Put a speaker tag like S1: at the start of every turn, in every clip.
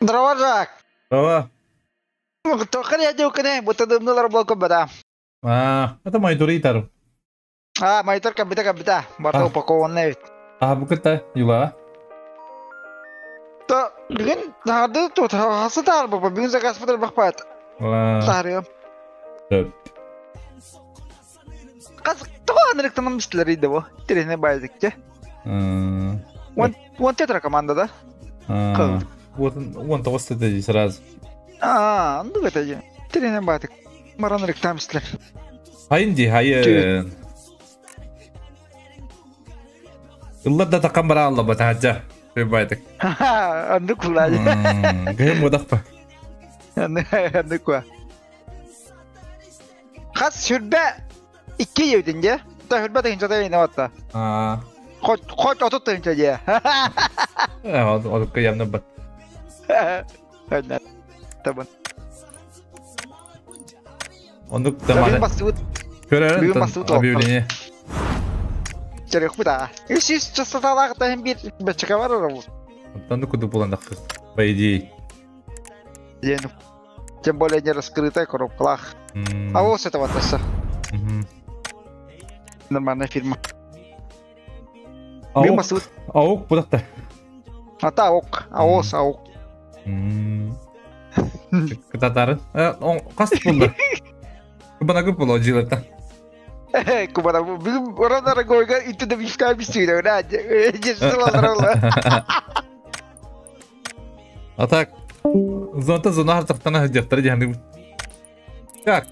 S1: Здорово, Жак.
S2: Здорово.
S1: Тоқыр ядеукіне, бұтыдымнылар бол көбіда.
S2: А, это мониторы итарым.
S1: А, монитор кабита кабита. Барта упакованный ведь.
S2: А, бу кытта юла.
S1: То бүгін нарды тут хасы тар бу. Бүгін заказ бутыр бақпат. Тарыым.
S2: Төп.
S1: Қаз тоға анырыктанам бистилер иде бу. Терехне байдыкче. Уон тетра команда да?
S2: Вот он того стыда сразу.
S1: А, ну это же. Терехне байдык. Маран ректам бистилер.
S2: Хайын ди, хайын. Ыллар да такан бара алла батаджа. Рыбайтык.
S1: Анды кулай.
S2: Гыйм мудакпа.
S1: Анды куа. Хас сүрбэ икки евдин де. Та сүрбэ тыгынча да батта. Хоть хоть отут тыгынча де.
S2: Отукка ямны бат.
S1: Табын.
S2: Ондук таманы. Көрөрүн объявление.
S1: Керек бу да. Үс частоталаах бир бачка бар ора бу.
S2: Оттон куду буландакпыз. По идее.
S1: Тем более не раскрытая коробкалаах. А вот с этого таса. Нормальная фирма.
S2: Аук. Аук будакта.
S1: Ата аук. Аос аук.
S2: Кытатары. Кас булды. Кубана көп боло жилерта.
S1: Кубана бүгүн оронара гойга итте бифка бистигде.
S2: А так, зонта зона хартахтана дьахтары дьаһаны. Так.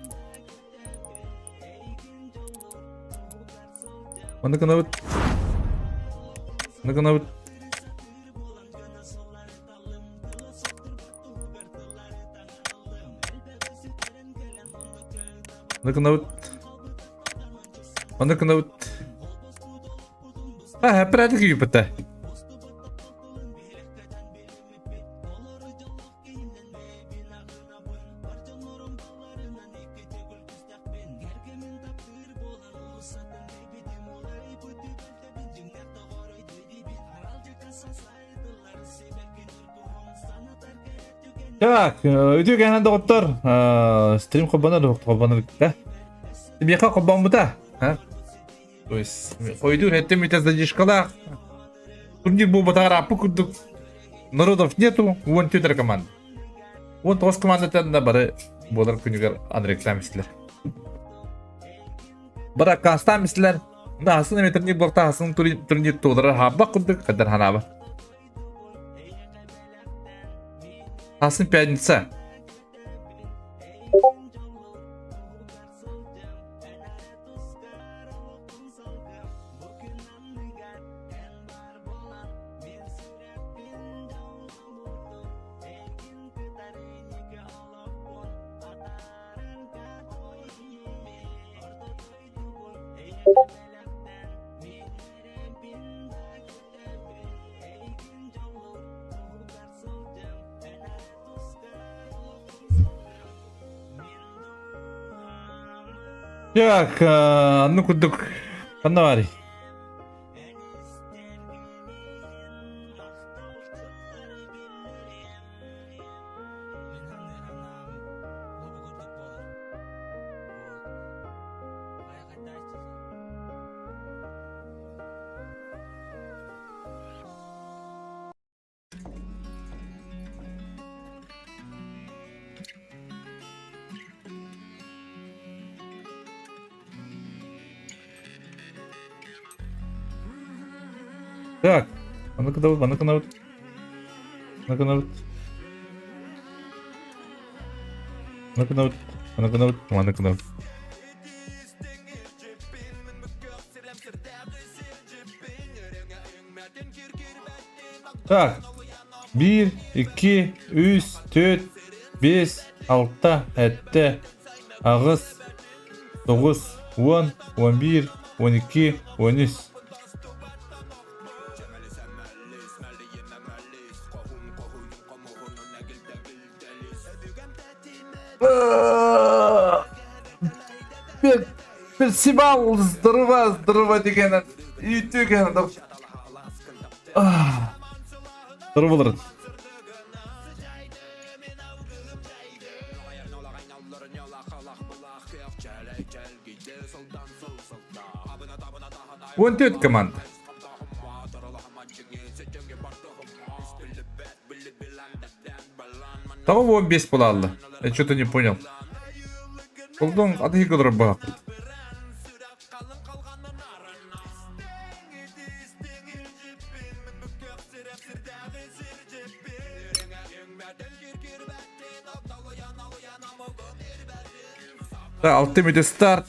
S2: Оны гынабыт. Оны гынабыт. Оны гынабыт. Оны гынабыт. А, порядок юпата. Так, үтүө кэһэн доҕоттор, стрим холбонор, холбонор да. Миэхэ холбоммута. То есть, хойдуур хэттэ мүтэ задержкалаах. Турнир буолбатаҕар ааппыт курдук народов нету, уон түөрт команда. 19 командаттан да бары буолар күнүгэр анреклам истилэр. Бары аккаастаан истилэр. Да, хасын эми турнир буолта хасын турнир туолара хаабах курдук хаддар ханаба. Хасын пятница. Так, ну курдук ханна баарый? Так, а ну-ка давай, а ну-ка давай. Ну-ка давай. Ну-ка давай, а ну-ка давай, а ну-ка давай. Так, биир, икки, үс, түөрт, биэс, алта, сэттэ, аҕыс, тоҕус, уон, уон биир, уон икки, уон үс. Персивал, здорово, здорово деген үтүген Здорово. 14 команда. Того 15 буолалла. Я что-то не понял. Колдон аты кылыр. Да, Ultimate старт.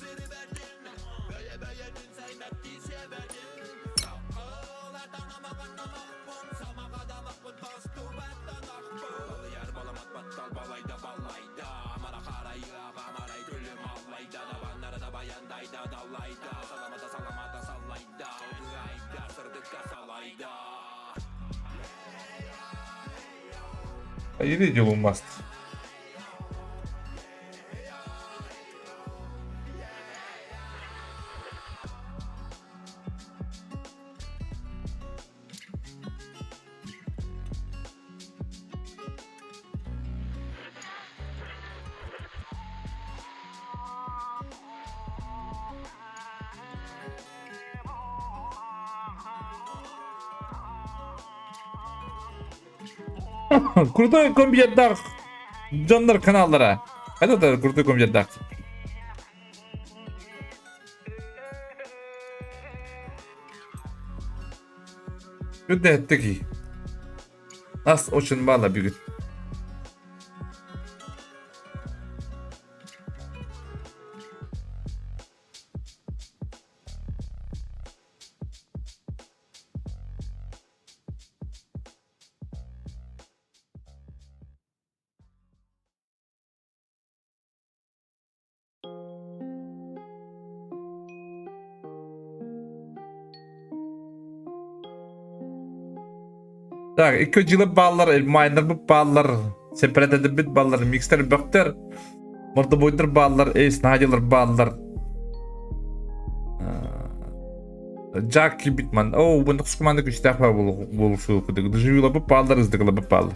S2: Или делу маст. Крутой компьютер дьоннор каналлара. Это да, крутой компьютер. Күндэттики. Нас очень мало бегут. Так, икки дьылы бааллар, майнербыт бааллар, сепаратедбит бааллар, микстер бөхтөр, мордобойдор бааллар, эйс надялар бааллар. Джак Битман. О, бу команда күчтээх буолушу кудук. Доживила бааллар, ыздыгыла бааллар.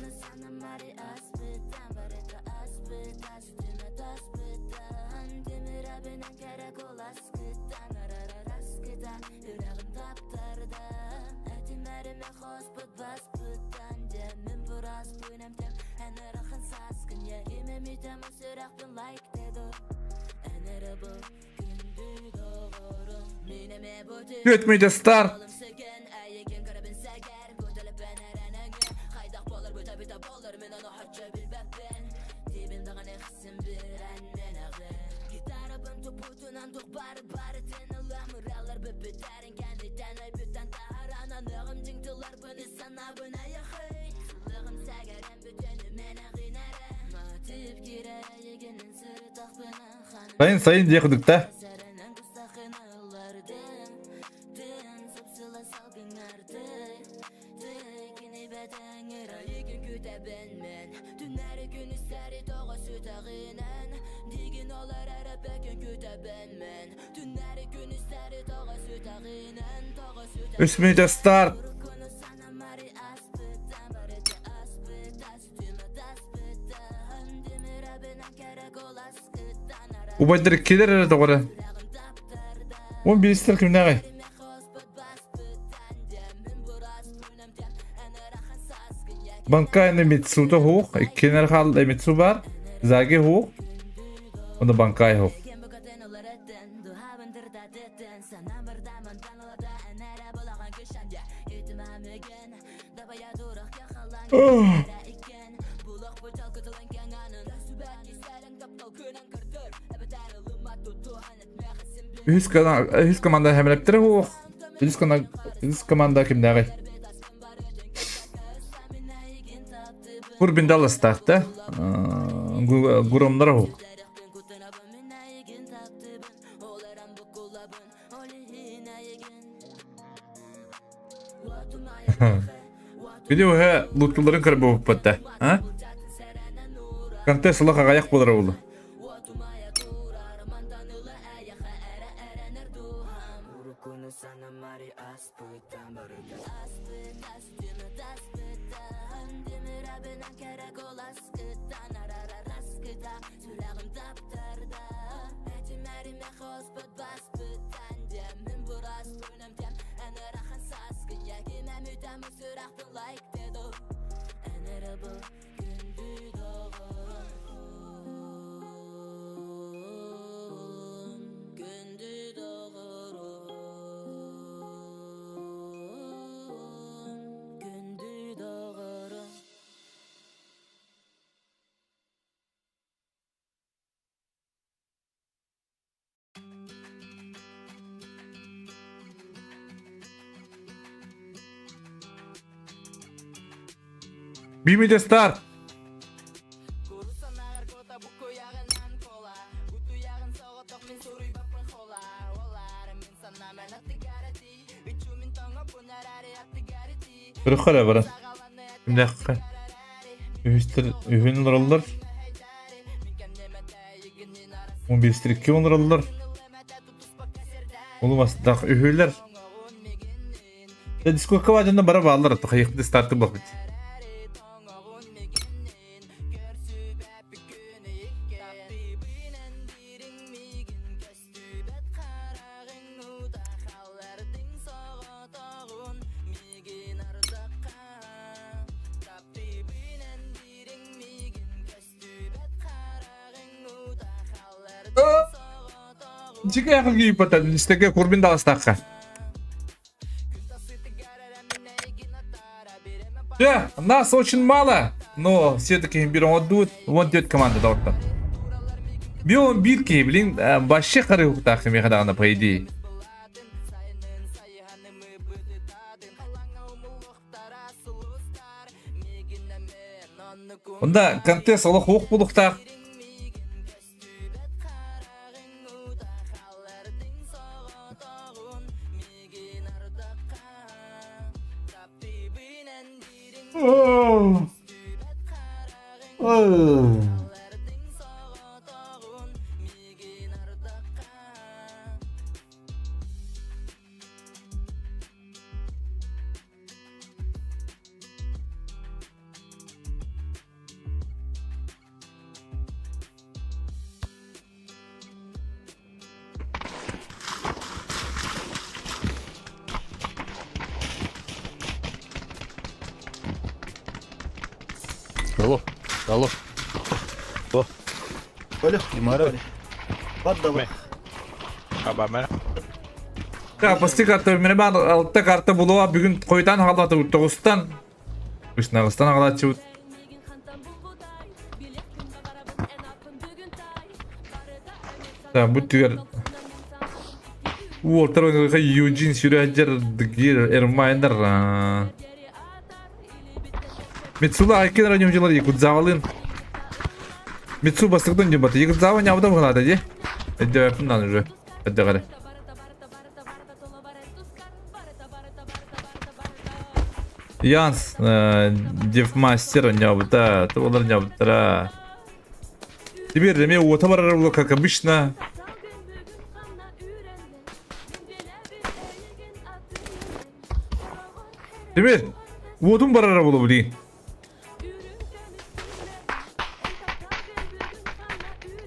S2: Өтмейді стар. Сайын сайын диэх да. Үс мүнүүтэ старт. Убайдар кэлэр эрэ доҕоро. Он биристер кимнээҕий? Банкайны Митсута хуох, иккиэнэр хаалла Митсу бар, Заги хуох, онно Банкай хуох. Үһүс, үһүс команда хэмэлэптэрэ хуох. Үһүс, үһүс команда кимнээҕий? Курбин Далластаах да? Гуромнара хуох. Били уһа луттуларын көрбөппөт да, а? Контест сылах аҕайах буолара буолу. Бимите старт! Көрөххө эрэ баран. Кимнээххэ? Үһүстэр үһүн олороллор. 11 икки олороллор. Улумастах үһүлэр. Дискокка баадьанна бара бааллар, тахайыхты старты буолбут. Дьиҥэ кииппэтэн истэгэ курбин даҕастаахха. Да, нас очень мало, но все-таки бир оҥордубут. 14 команда доҕоттор. Бион биир киһи, блин, вообще харыһыктаах миэхэ даҕаны по идее. Онда контест олох уох булуктаах.
S3: Алло, алло. О.
S4: Алло, Имара. Поддавай.
S3: Абама.
S2: Так, пости карта, мене бар алта карта булуа бүгүн койтан хаалаты тоҕустан. Үснагыстан аҕалааччыбыт. Так, бу түгэр Уолтар Юджин сүрәджер Дгир Эрмайнер Мицула айкин радиомжилар Якудзавалын Мицу бастыктан дебаты Якудзава нябыта быһылаата дии Эддэбэппин дан уже эддэҕэре Янс Девмастер нябыта Туолар нябыттара Теперь эмиэ уота барар буолла как обычно. Тимир, уотун барара буолуо билигин.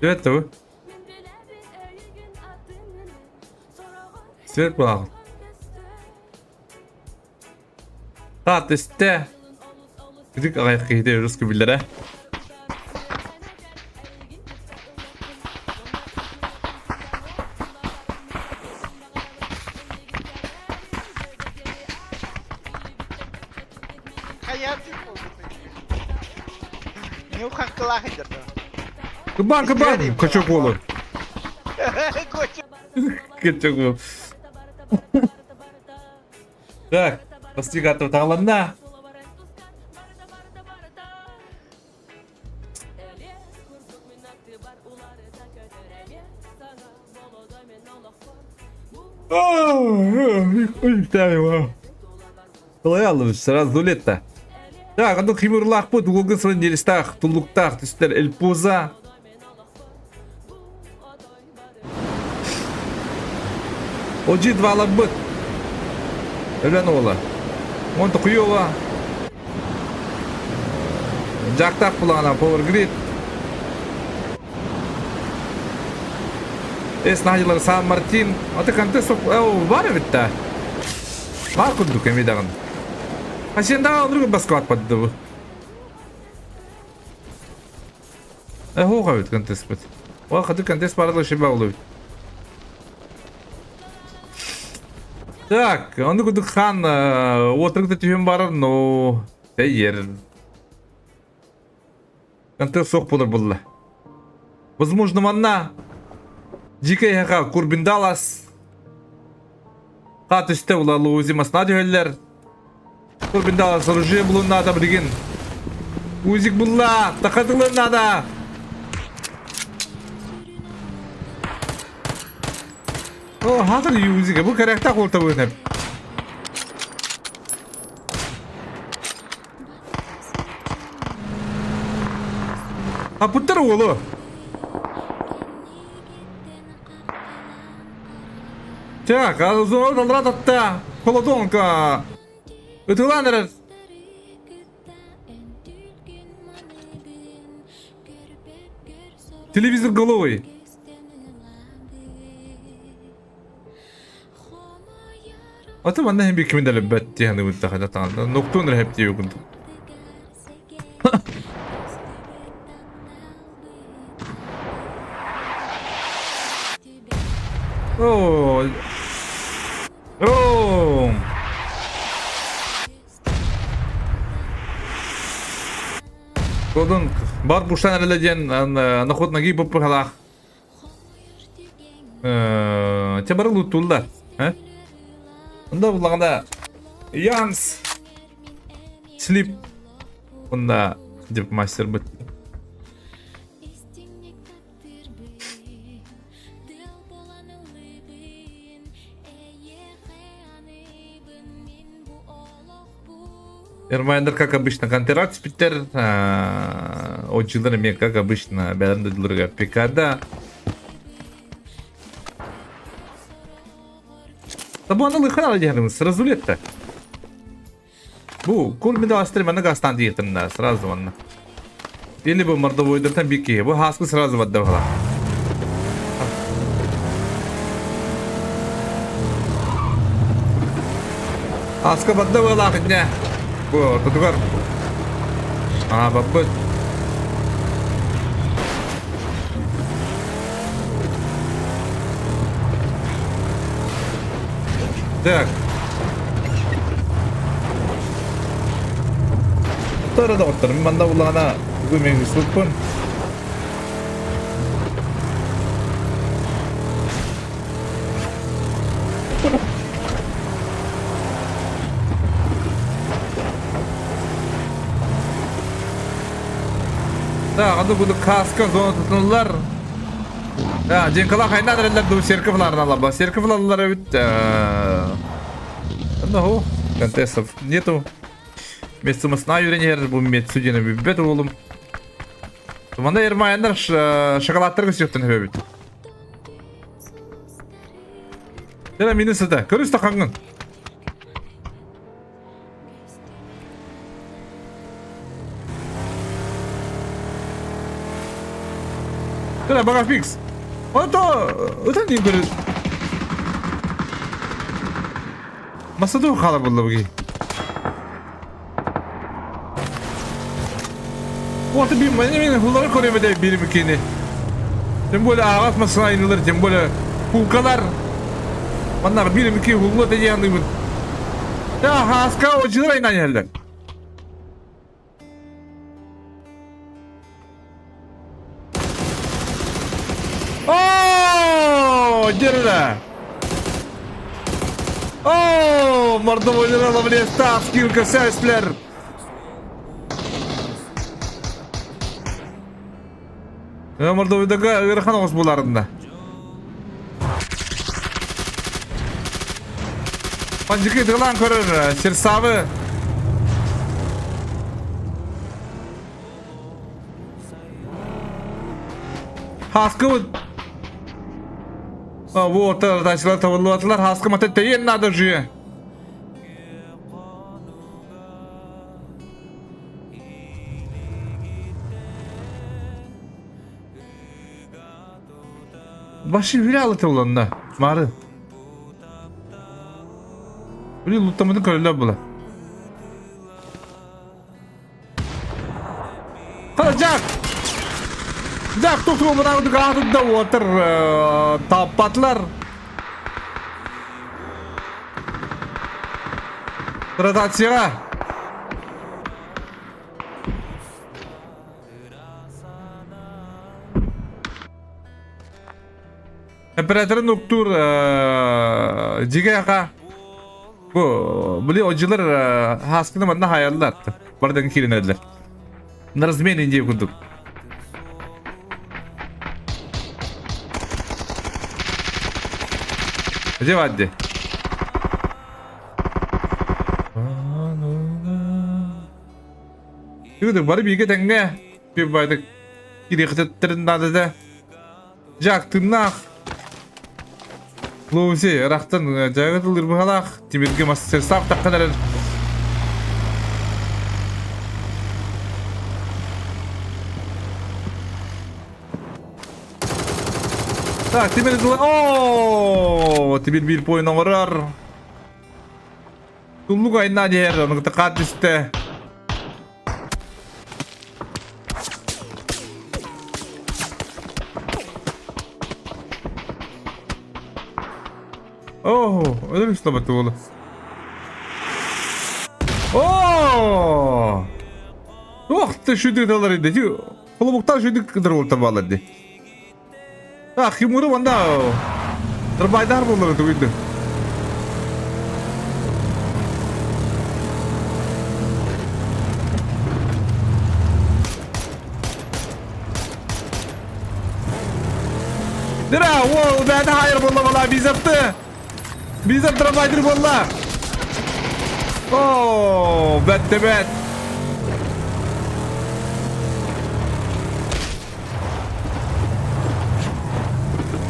S2: Свет да бу. Свет буолаҕын. Таат истэ. Күдүк аҕайах киһитэ русский биллэрэ. Кыбан, кыбан, качок уолу. Качок уол. Так, постигатор таҕыланна. Кылайалыбыт сразу лето. Так, аны химурлаахпыт уолгун сылын нелистаах, туллуктаах түстэр Эльпуза. Одьи дваларбыт. Өлөн уола. Он токуйуола. Жактаах булаҕына Power Grid. Эс наһадьылар Сан Мартин. Аты контест бар эбит да. Бар курдук эми даҕаны. Хасендаҕа олору баскалат барды бу. Эһуох эбит контеспыт. Ол хаты контест барылы шиба олуйт. Так, ону курдук хан уотаргыта түһүн барар, но тэйер. Контест суох буолар булла. Возможно, манна Дикая эһэхэ Курбиндалас Хат үстэ була Лузи масна түһэллэр. Курбиндалас оружие булун наада билигин. Узик булла, такатылын наада. О, хатыр юзига, бу кәрәктә култа бу Апыттар уолу. Так, азор алра татта. Холодонка. Ытылан эрэр. Телевизор головой. Аты манна хем бикимин дэлэбэт диһаны быттаха таҥна. Ноктуон эрэ хеп диэбикун. Оо. Оо. Колдун бар буштан эрэлэ диэн нохот ноги буппухалаах Те бары луттуллар. Онда буллаганда Янс Слип онда деп мастер бит. Эрмайндар, как обычно, контракт спиттер. Отчылар эмиэ, как обычно, бэлэм дойдуларыгар ПК-да. Табуаны лыхана диһэрим, сразу летте. Бу, кул медаластыр манна гастан диэтинна, сразу манна. Или бу мордовойдартан бир киһи, бу хааскы сразу бадда бала. Хааска бадда бала хитне. Бу ортотугар. А, баппыт. Так. Тора доҕоттор, мин манна буллаҕына бүгүн мин сууппун. Да, аны буду каска зона тутунулар. Да, Динкала хайнан эрэллэр дуу церковларын алаба. Церковлалар эбит. Ну, контестов нету. Место юренер бу мет судьяны бүббет уолум. Манда ермаяндар шоколадтар көсөктөн хөбүт. Тера минус это. Көрүс тахаңын. Кыра бага фикс. Ото ытан диэн көрөр. Масаду хаалар буолла буги. Уота бир мен хуллары көрөмөдө бир микени. Тем более ағас масына айнылар, тем более кулкалар. Маннар бир мики хулла деген Я хаска очилар айнан елдер. О, дерля! О, мордовойлар лавлеста, скилка сәслер. Мордовойдага ыарахан оҕус буларында. Панжики тылан көрөр Серсавы. Хаскыбыт. Вот, тачылар табыллыбатылар. Хаскы мата тейен надо же. Башы хүлэ алата уланна. Мары. Били луттамыны көрөлөр була. Хала Жак! Жак тохтуу мынагы аатында отыр таппатылар. Ротацияға. Операторын уктур жиге Бу били ожилар хаскыны манна хаяллар. Бардан киринелер. На размене индия курдук. Где вадди? Юды бары биге теңге. Bir baydık. Giri kıtıttırın да. Жак тыннах. Лоузи, рахтан жагытылыр бухалах. Тимирге мастер сап таққанар. Так, Тимир О, Тимир бир поин оңорор. Туллук айна дер, оны тақат түсті. О, öyle bir şey oldu. О! Ох ты шүдік далар еді. Холобуктар шүдік кыдыр болта балады. Ах, юмуру ванда. Дырбайдар болар тугуйду. Дыра, о, бәді хайыр болла бала, бизапты. Бизап дырбайдыр болла. О, бәтті бәт.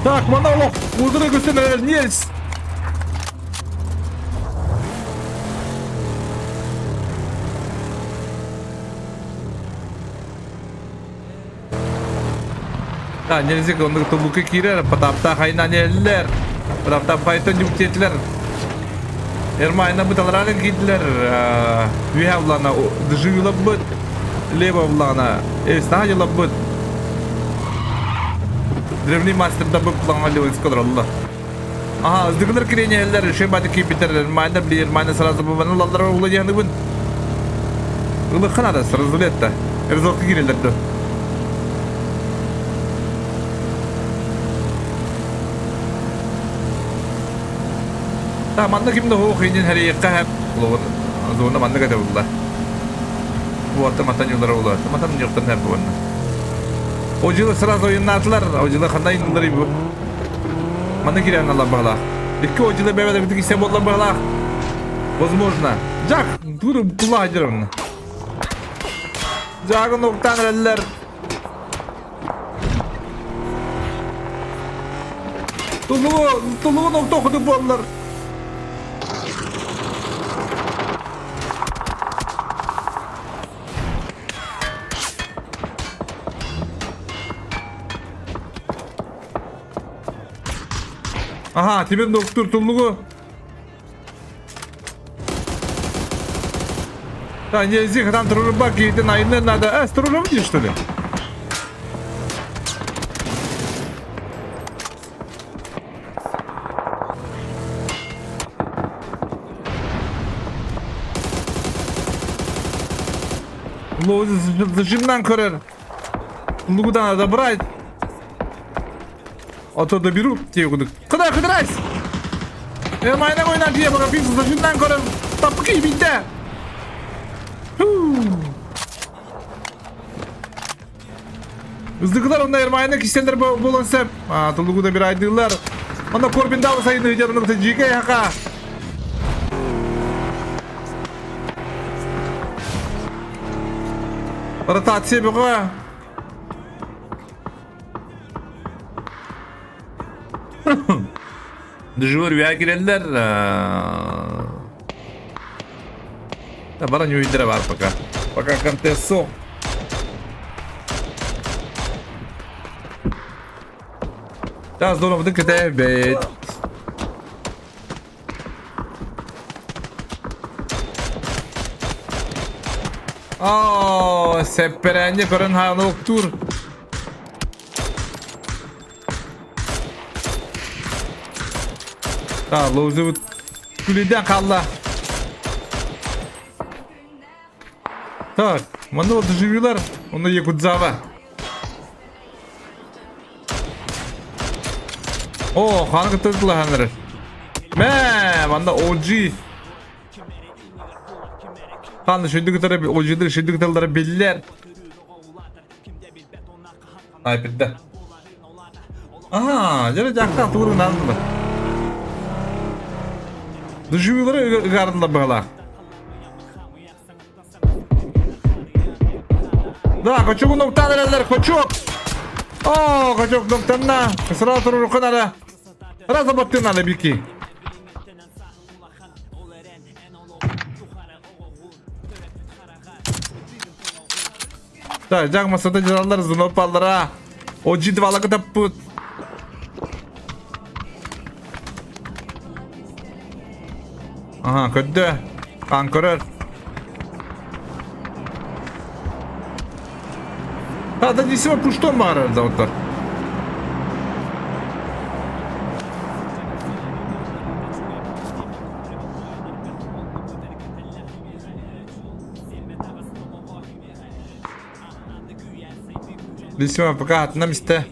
S2: Так, монолог. Удары көстен Нельс. Да, нельзя, он тулука кирер, потапта хайна неллер. Потапта файтон юктетлер. Эрмайна быталрален кидлер. Виха влана дежила быт. Лево влана. Эсна дела быт. Древний мастер да быт плана левый скадралла. Ага, сдыгнер киренелер, шебаты кипитер, Эрмайна бли, Эрмайна сразу бывану лаллар улы яны бын. Улы сразу летта. Эрзорты кирелер да. Та манна кимде хоо хинен хәрiyekka хәп улугун зона манна ката булла. Буатта матан юллары була. Матан юктан хәп буанна. О жылы сразу ойыннатылар. О жылы кандай юллары бу. Манна кирен алла багла. Икки о жылы бәбәдә битик исә булла багла. Возможно. Жак, туры кула жырым. Жагын октан әлләр. Тулугу, тулугу нокта okudu bollar. Аха, тимир доктор туллугу. Да, не зих, там трурба киһитин айынан надо. Э, с труром не что ли? Зажимнан көрөр. Лугудан надо брать. А то доберу тебе кудык. Кыдай, кыдырайс! Э, майна ойнан тие бага пикс зажимнан көрөр. Тапкы битте. Ыздыкылар онда Ермайны киселер болон сеп. Тулугу да бир айдыылар. Онда Корбин дабы сайыны ыдер онда жике яка. Ротация бөҕө. Дежур үөһэ кирэллэр. Баран үөйдэрэ бар пока. Пока контест суох. Таас донобутун кэтэһэбит. Оо, сэппэрээнньэ көрөн хааны уктуур. Да, лоузыбыт күлүдэн хаалла. Так, манна вот живилар, онно Якудзава. О, хааны кытта тылаһаннар. Мэ, манна OG. Хааны шүндүк кытары OG-дыр шүндүк тыллары биллэр. Снайперда. Ага, дьэ дьаахтаах тугу гынааннылар. Доживилары ыгаардылар быһалаах. Да, кочугу ноктан эрэллэр, кочук! О, кочук ноктанна. Сразу турурукка нара. Сразу баттын надо бики. Так, дьаҥ масата дьаналлар звонопаллара. Оджи двалага таппыт. Ага, көрдө. Хаан көрөр. Да, действительно пуштон баарар заводтар. Весьма пока атынан истэ.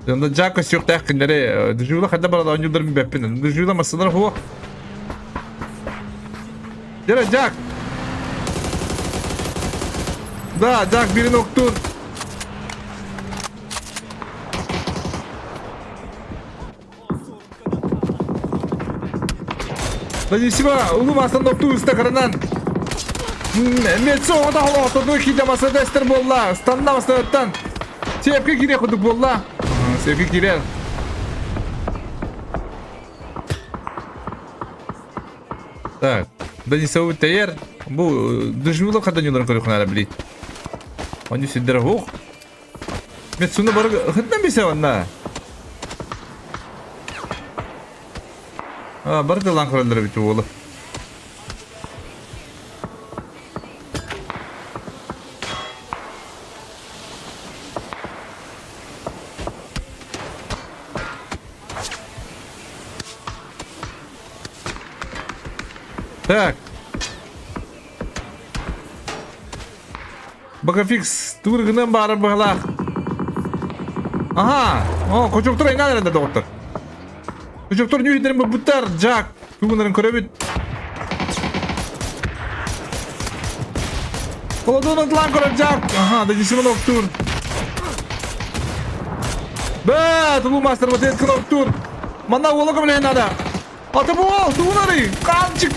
S2: Онно Жако сүөхтээх кинилэри дежула ханна баран оонньуулларын билбэппин. Дежула массалар хуох. Дьэ, Жак! Да, Жак бирин октуур. Спасибо, улуу маастан оттуу үстэ кыранан. Мецо оҕото холоотоду киирдэ масса эстер буолла. Станна массаттан. Сиэпкэ киирэ курдук буолла. Сиэпкэ киирэр. Так, Денисову тэйэр. Бу дежурла хадан юларын көрүхүнара билит. Они сиддер хух. Мецуну бары хытна бисе онна. А, бары тылан көрөллөр бит уолу. Так. Бакафикс тур гынан баара быһалаах. Аха, о, кочоктор айнаан эрэнэ доҕоттор. Кочоктор ньүүрдэрин булбуттар, Жак. Тугунарын көрөбүт. Холодун тылан көрөр Жак. Аха, да дисимон октур. Бэ, тулу мастер вот этот октур. Манна уола көмөлөһүн надо. Аты бу, тугунары, канчык.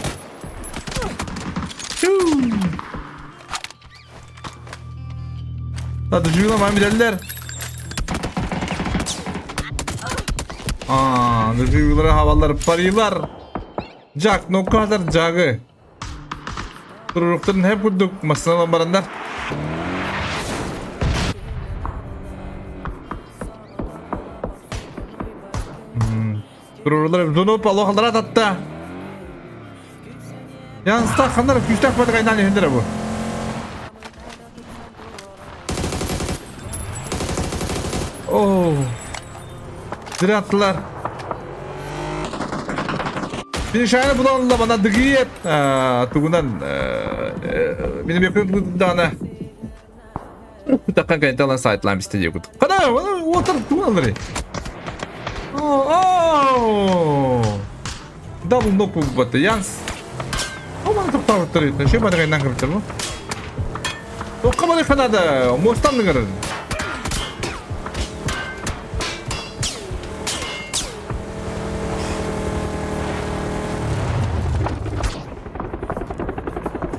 S2: Доживила билэллэр. Аа, доживилары хабаллар парилар. Жак, ноккадар жагы. Туруруктарын хеп курдук массыналан барандар. Турурулар зону алохалара татта. Янста ханнар күүстээх баты кайнан иһиндер бу. Оо. Зря аттылар. Финишайны буланла бана дыгиет тугунан минем даана Такка кайталан сайтлам исте кут. Када, отыр тугунан Оо. Дабл нок бу Янс. Оман тоқтауттар итен. Шö бадыгайнан кырыптыр бу. Тоққа бады ханада, мостан ныңырын.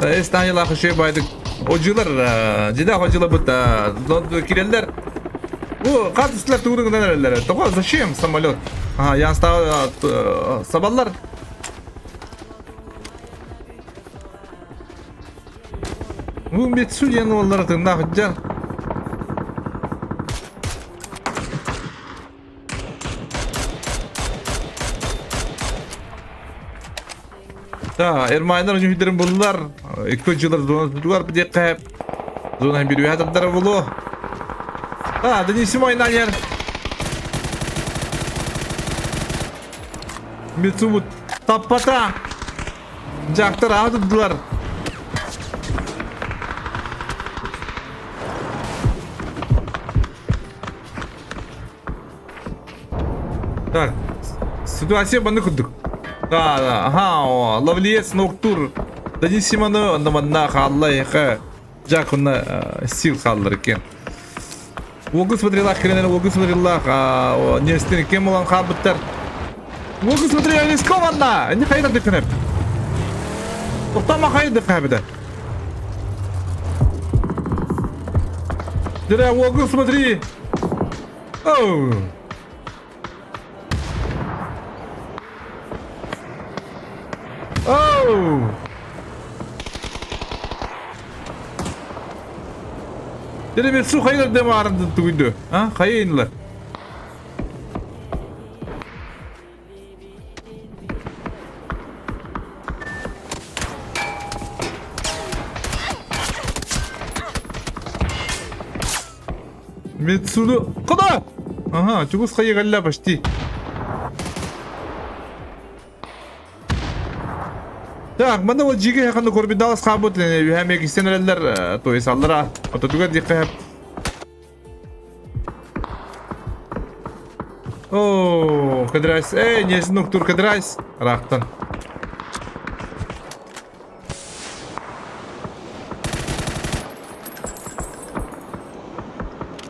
S2: Эстанилах үшө байдык. Ожылар, жида ожылар бутта. Киреллер. Бу катыстылар тугуругунан эреллер. Того зачем самолет? Ага, янста сабаллар. Бу Митсу диэн уоллара тыыннаах сылдьар. Да, Эрмайнар үнүһүдэрин буллар. Икки дьылар зона тутугар диэххэ зона бириүһэ тардара булуо. А, Денисим ойнаан Митсубут таппата. Дьахтар аҕа тутдулар. Так, ситуация маннык курдук. Да, да, ага, о, ловлиец ноктур. Данисиманы онно манна хаалла эхэ. Жак онно сил хааллар екен. Уогу смотрелах киренер, уогу смотрелах, нестен кем болан хаалбыттар. Уогу смотрела рискованно! Не хайда дыкынып. Тоқтама хайда дыкабыда. Дыра, уогу смотри! Оу! Оу! Дere bir su hayır deme arındı duydu. Ha? Hayırlı. Мицуду. Куда? Ага, чугус хайыгалла почти. Так, мана ол жиге ханны корбидалас хабут үһәмек истенереллер, то есть аллара. Ототугар диккэ. О, кадрайс. Эй, не снуктур кадрайс. Рахтан.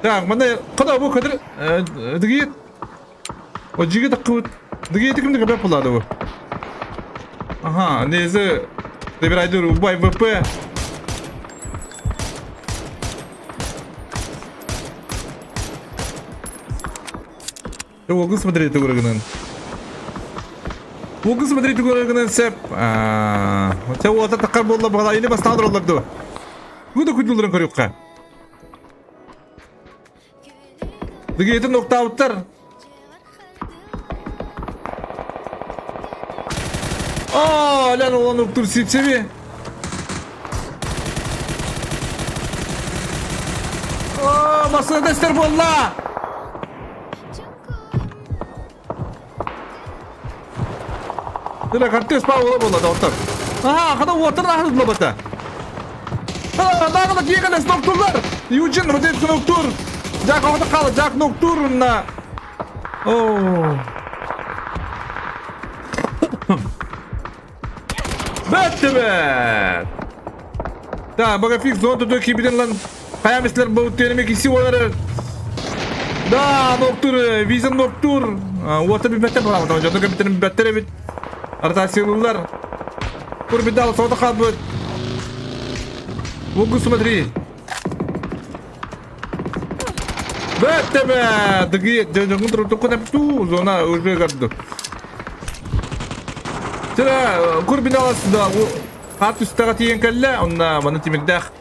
S2: Так, мана када бу кадр дигит. О жиге таккыбыт. Дигит кимди кебеп булады бу. Ага, нези Дебирайдыр убай ВП. Уолгун смотри тугурыгынан. Уолгун смотри тугурыгынан сеп. Те уота таккар буолла баҕала или бастаан олордулар дуо. Бу да күндүлэрин көрүөххэ. Дыгыйтын октаабыттар. Аа, лян олан уктур сипсеби. Аа, массына тестер буолла. Дыра картес паула буолла доктор. Аха, хана уотар ахылла бата. Дагы киэгэлэс ноктурлар. Юджин Родец ноктур. Жак оҕото хаала Жак ноктур на. Оо. Бэттибэт. Да, Багафик зона туту кибиден лан. Хайамислер бу терме киси олар. Да, ноктур, виза ноктур. Уота бибеттер баҕа, жото капитан бибеттер эбит. Артасилылар. Курбидал сота хаалбыт. Лугу смотри. Бэттебэ! Дыгы, ту зона уже горду. Тера, курбидал да, хат үстәгә тиен кэллэ, онна маны тимирдээх.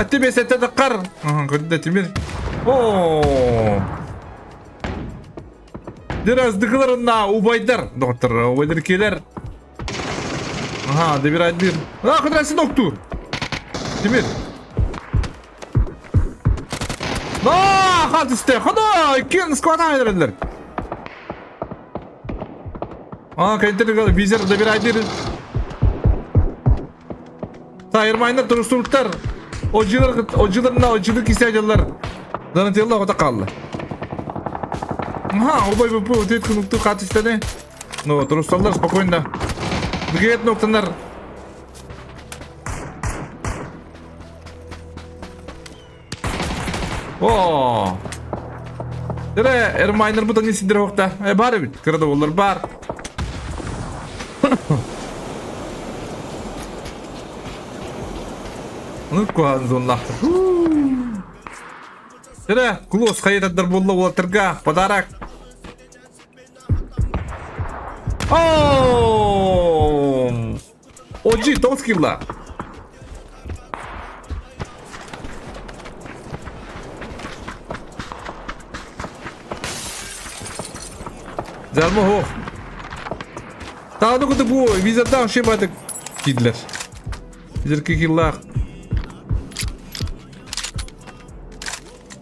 S2: Аттыбес это қар. Көрді Тимир. О! Дираздыкыларына убайдар, доктор, убайдар келер. Ага, добирает бир. А, кыдрасы доктор. Тимир. Да, хатысты. Хода, кен сквата бердилер. А, кентер визер добирает бир. Тайырмайнар турустубуттар. Одьилар, одьиларына одьилар кисе дьаллар. Данателла ота қалды. Ага, убай бу өтет күнүктү катыстаны. Ну, турусталлар спокойно. Бігет ноктанар. О! Дере, Эрмайнер бу таңы синдер хоқта. Э, бар бит. Кырада олар бар. Оны кухан зонлақты. Дере, клосс хайытадар болла олатырга. Подарок. О! Оджи, тоғыз килла. Зарма хоқ. Тағы күті бу визадан шебатык кидлер. Визерки киллах.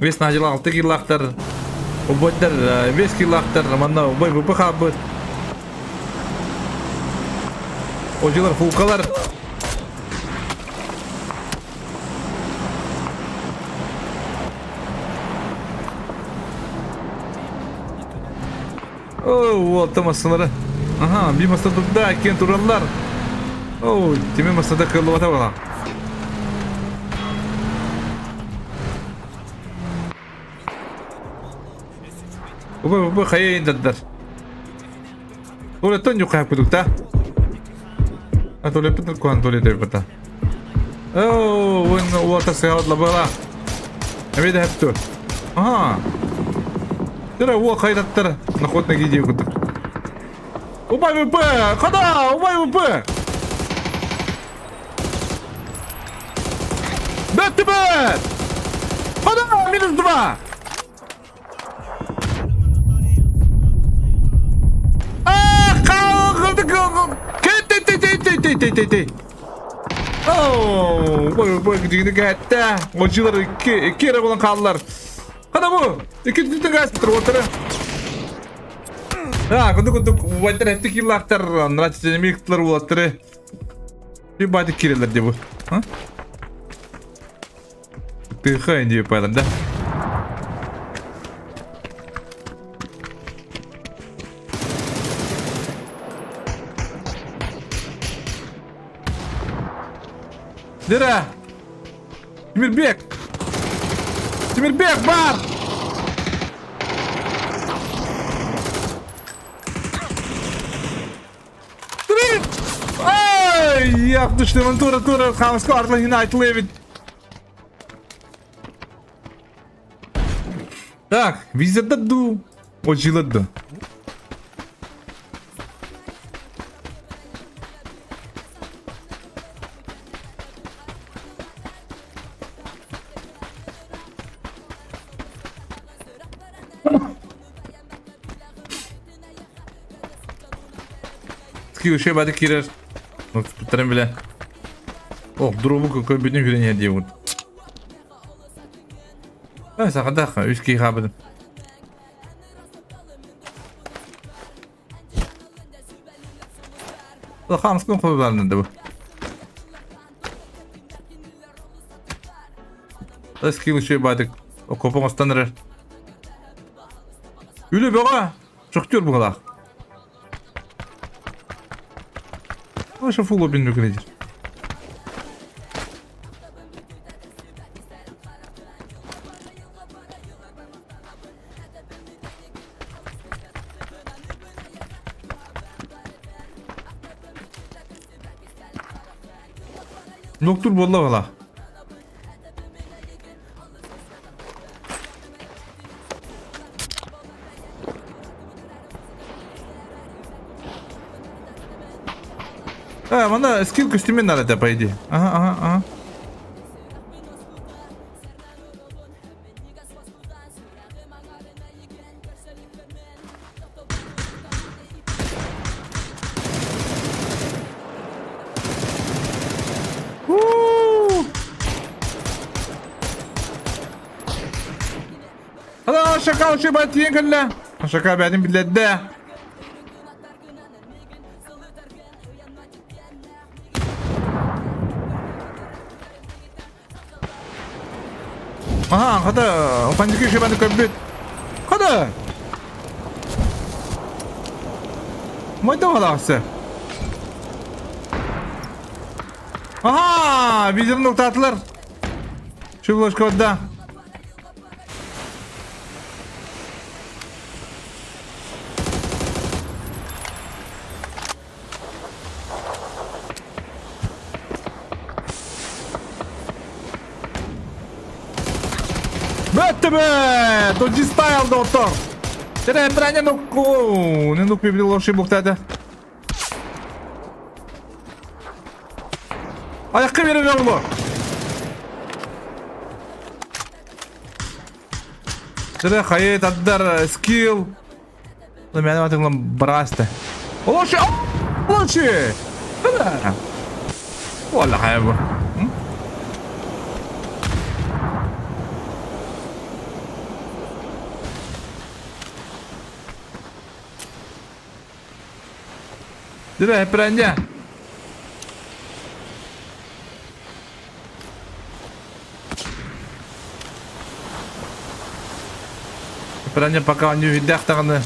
S2: Вес нажила алты киллахтар. Убойдар вес киллахтар. Манна убой бупы хабы. Ожилар фулкалар. О, алты масалары. Ага, би маса турда, кен тураллар. О, тиме масада кыллыбата бала. Убай, убай, хайа индадар. Туалеттан юқайып күдік та. А туалет куан туалет бата. О, вон уата сыгадла бала. Эбеде хәптү. Ага. Тера уа кайраттар находна гидео күдік. Убай ВП! Када! Убай ВП! Бет бет! Када! Минус 2! Очилар икки эрэ буолан хааллар. Хана бу! Икки түтүн гаспытыр уоттара. А, кунду кунду убайдар этти киллаахтар, нрачтенеми кыттылар уолаттары. Bir байды кирелер де бу. А? Тыха инди пайдан да. Дыра! Тимирбек! Тимирбек, бар! Три! Ай, яқтышты, тура, тура, хамысқа артылы хин айтылы эбит. Так, визададду, очиладду. Скилл бады кирер. Ну, спыттарым биле. Ох, дробу какой бедный хүрен диye Ай, сақадақ, үс кей қабыдым. Хамскын қойбаларында bu. Скилл үше бадык. Окопон останырыр. Үлі бөға. Шахтер бұғалақ. Аша фул обин нүкіледер. Доктор болла бала. А, мана скилл көстүмен надо, по идее. Ага, ага, ага. Шакал шиба тиийэн кэллэ. Шака бэйэтин биллэрдэ. Аха, хата, Фандики шибаны көрбүт. Хата! Майда халаахсы. Аха, видеоны тоқтатылар. Шивлошка да. Бөттүбүт! Доджи стайл доктор! Тере браня нукку! Не нук библи лоши буктады. Ayakka verin oğlu. Тере хайет аддар скилл. Мэн атыглам браста. Лоши! Лоши! Валла хайба. Dire prende. Prende пока не видях даҕаны.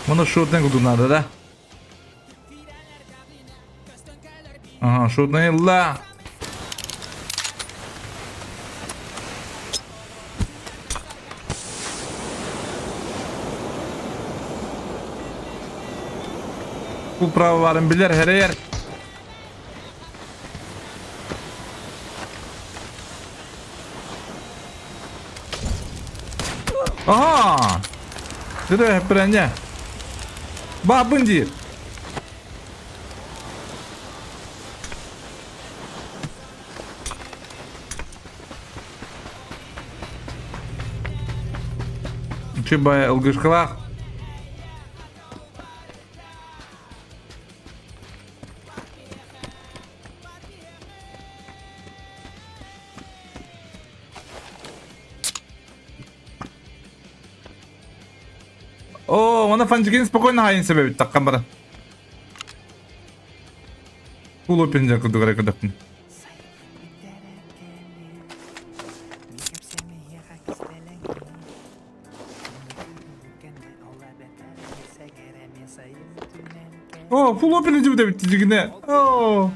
S2: Мұны шутный куду надо, да? Ага, шутный ла. Бу праваларын билер херер. Ага! Дыры прәне. Бабын диир. Чыбай ылгышкалаах. О, она фанжигин спокойно хайын себебит таккан бара. Кулу пинжа кудугара кудакын. О, фул опен жибде битти жигине. О.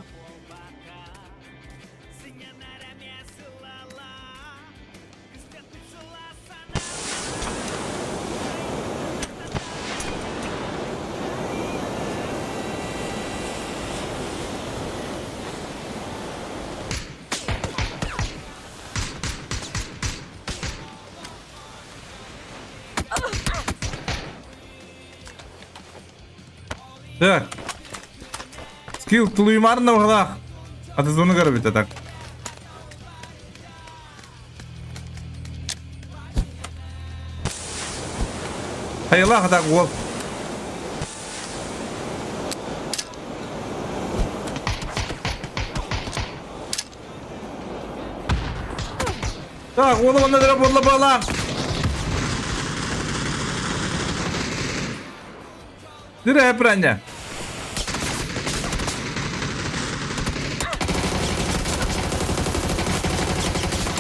S2: Так. Скилл тулуймарна углах. А ты звоны горбит так. Хайылах так уол. Так, уолу онна дыра буолла буола. Дыра праня.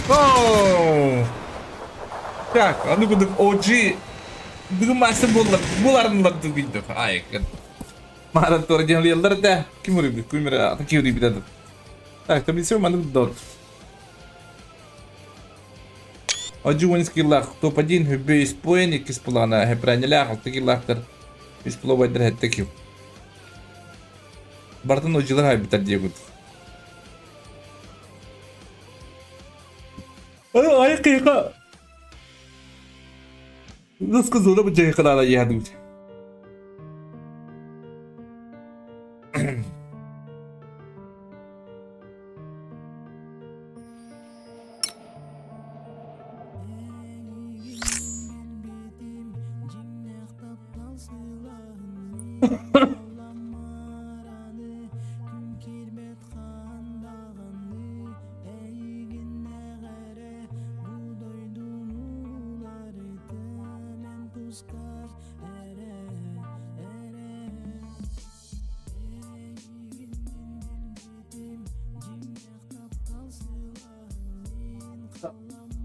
S2: Оу. Так, аны кудук OG Бүгүн буолла буларынлар дүгүйдүк. Ай, Мара тура диэн да ким урибит, ким ким урибит Так, таблица маннык дот. OG one скиллах топ-1 хүбbe испоен иккис пулана хепранелях алты киллахтар үс пулобайдар хетте кил. Бартын OG-лар хайбитар диегут. Ай кыйка. Наска зона бу жай калала ядут.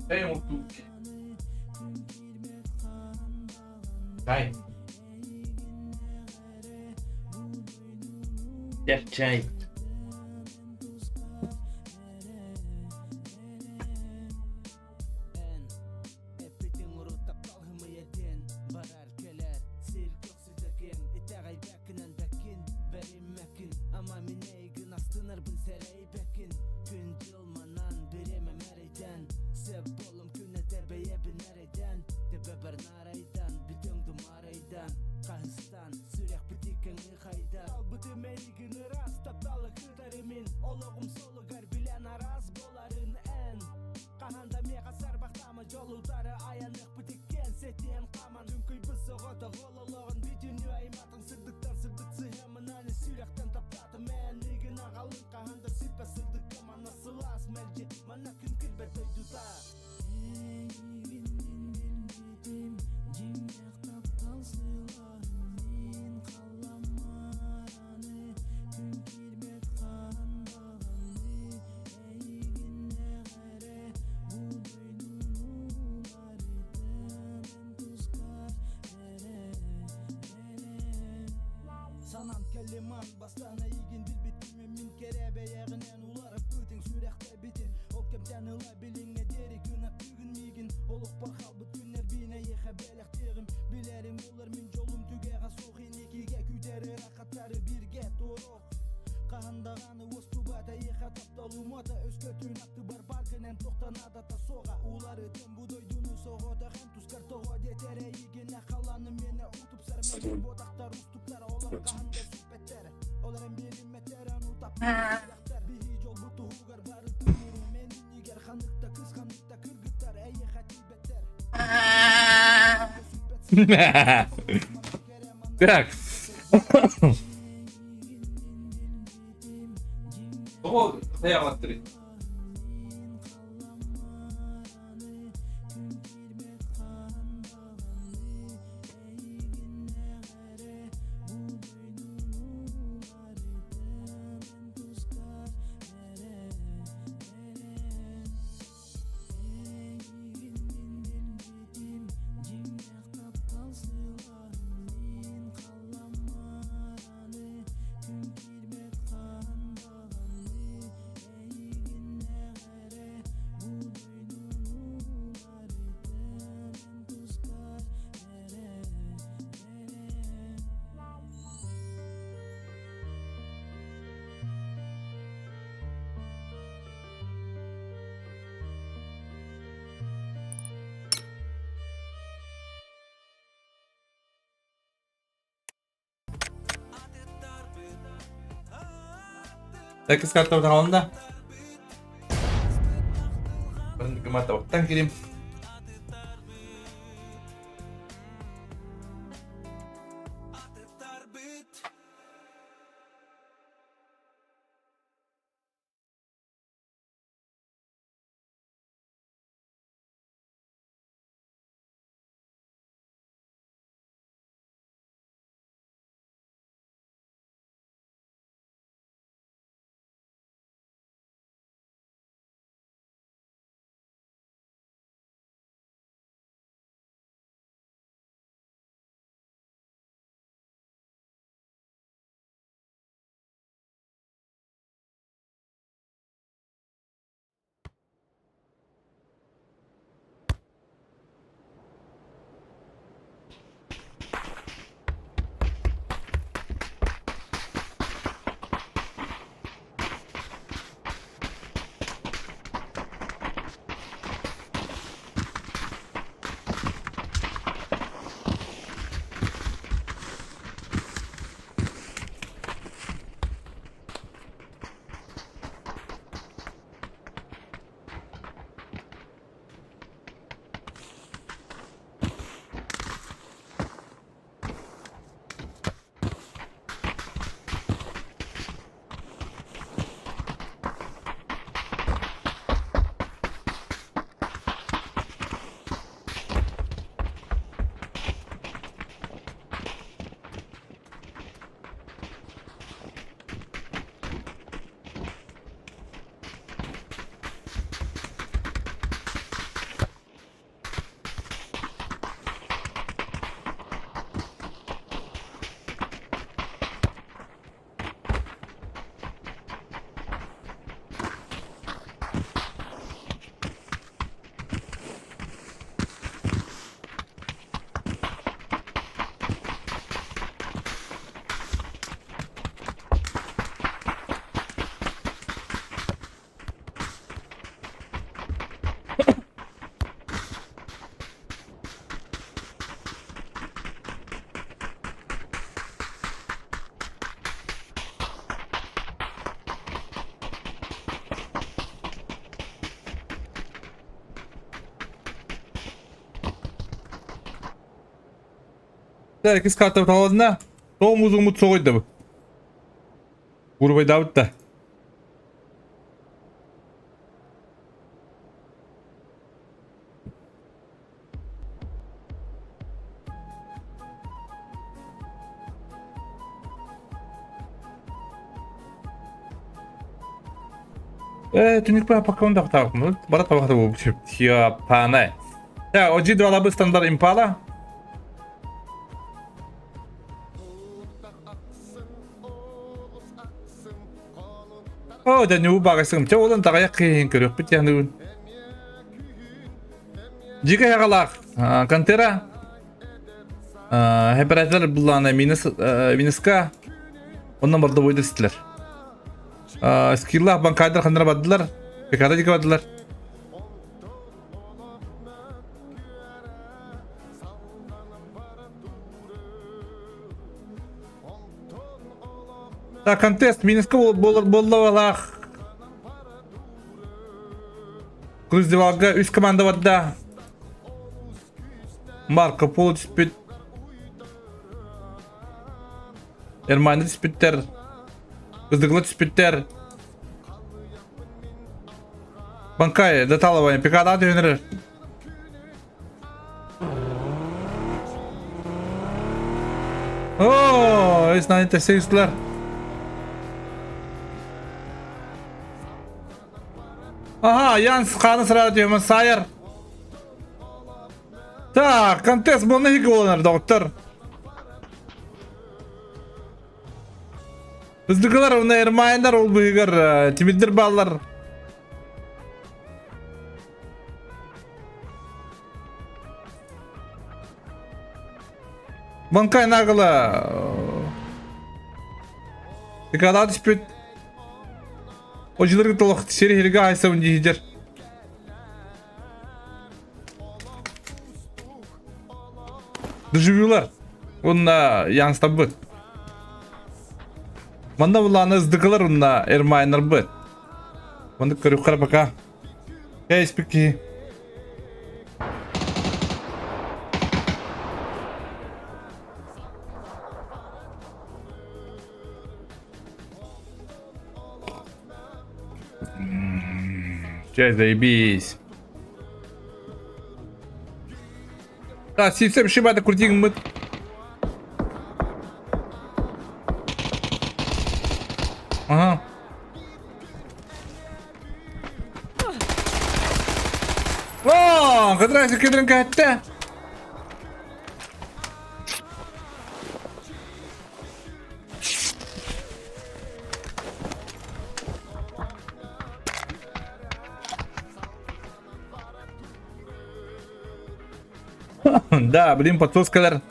S2: Чай оҥортуу. Чай. Дьэ, чай. Так. Тоҕо хайаҕаттырый? Такис карта да. Гымата кирим. Иккис карта талынна. Тоҕо музыгымыт соҕуйда бу? Курбайдаабыт да. Э, түнүк баа пока он Бара табахта бу Тиапане. Я, оджи двалабы стандар импала. О, да не убагасым. Чэ олон таҕайах киһин көрүөхпүт яныгын. Дьигэ ягалаах Кантера Хепаратилар буллаана минус минуска онно мордобойда истилер. Скиллах банкайдар ханнара бардылар. Пекада дике бардылар. Так, контест минуска буоллалаах. Круздевалга үс команда барда. Марко Поло түспүт. Эрмани түспүттэр. Кыздыгыла түспүттэр. Банкай, Даталова, ПК-да түһүнэр. О, знаете, сыслар. Ага, Ян хааны сразу түһүмэн сайар. Так, контест буолна иһиги буоланар, доҕоттор. Ыздыкылар уонна Эрмайнар ол быһыгар тимирдер бааллар. Банкай нагыла Икада түспүт. Ожылыргы толох сири хирге айсабын дихидер. Доживюлар. Онна янстабыт. Манна буланы ыздыкылар онна эрмайнар быт. Манны көрүк пока. Эй, спики. Чай, заебись. Так, сипсем шибата крутигмыт. Ага. О, кыдырасы кыдырын кәтті. Да, блин, подсоскалар.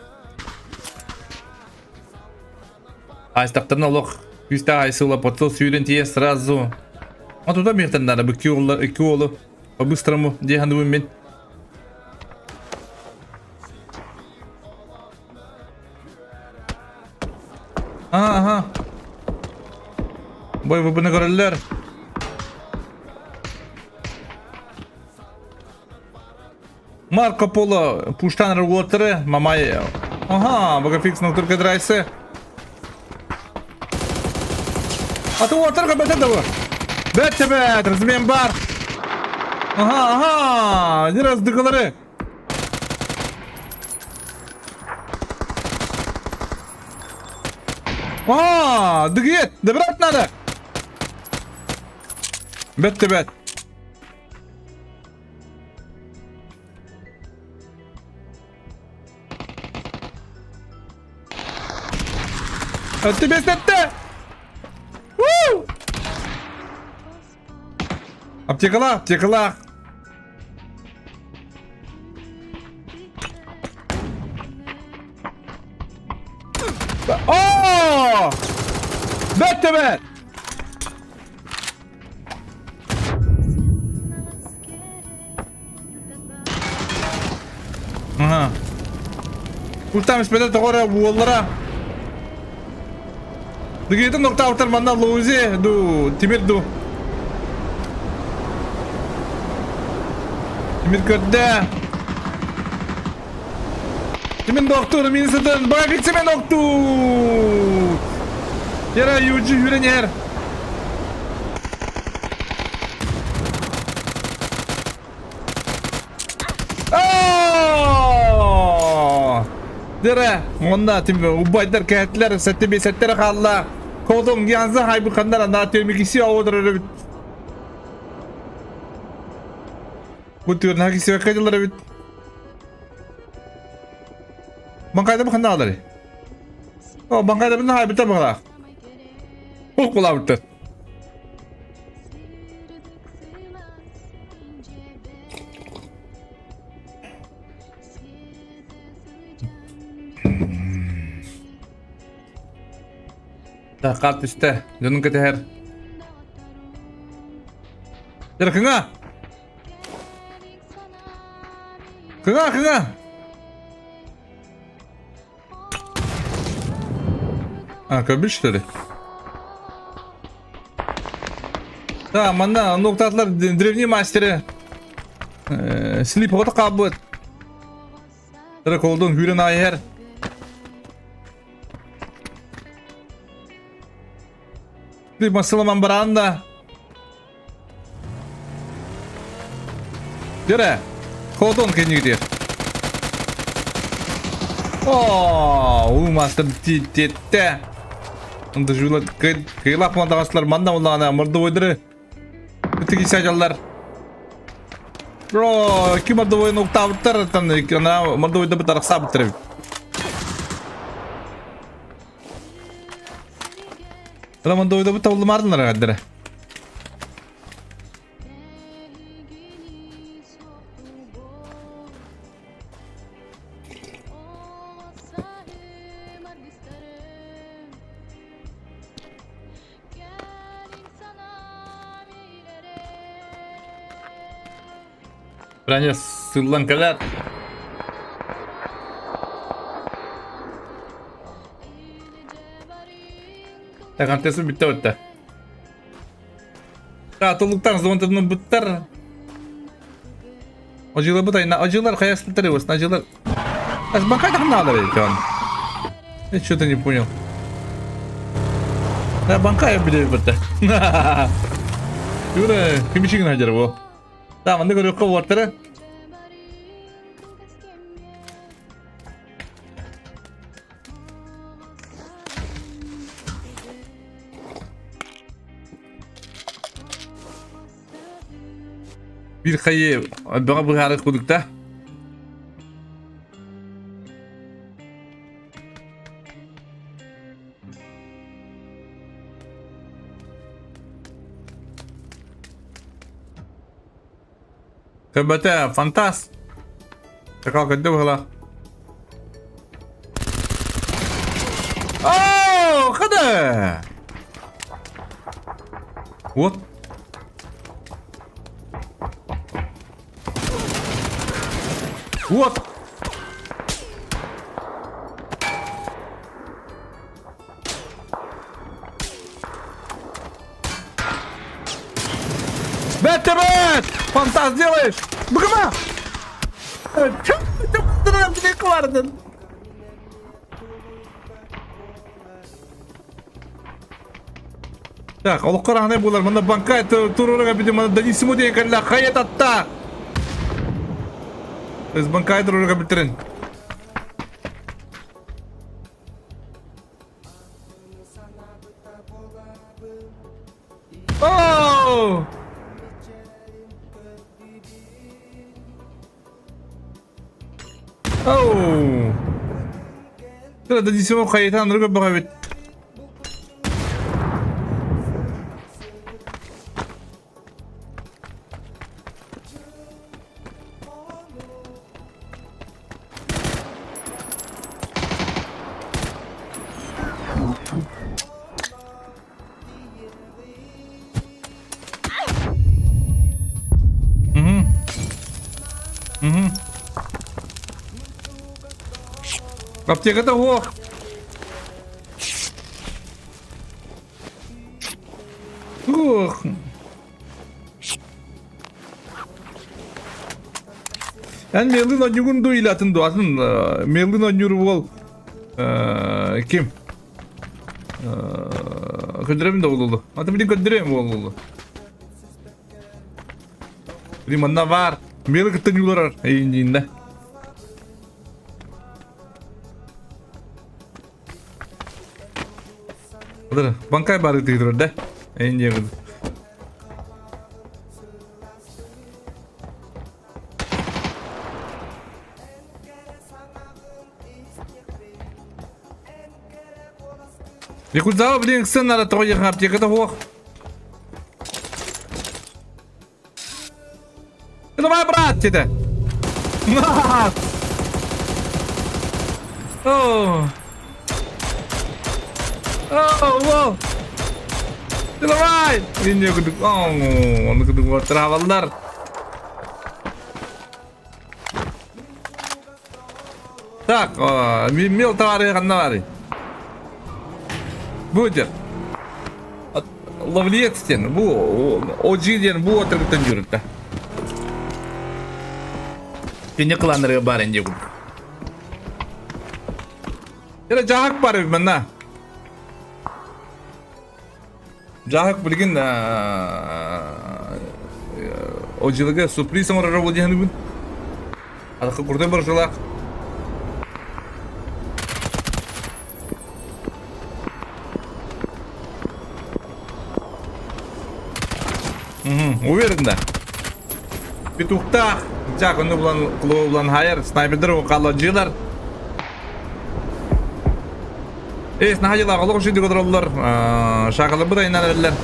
S2: Айстақтарына олох күүстээх айсыла подсос сүүрэн тиийэ сразу. А туда мехтен надо бы киолу по-быстрому деханыбын мен. Ага. Бой выбыны көрөллөр. Марко Поло пуштан уоттары Мамай. Ага, Богофикс на турка драйсы. А ты уоттарга бәтер да Бәт бәт, размен бар. Ага, ага, не раз дыгалары. А, дыгет, добрать надо. Бәт бәт. Өттү бестетте! Woo! Аптекалаах, аптекалаах. О! Бэт бэт! Ага. Куртам испетер тоҕо эрэ уоллара. Дыгыйтын нуктаабыттар манна Лоузи ду Тимир ду. Тимир көрдө. Тимин доктор, мин сытын, бага Тимин доктор! Яра юджи хүрен Дere, онна тим убайдар кәтлер, сәтте бесәттер қалла. Колдом янзы хайбы қандар ана төмігісі ауыдыр бит. Бу түрін хакisi кайдылар бит. Банкайда бу ханда алар. О, банкайда бу хайбы табыла. Ол кулабыттыр. Хат түстэ, дьонун кэтэһэр. Дьэ, кыҥа! Кыҥа, кыҥа! А, көрбүт что ли? Да, манна нуктатлар древний мастеры. Слип оҕото хаалбыт. Тыры колдун хүрен айар. Слип масыламан баран да. Дere, колдун кенигдер. О, уу мастер титтетте. Онда жула кыйлап мандағасылар манда олағана мордовойдыры. Ытык исажаллар. Бро, ки мордовойны уктабыттар, там ана мордовойда бит арахсабыттар. Ана мордовойда бит табылмардылар гаддара. Броня сыллан кэлэр. Тагантесы бүтте бүтте. Татылыктан звонтын буттар. Ажылар бут айна. Ажылар каяспыттар ебас. Ажылар. Ас бакай да надо ведь он. Я что-то не понял. Да банкай биле бутта. Юра, кимичигин хажар бу. Да, манды көрөккө уортары. Биир хайы бөҕө быһаарыы курдукта. Көрбөтө, фантаст. Такал көрдө быһылаах. Оо, хада! Вот. Вот. Бэт ты бэт! Фантаз делаешь! Быгыма! Бардын. Так, олоххо раһанай буолар. Манна банка туруорага бити манна Даниссимо диэн кэллэ хайа татта. Өз банкай туруорага битерин. Оу! Оу! Даниссимо хайытан ырга баҕабит. Мгм. Мгм. Аптеката ох. Ох. Эн Мелын оонньуугун дуу или атын дуу? Атын Мелын оонньуур уол ким? Көрдөрөбүн да уолу. Аты билин көрдөрөм уолу. Билин манна бар. Мелы кытта ньууларар эйиндиинде. Банкай бары тыйдырар да. Эйиндиэ Якудзава, блин, ыксан надо тоҕо диэххэ аптеката суох. Давай, брат, деді. О! О, о! Давай! Инне кудук. О, оны кудук траваллар. Так, мил товары ханна бары? Бу дер. Ловлец диэн, бу OG диэн бу отыргыттан жүрүттэ. Кине кыланырыга бар инде бу. Эре жаһак бар манна. Жаһак билигин OG-лыга сюрприз оҥорор буол диэн Адакка курдук баржылаах. Угу, уверен да. Петухтаах, Жак, onu булан, клубу булан хайыр, снайпердер укалладжылар. Эс, наһа олох үчүгэй олороллор, шакаларбыт айынан эрэллэр.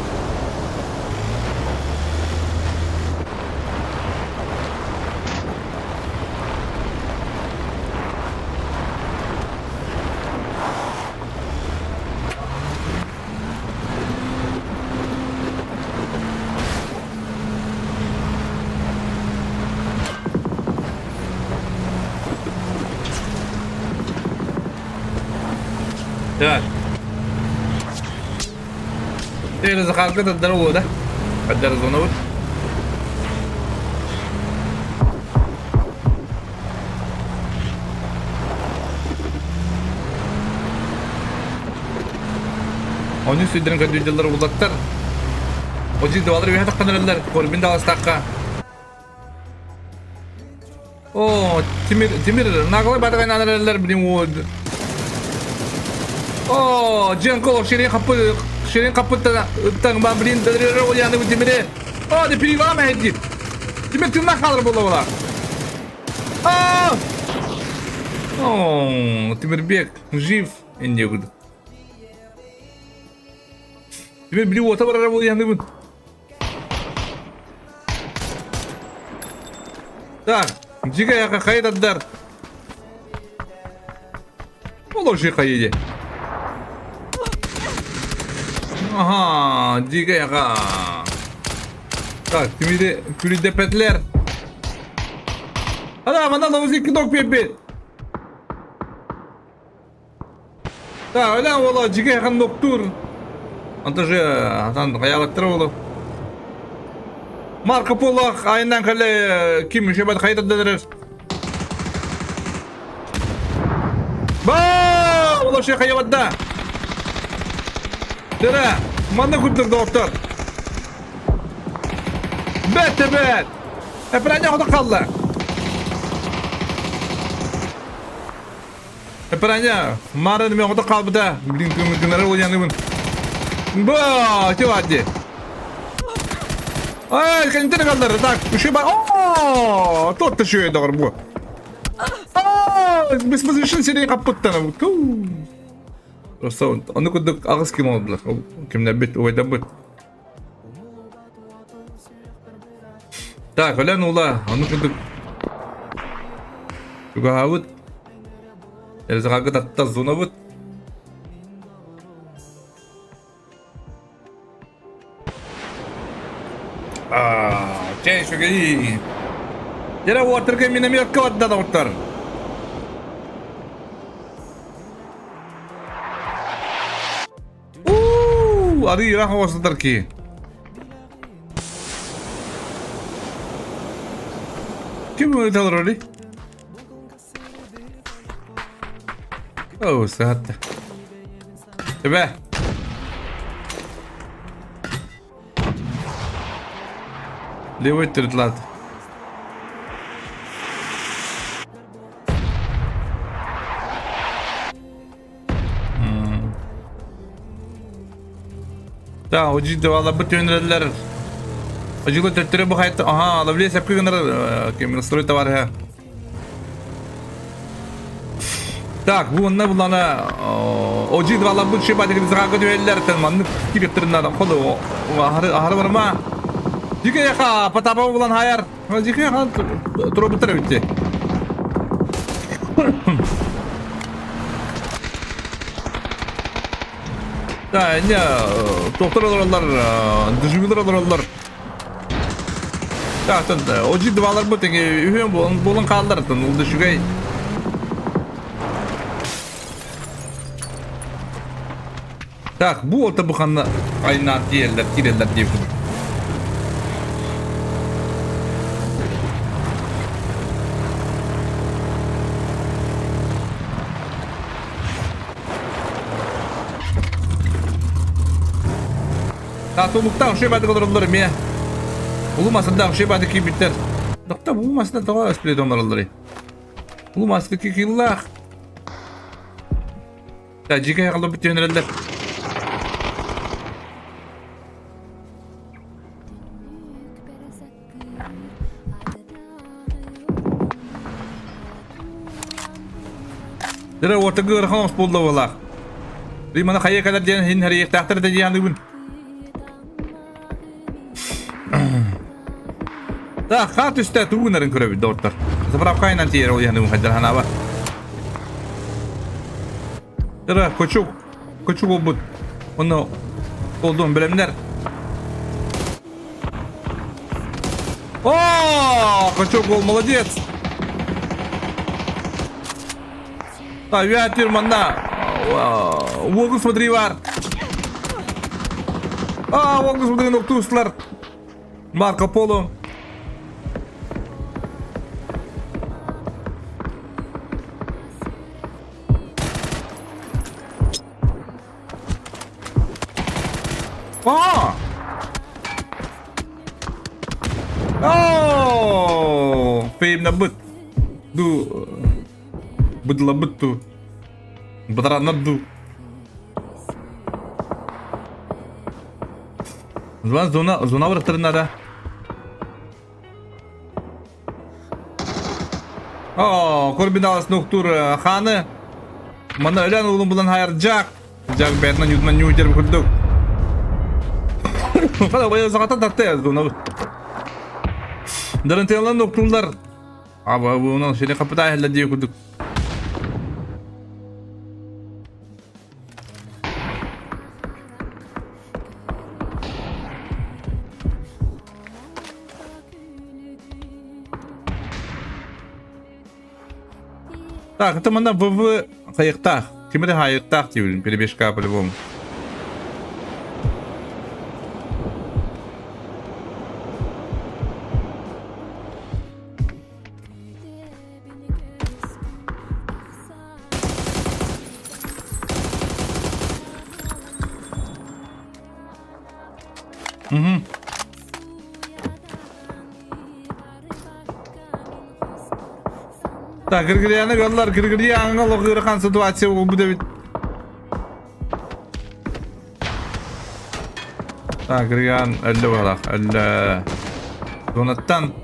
S2: Так. Теперь Захарка здорово, да? Поддержанного. Оны сүйдерин көдүйділер улаттар. Ожи дуалар үйе таққан Корбин даластаққа. О, Тимир, Тимир, наглый батагай нанаралар, блин, вот. О, Дженколов, ширин капы, ширин капы ыттан ба, блин, дадыры яны Тимире. О, не перелама эти. Тимир тына қалыр бола бола. О! О, Тимирбек жив, инде күді. Тимир били ота барар бол яны бун. Так, жига яка хайдадар. Олор жи хайде. Ага, жига яка. Так, Тимири күлүдепетлер. Ана, мана ловузи кидок пепет. Так, өлен ола жига якан доктор. Анта же атан хаялаттыр олу. Марко Поло айынан кале ким үшебет хайдадыр. Ба! Ола шей хаябатда. Дere, манна күттүр доктор. Бет бет. Эпрәне хода қалды. Эпрәне, марын мен хода қалбыда. Блин, күннәре ул яны бун. Ба, тевади. Ай, кантер қалдыр. Так, үші бар. О, тот үші доғыр бу. А, без позишн серия капыттан. Просто аны күдүк агыс ким алдылар. Кимдер бит, ойда бит. Так, өлен ула, аны күдүк. Тугаабыт. Элзагы татта зонабыт. А, чей шугей. Дere уотырга минометка ватда доктор. Уу, ары ирах оғасыдар ки. Ким өталар оли? Оо, саатта. Эбэ. Левой төрүтлаат. Да, ожи девалабыт түһүнэрэллэр. Ожига төттөрү бу хайта, аха, лавле сепке гынар кем настрой товарища. Так, бу онна булана ожи девалабыт шеба деген зрага түһэллэр тен маннык кирептерин холу ахары ахары барма. Жике яха потапа булан хайар. Жике яха туробуттар битти. Да, не, доктор олороллар, дежурдар олороллар. Так, ожи двалар бу теге үһүөн буолан буолан хааллар тон ол үчүгэй. Так, бу орта бу ханна айнаан тиийэллэр, киирэллэр диэбитим. Татулуктаах үчүгэй баадык олороллор эмиэ. Улуу масырдаах үчүгэй баадык киирбиттэр. Дохто бу масына тоҕо өспүлэт олороллорый? Улуу масты кикиллаах. Дьигэ хаалбыт түһэнэрэллэр. Дere ортага ыарахан оҕус буолла буолаах. Риманы хайа кэлэр диэн иһин хэрийиэхтээхтэр этэ дии саныыбын. Да, хаа түстэ тугу гынарын көрөбүт доҕоттор. Заправкайынан тиийэр ол иһэн хайдар ханаба. Дere кочук, кочук болбут. Оны колдун бэлэмнэр. О, кочук был молодец. Так, я теперь манна. Уогу смотри бар. А, уогу смотри, ноктуслар. Марко Поло. А! О! Феймнабыт. Ду быдлабыт ту. Бадраннар ду. Зона зона зона барыттарына О, Корбиналас нуктур ханы. Мана өлөн улун булан хайар Джак. Джак бэтмен юдман ньютер курдук. Хада бая загата тартты зона. Дарантелан нуктулар. Аба буна шере капыта хелла дие курдук. Так, это манна ВВ хайыктаах. Ким эрэ хайыктаах диибин, перебежка по-любому. Угу. Так, Григорьяны галлар, Григорьян олох ыарахан ситуация буолбут эбит. Так, Григорьян өллө буолах, өллө. Зонаттан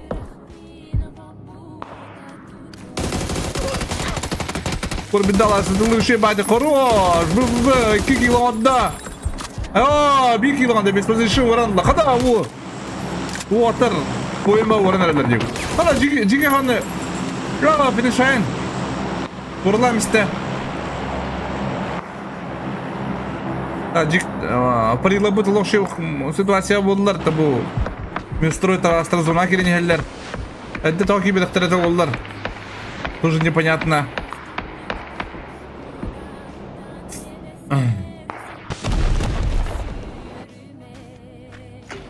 S2: Курбидала сытылышы бати хорош! ББ, 2 килода! А, 1 килода без позиции уран хада у. Уотар поема уран эрэлэр дип. Хада жиги жиги ханы. Браво, финишайн. Курлам исте. Жик парилабыт лохши ситуация болдулар табу. Минстрой астразуна киринехеллер. Эрдэ тоҕо киирбэтэхтэрэ да буоллар. Тоже непонятно.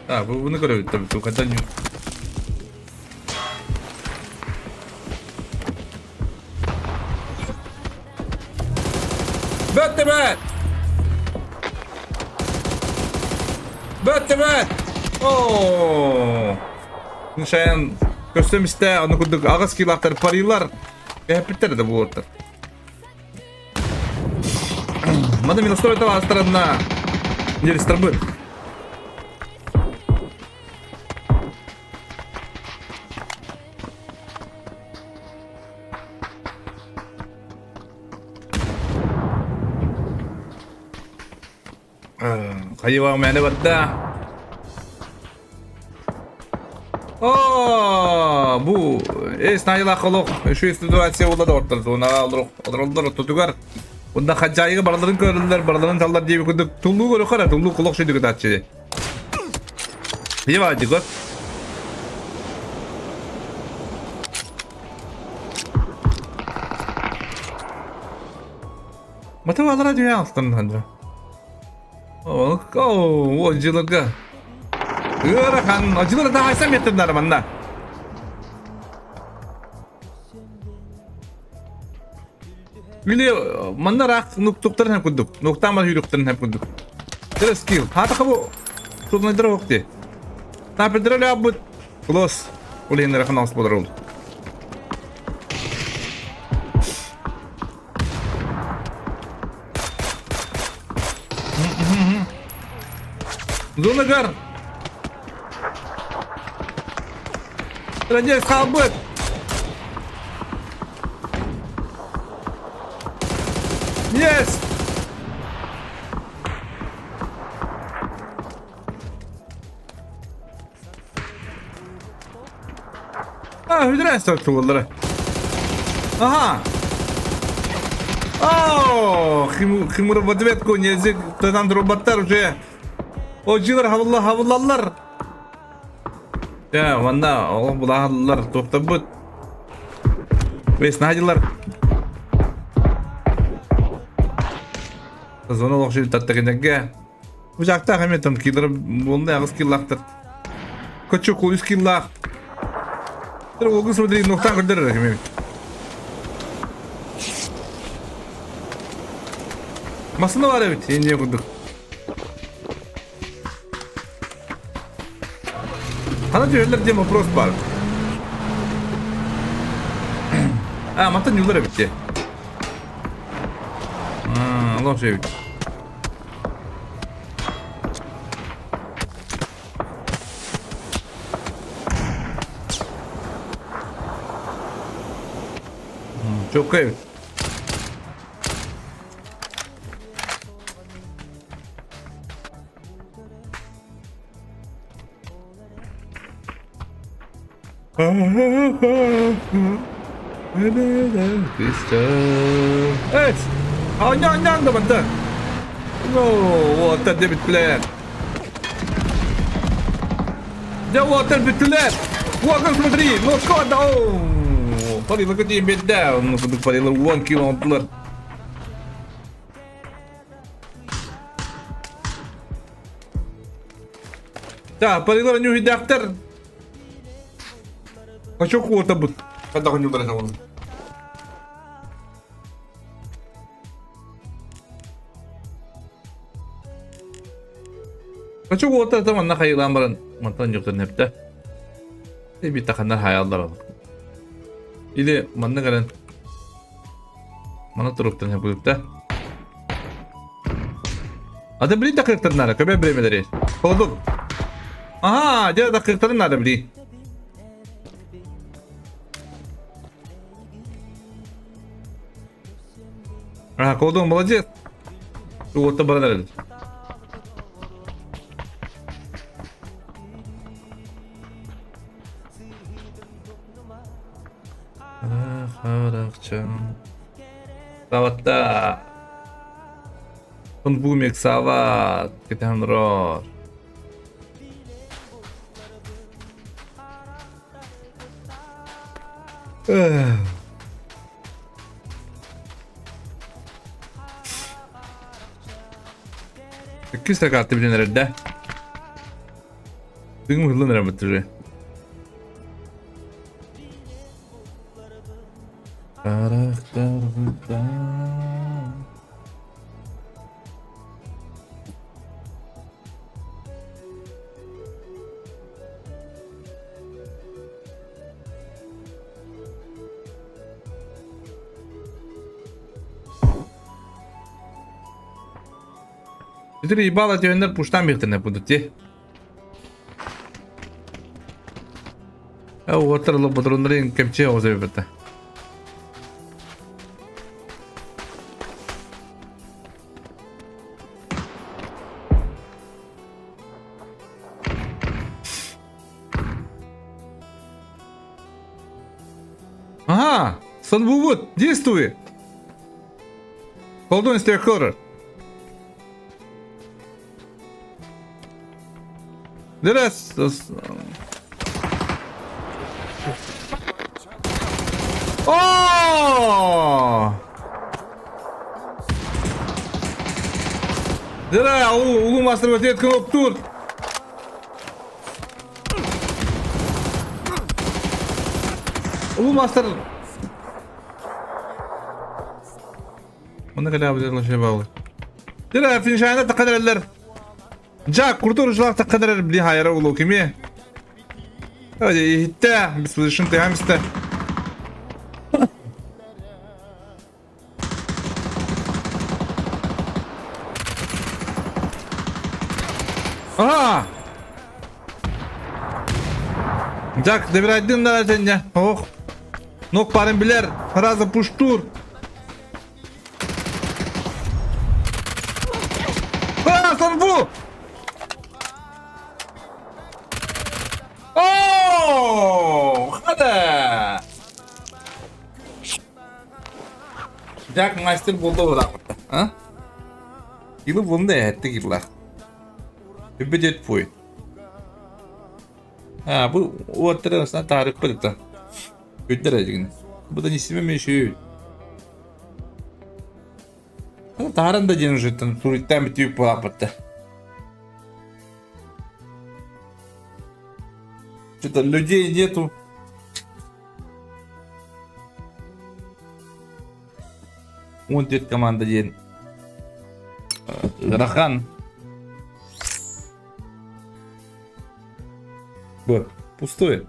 S2: А, вы көрөбүт там когда не. бэт! Бэт бэт! Оо! Шаян көстөм истэ, ону курдук аҕыс килаахтар парилар. Эһэппиттэр да буолуоттар. Маны минустой астарына нерестарбыт. Хайыва мэне барда. О, бу эс найылаах олох үчүгэй ситуация буолла да ортор олороллор ортотугар Онда хадьаайыга бараларын көрөллөр, бараларын таллар диэби курдук туллуу көрөхөр, туллуу кулох шүйдүк ытааччы. Ева дигот. Матывалара дүйэ алтан хандра. О, дьыларга. Ыарахан, дьылар да хайсам еттеннар манна. Или манна раах нуктуктарын хэм курдук. Нуктаамар хүйрүктарын хэм курдук. Тэр скилл. Хаата бу тулнайдара охти. Тапедра лябыт. Клосс. Улейнера ханалс болар ол. Зонагар! Радиус хаалбыт! Yes! А, хүдрээс туллара. Ага. О, химура в ответку нельзя, там роботтар уже. О, джилар хавылла хавыллаллар. Дьэ, манна олох булаһаллар туохтарбыт. Весна дилар. Зона олох таттагынерге. Бу жактаах эмиэ там киллер буолна аҕыс киллаахтар. Кочук үс киллаах. Олгун смотри, нуктаан көрдөрөр эмиэ. Масына бар эбит, инде курдук. Хана түһэллэр диэн вопрос бар. А, мантан ньулар эбит дии. Олох эбит. Чокка эбит. Evet. Оонньоон да барда. Ну, уолаттар дьэ бүттүлэр. Дьэ уолаттар бүттүлэр. Уолаттар смотри, ну что да, Парила көтүйін берді. Ну, парила 10 кило оттулар. Так, парилар ньүһүйдээхтэр. Хочу куотабыт. Хайдах ньулар оны. Хочу куота там манна хайылаан баран мантан юктан непте. Эби таханнар хаяллар ал. Или манна кэлэн Мана туруктан хапылыпта. Ата били такыктар надо, көбө бремелери. Холодок. Ага, дьэ такыктарын надо били. Ага, колдун молодец. Уотта баран эрэр. Саватта. Бумик Сават. Кэтэһэн олорор. Иккис карта билэн эрэрдэ. Тыгым ыһыллан эрэр уже. Бүтүр ебало түһэннэр пуштан биэхтэринэ будут те. Уоттар лоботруннарын кэмчи оҕус эбиппэтэ. Ага, Санбувут, действуй! Колдун истиэххэ Дөрес. О! Дөрэ, улуу мастер өтет кнопктур. Улуу мастер. Маны кэлээбит лошадь баалы. Дөрэ, финишайна таққан эрэллэр. Жак, куртур ужлах таққан эрэр били хайара улуу кими? Иһиттэ, беслышим ты хамиста. Ага! Жак, добирайдын да сенне. Ох. Нок барын билер. Раза пуштур. А, Санбу! О, хада! Жак мастер болды орақ. А? Илы бұнда әтті килах. Үбедет пуй. А, бу уоттара сан тарих бит. Күндер әдігін. Бу да несіме мен шүй. Таран да ден життен туриттен бітіп болапытты. Что-то людей нету. Он дед команда ден. Рахан. Б. Пустое.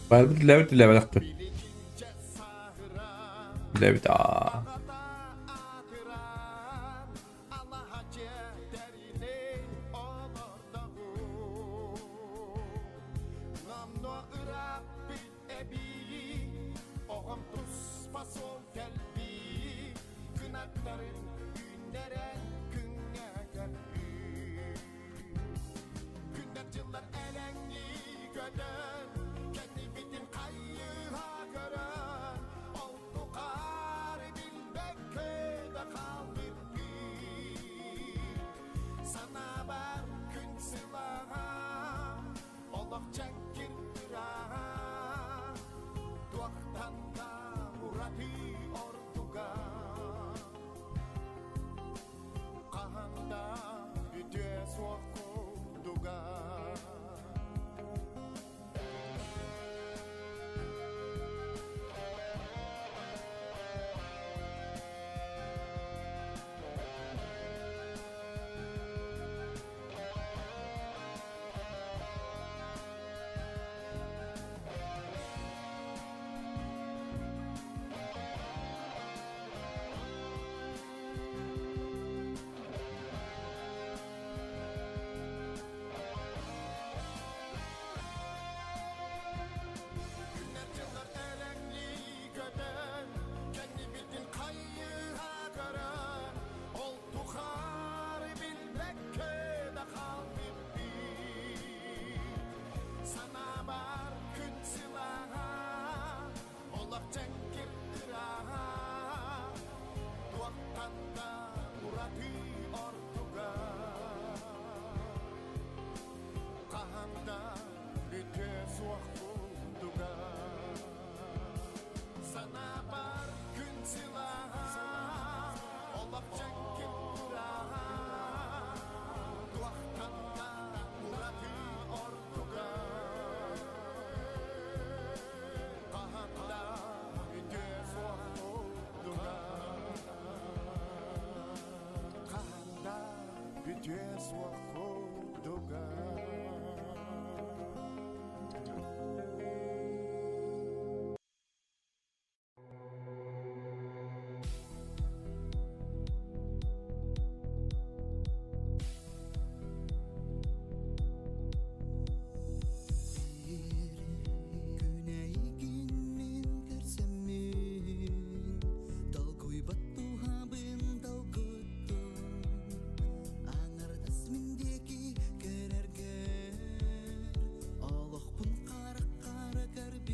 S2: Барбыт үлэбит үлэбэтэхпит. Үлэбит аа.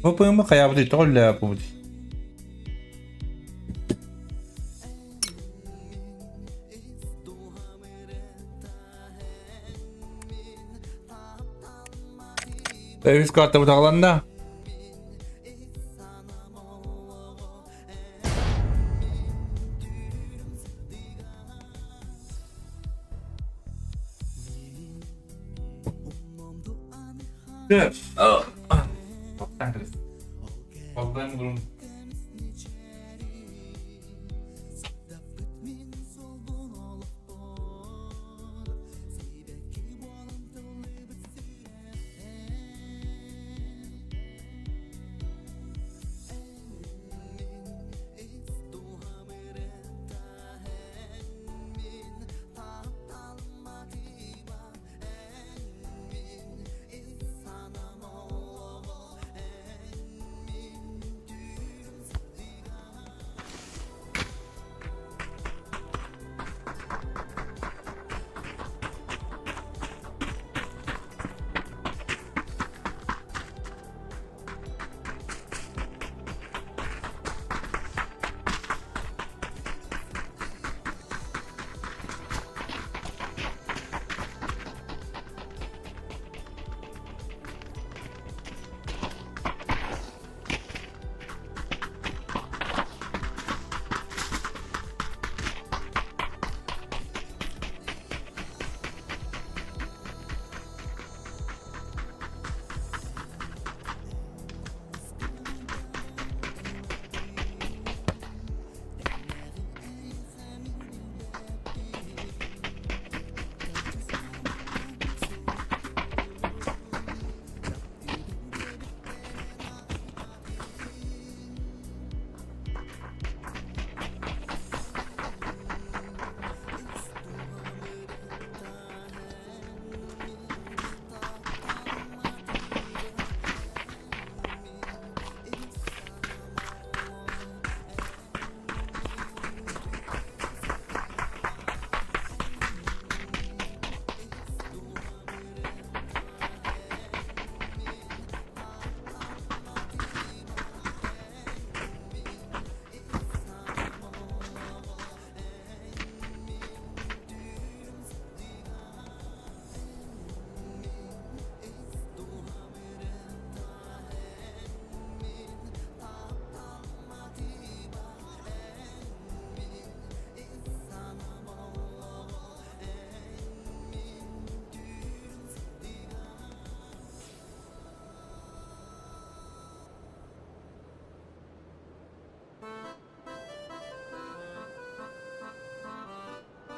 S2: ВПМ хайаабыт тоҕо үлэлээбит. Үс карта бутаҕаланна.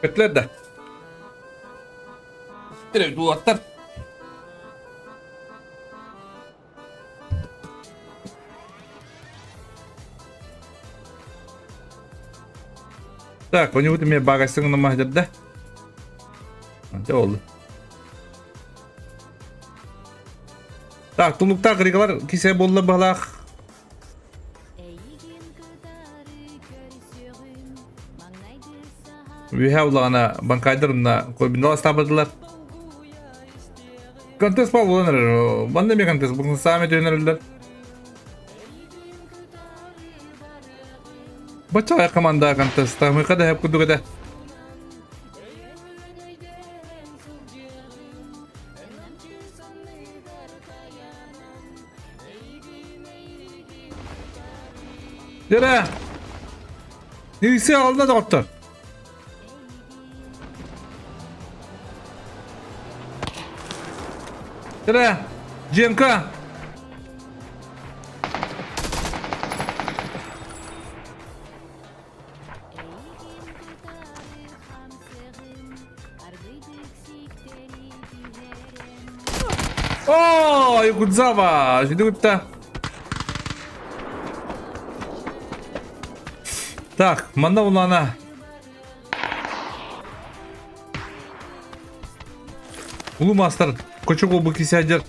S2: Көтүлэр да. Дулаттар. Так, у него там багасың намаһдырда. Анча oldu. Так, тулуктаах кырыгалар кисе болла балах. Үөһэ улаҕана банкайдарына койбунал астаабатылар. Контест бал буолан эрэр. Манна эмиэ контест. Бу саамай төнөрөллөр. Баччаҕай команда контест. Мыка да курдук этэ. Дere! Neyse aldı doktor. Дere! Дженка! О, Якудзава! Жидутта. Так, манна улана. Улуу мастер, кочук олбу кисядер.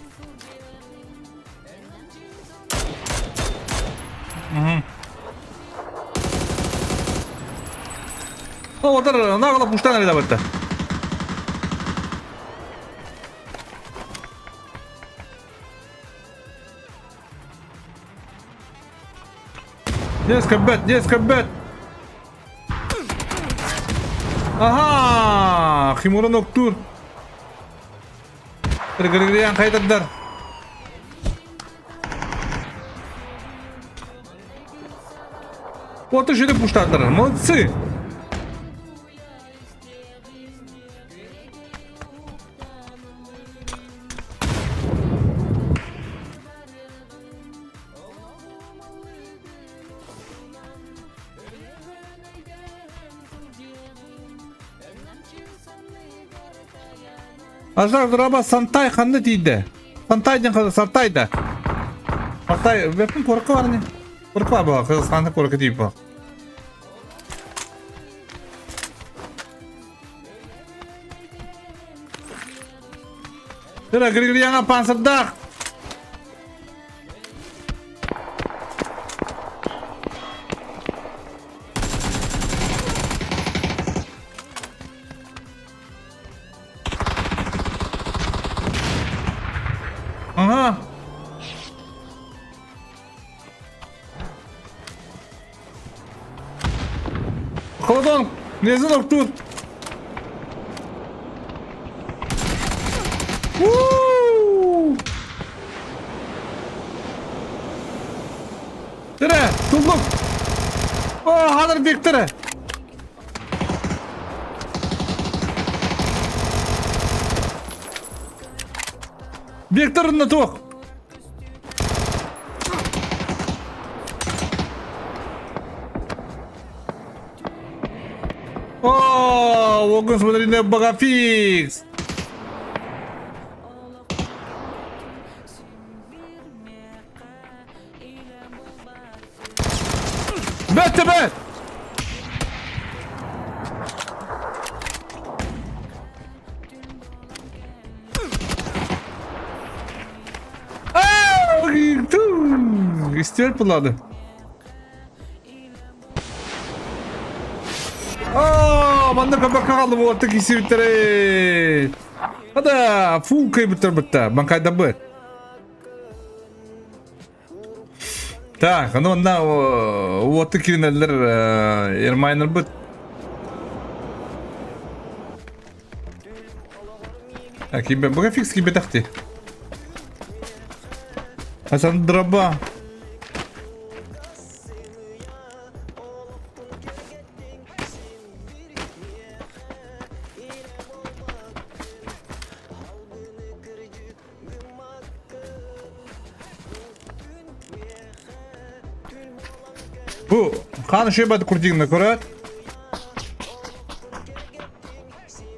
S2: О, отар, нагала пуштан эле бытта. Деско бет, деско бет. Аха, Химура ноктур. Григориан кайтардар. Вот еще пуштатар. Молодцы. Ажар Драба Сантай ханна тиийдэ? Сантай диэн ханна Сартай да? Сартай бэппин куоракка бар ини. Куоракка бар буолла, Казахстанда куоракка тиийбит буолла. Ыра Григорьяна пансырдаах! Ага. Холодон, незин охтуур. Тире, туллук. О, хадыр Викторе. Виктор на туох. О, Логан, смотри на Багафикс. Бэт бэт! Истер булады. Аа, манна кабакка қалды болатты кисибиттер. Ада, фу кайбыттар бытта, банкайда быт. Так, аны онна уотты киринеллер Ермайнер быт. Кибе, буга фикс кибе тахти. Хасан дроба. Бу хаан үчүгэй курдигна көрөөт.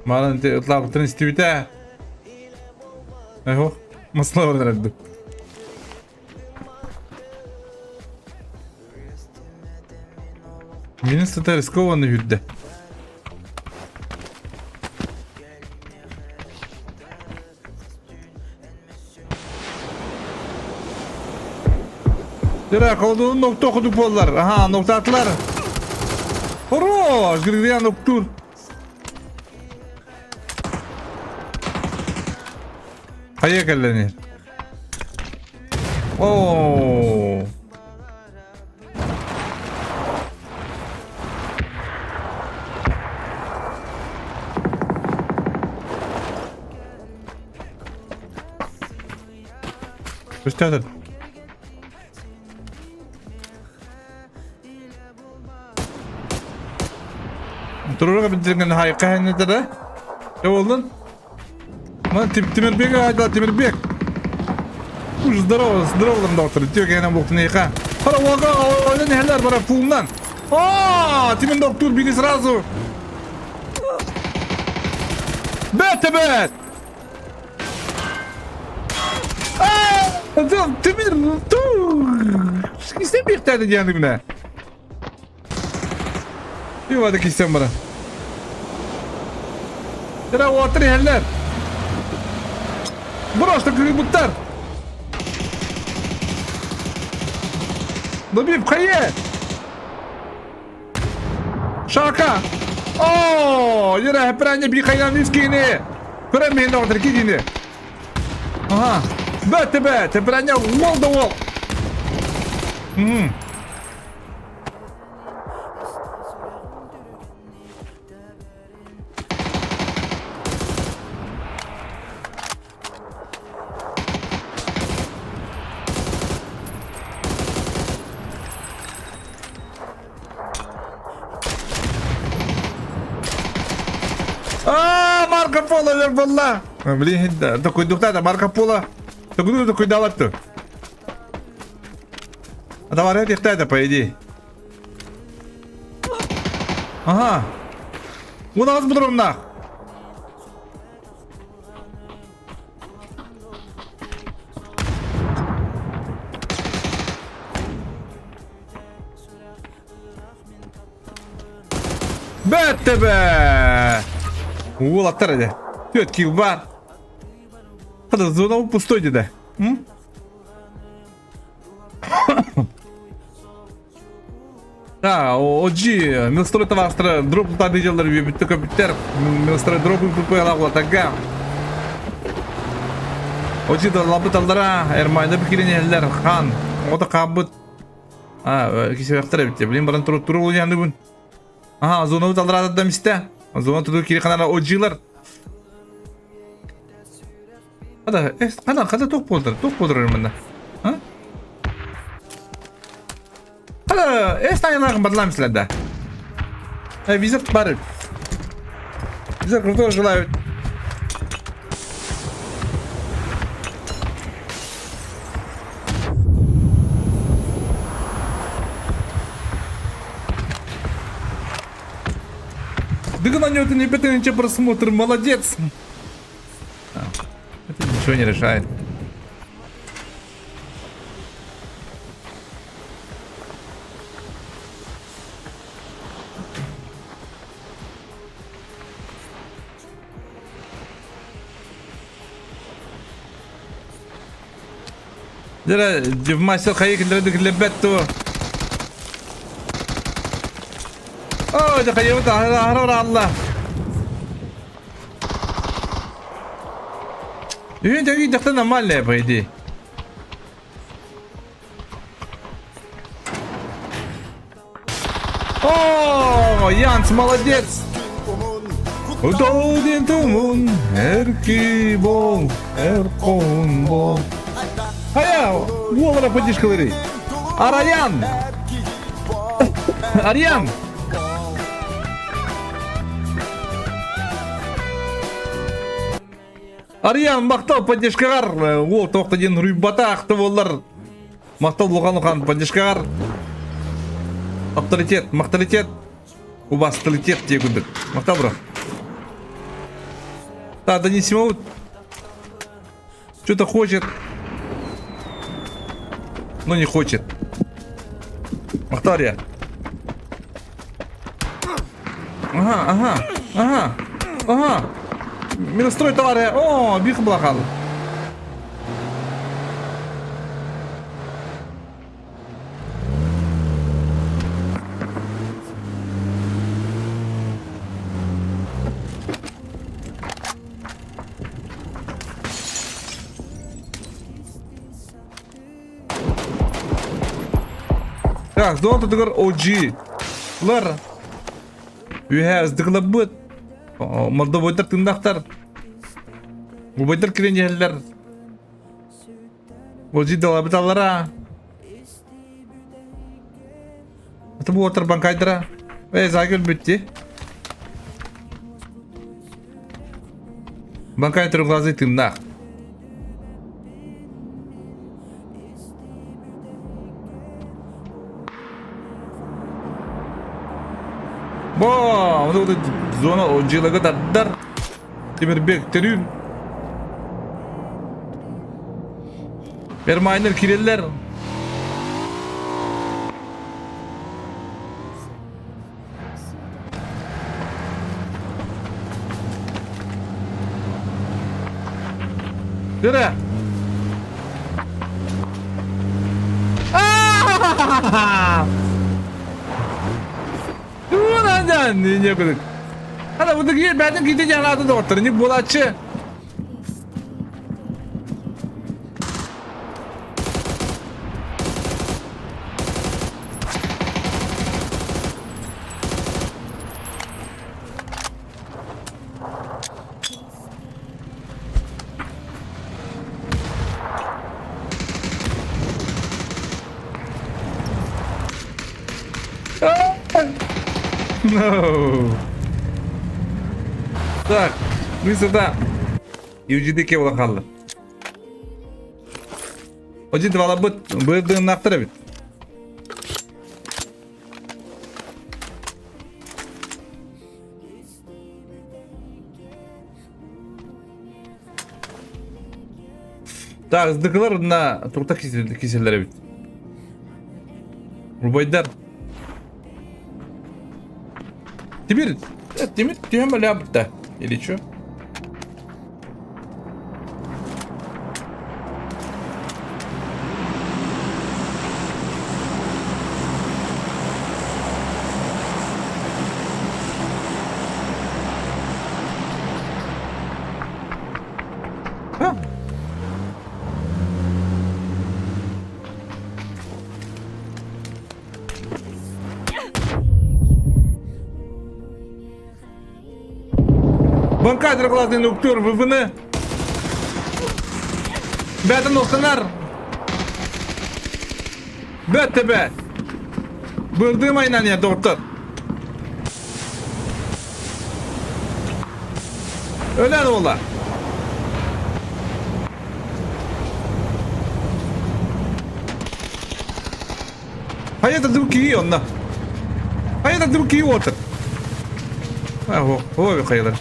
S2: Манан ытлаабыттарын истибитэ. Эһо, масла бардар Мини сыта рискованный үрдэ. Дөрө, колдуун нокто кудук буоллар. Аха, ноктаатылар. Хорош, Григориан октуур. Хайа кэллэни. Оо. Көстөтөр. Туруга билдирген хайка хэннедere. Не болдун? Мына Тимирбек айда Тимирбек. Уж здорово, здорово доктор. Тёкенен буктун эйка. Хара уага ойлон хелер бара фулнан. А, Тимир доктор бери сразу. Бет бет. Кистен биэхтээтэ диэн гына. Ювады кистен бара. Тера уоттар иһэллэр. Просто кыргыбыттар. Лабиб хайе! Шака! О, Юра, хепране би хайан искини. Көрө мен доҕотор кидини. Ага. Бөттө бе, хепране уол да уол. Аа, Марко Поло өлөр буолла. Блин, токуйдуктаа Марко Поло. Токуйду токуйдаалар Давай, это по идее. Ага. У нас будрумнах. Бәтте бе! Уолаттар эде. Түөт кил бар. Хата зона пустой деде. М? Да, OG, Милстрой тавастра, дроп тады дьаллар бүттө көпүттер. Милстрой дроп ПП-ла OG да лабыт аллара, Эрмайда бикирин хан. Ота кабыт. А, кисебектер эбит. Блин, баран туру туру болуян бүгүн. Ага, зона аллара да мисте. Зона туду кири канара OG-лар. Када, када, када тоқ болдыр, тоқ болдыр мында. А? Када, эс тайнагын бадлам силерде. Визит бар. Визит крутой желаю. Дыгын на не бетенче просмотр, молодец. Это ничего не решает. Дера, мастер хайык лебетту. О, да хайык Allah. Үйін тәгі жақта нормальная, по идее. О, Янс, молодец! Удолдин тумун, эрки бол, эркон бол. Хая, уолара поддержка Араян! Арьян! Арьян, мактал поддержкагар. Ол тоқта ден рүйбата ақты болар. Мактал болған оқан поддержкагар. Авторитет, макталитет. Убасталитет те күндік. Мактал бро. Да, да не Симоут. Что-то хочет. Но не хочет. Мактария. Ага, ага, ага, ага. Минустрой товары. О, бих блахал. Так, зона тутугар OG. Лар. Үһэ ыздыгылабыт. Мордобойдар тыындахтар. Убайдар кирен иһэллэр. OG далабыт аллара. Это бу отыр банкайдыра. Эй, загül бүтти. Банкай глазы тыындах. Бо, вот зона OG-лага тардар. Темирбек терүн. Бермайнер киреллер. Yürü. Хана бу бэйэтин киитин дьаһанаатын доҕоттор ник буолааччы. No. Так, мы сюда. UGD буолан хаалла. Ожи двалабыт бырдыыннаахтар эбит. Так, сдыкылар уонна турта киселлэр эбит. Рубайдар. Тимир, Тимир түһэн бэлэбит Или чё? Банкадр глазный нуктур ВВН. Бәтін оқтанар. Бәт бәт. Бырдым айнан я доктор. Өлен ола. Хайа да кии онно. Хайа да кии отыр. А, о, хайалар.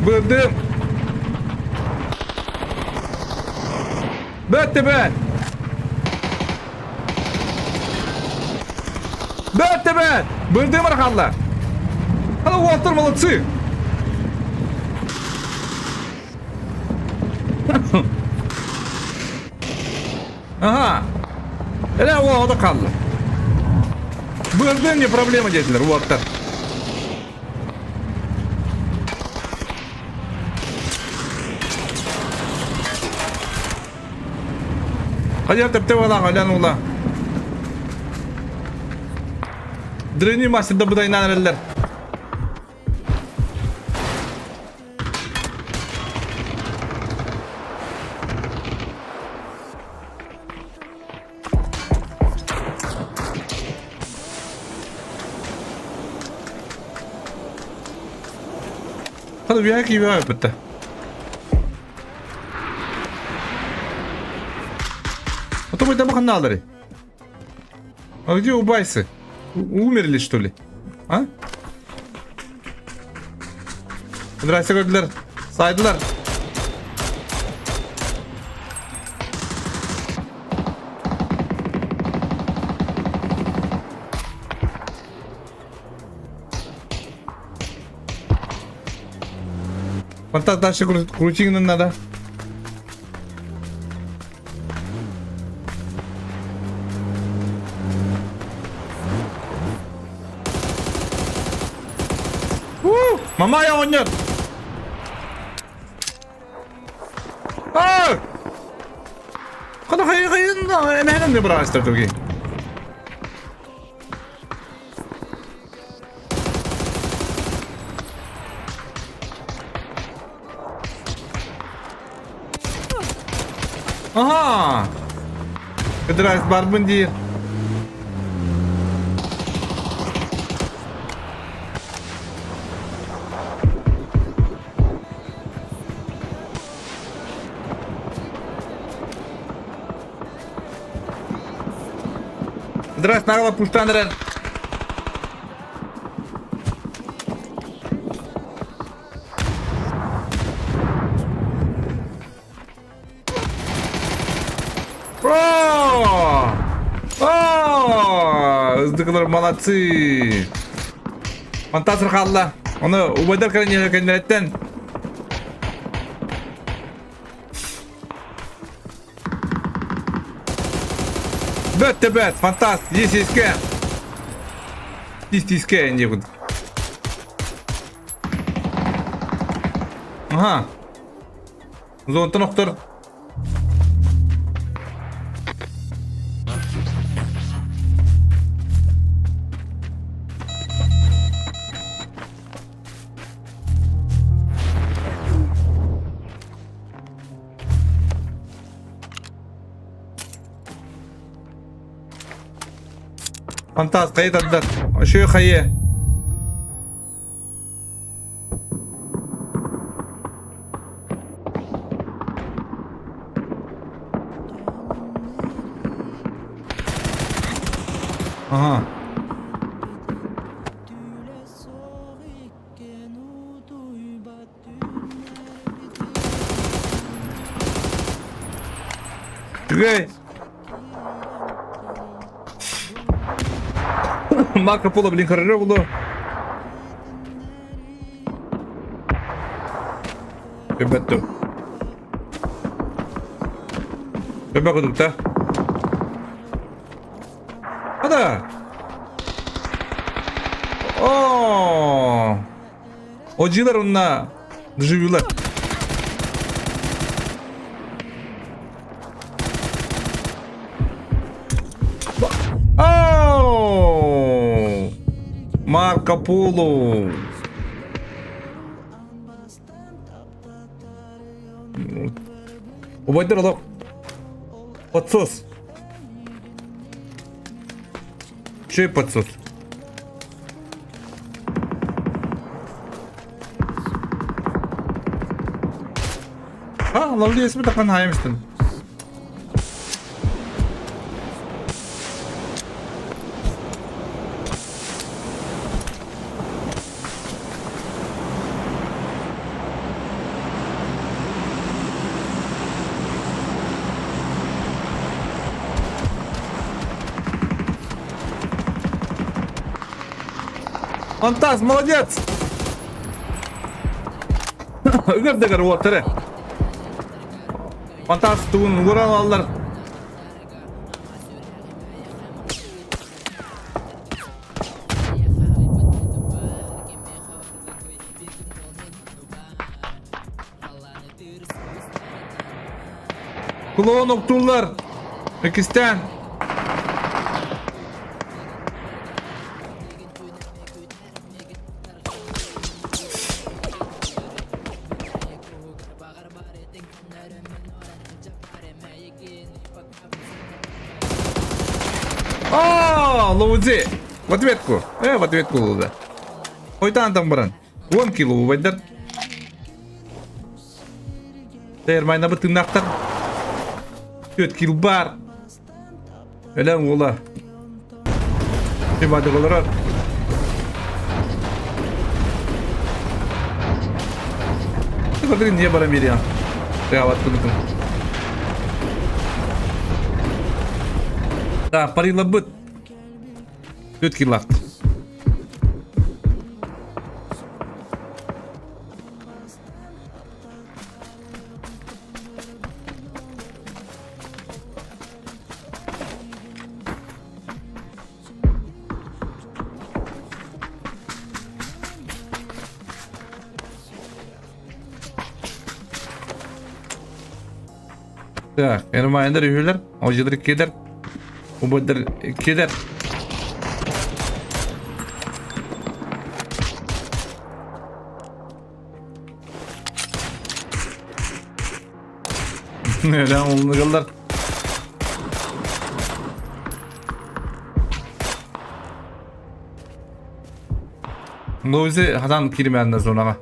S2: Бырдым. Бөттө бөт. Бөттө бөт. Бырдым архалла. Ана уолаттар молодцы. Ага. Эля уола қалды. Бырдым не проблема диэтилэр уолаттар. Хайа тэптэ уола халян ула. Дрени мастер будайнан эрэллэр. Hadi bir gibi bitti. А то мы там ханалары. А где убайсы? Умерли что ли? А? Здрасте, көрдүлэр. Сайдылар. Вот так дальше крутить надо. Мамая оҕонньор! Аа! Хана хайы хайын эмэһэн не быраастар туги. Ага! Кыдыраас барбын диир. Здрасте, нагла пуштан эрэр. О! О! Ыздыкылар молодцы! Фантазер хаалла. Оны убайдар кэннилэриттэн Бөт да бөт, фантаст, есть иске. Тис тиске некуда. Ага. Зонтан охтор. Фантаст, хайы тардар. Ошо хайы. Ага. Үчүгэй. Марко Поло, блин, хорошо было. Ребята. Ребята, да? Ада! О! Одьилар онна доживюлар. Оу! Марко Поло! Убайдар олох подсос. Чей подсос? А, ловли есми тақан хайымстын. Антас, молодец! Ыгыр дыгыр уоттары. Антас тугун уран аллар. Клоун октууллар. Пакистан. О, Лоузи! В ответку! В ответку Луда. Хойтан там баран. Уон кило убайдар. Термайна бытыннахтар. Түөт кил бар. Өлөн уола. Тимадык олорор. Көрдүк не бара мириан. Тыабат кудукун. Да, парилабыт. Түөт киллаахт. Так, Эрмайндар үһүлэр, Ожидыр кедер, Убайдар кедер. Нөлен улныгалар. Лоузи хадан киримээннэ зонаҕа.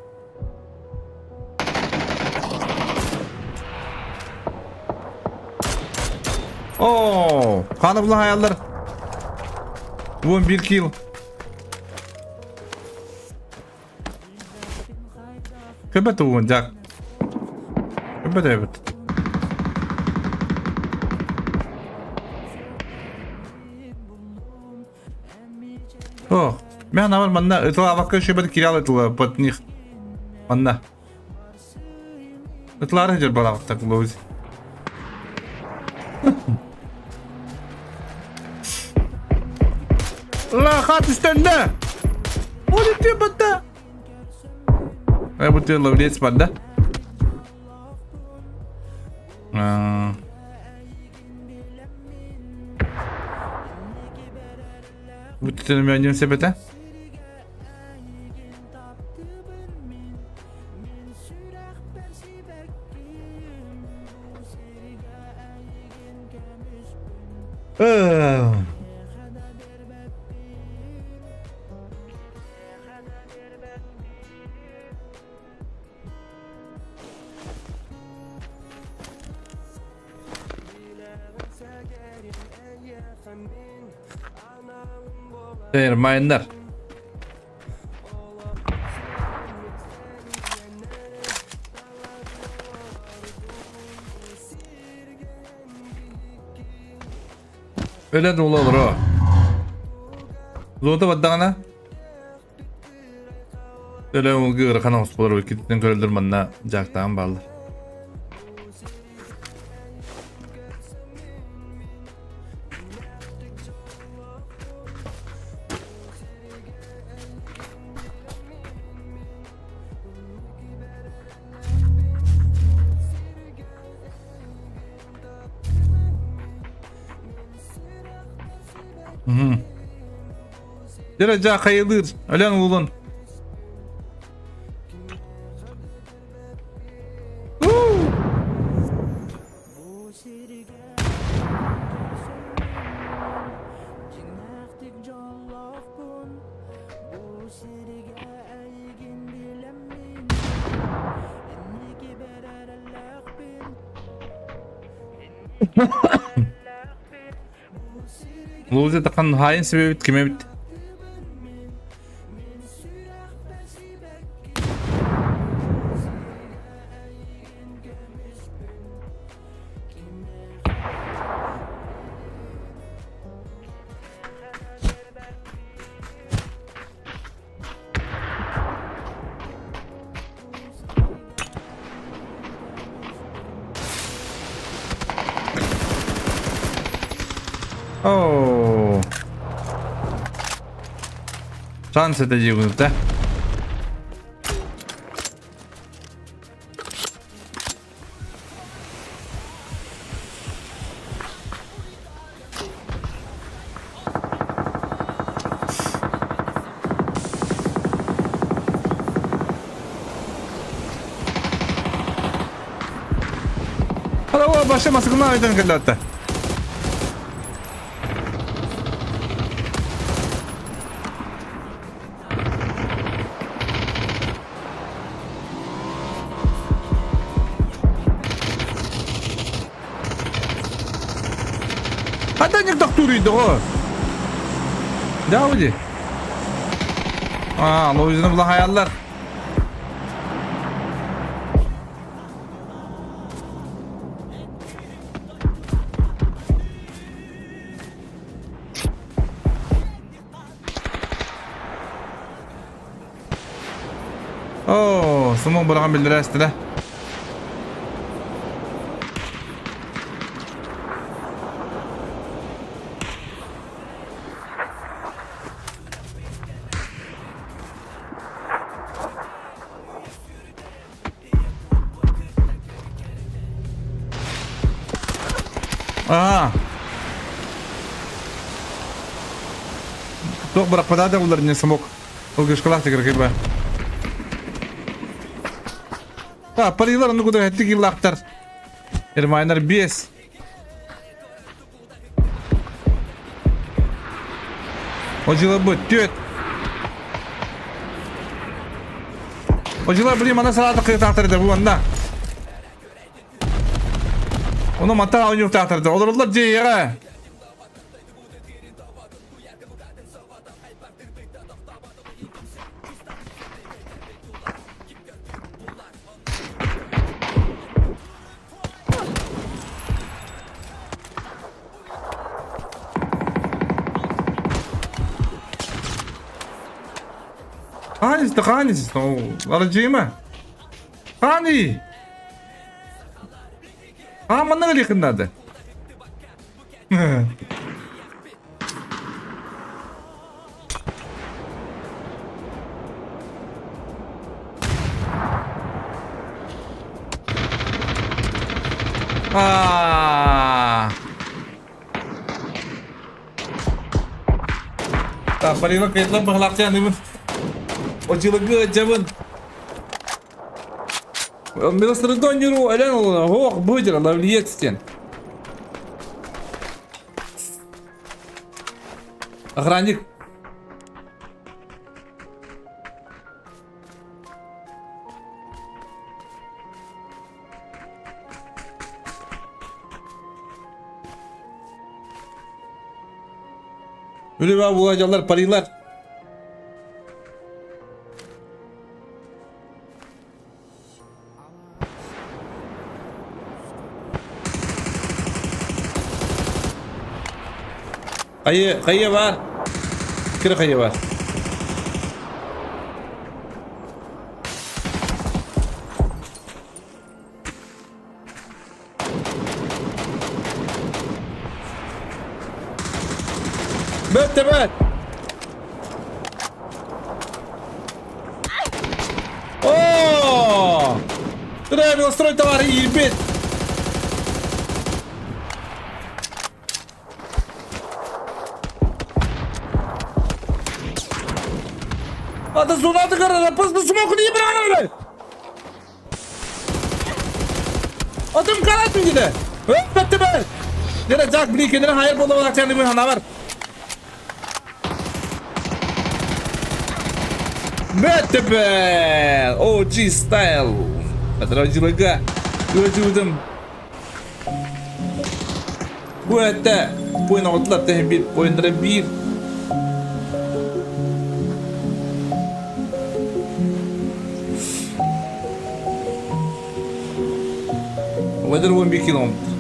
S2: Оо, хаана булан хаяллар. 11 килл. Көбөт угун жак. Көбөт эбит. О, мен амар манна ытылаабакка үшөбөр кирал ытыла под них. Манна. Ытылаары сылдьар балаҕаттар лоузи. Лаха түстэннэ! Ол итти батта! Ай бу ты ловлец бар да? Бу түтөнүм сөп этэ. Майындар. Өлөн ула олоро. Золото бардағына Өлөн улгы ырахан оҕуспалар иккитинэн көрөллөр манна дьаактаан бааллар. Дьэ дьэ хайылыыр, өлөн уулун. Луза тахан хаайын себебит ким эбит? Оо. Шанс это диигунут да? Hadi başlaması bunlar öden geldi hatta. Хантан тохтууруй доҕор? Дауди. Аа, лоизаны була хаяллар. Оо, сумук быраҕан биллэрэ эстилэ. Аа. Туох бырахпатаа да булар не смог. Ол кышкалаах тигэр Та, парилар ону куда хеттик иллаахтар. Ермайнар 5. Одьылабыт түөт. Одьыла блин мана салаата кыытаахтар бу манна. Ону мантан оонньуохтаахтар олороллор дьиэҕэ. Хаан истэ, хаан истэ. Арыдьыйма. Хаан Хаан манна кэлиэххин наада. Аа. Так, Полина Кэтлин быһылаахтааныбын. Очилыгы дьабын. Милостродоннеру элен олуна хоох быдьыр лавлиекстен. Охранник. Үлүбэ буладьалар парилар. Хайы, хайы бар. Кыра хайы бар. Бэт бэт! О! Туда строй товары ирбит! Ата зонаты кара, пыс смог не брали! Атым карат мигиде. Өппетти бер. Дере жак били кенере хайыр боло акчаны мен ханавар. Бетти бер. OG style. Адрожылыга. Өжүдүм. Бу этте. Буйна отлар тehen bir oyunlara bir. Weather 11 километр.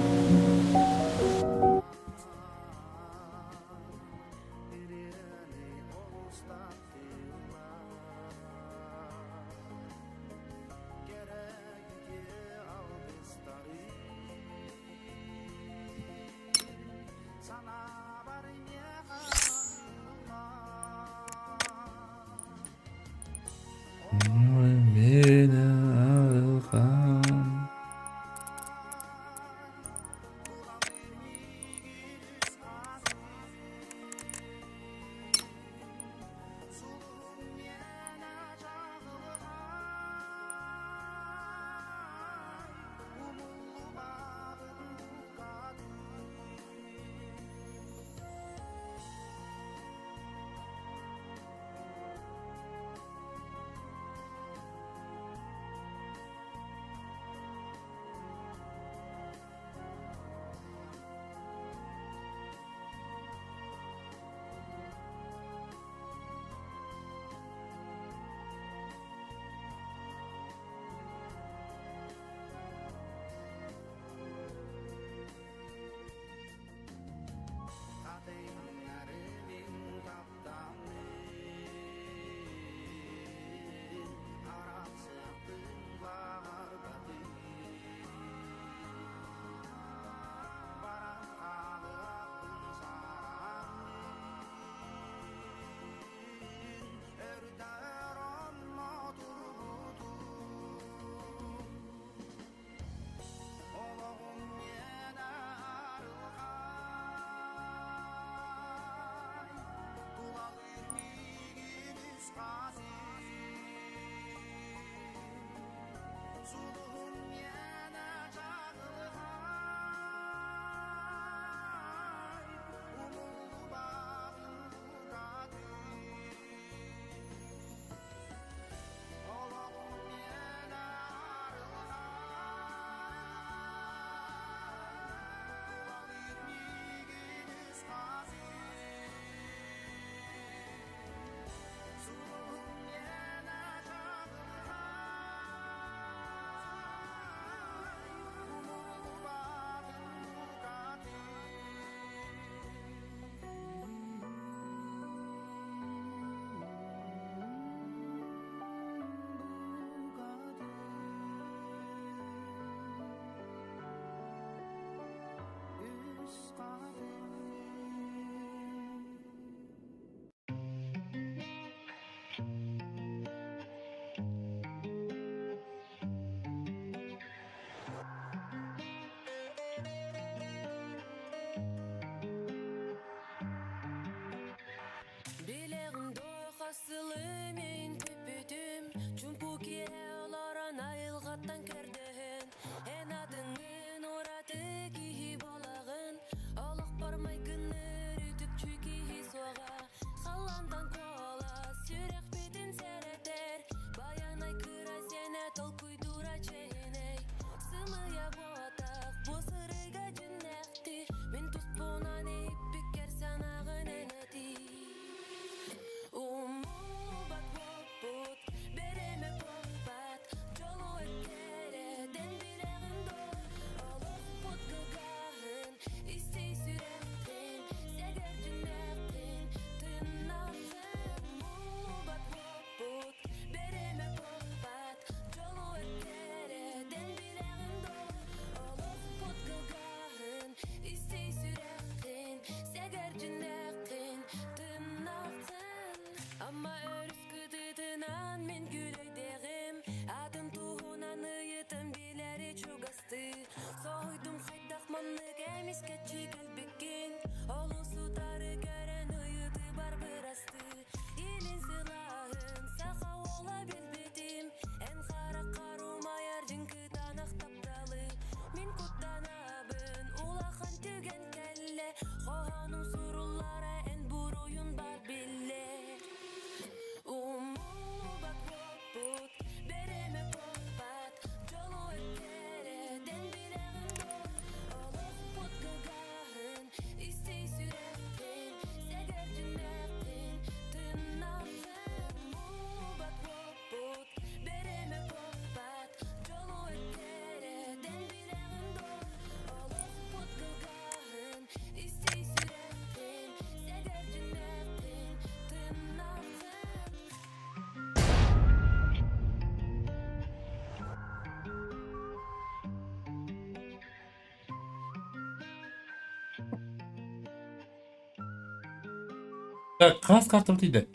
S2: Так, хас карта тиийдэ?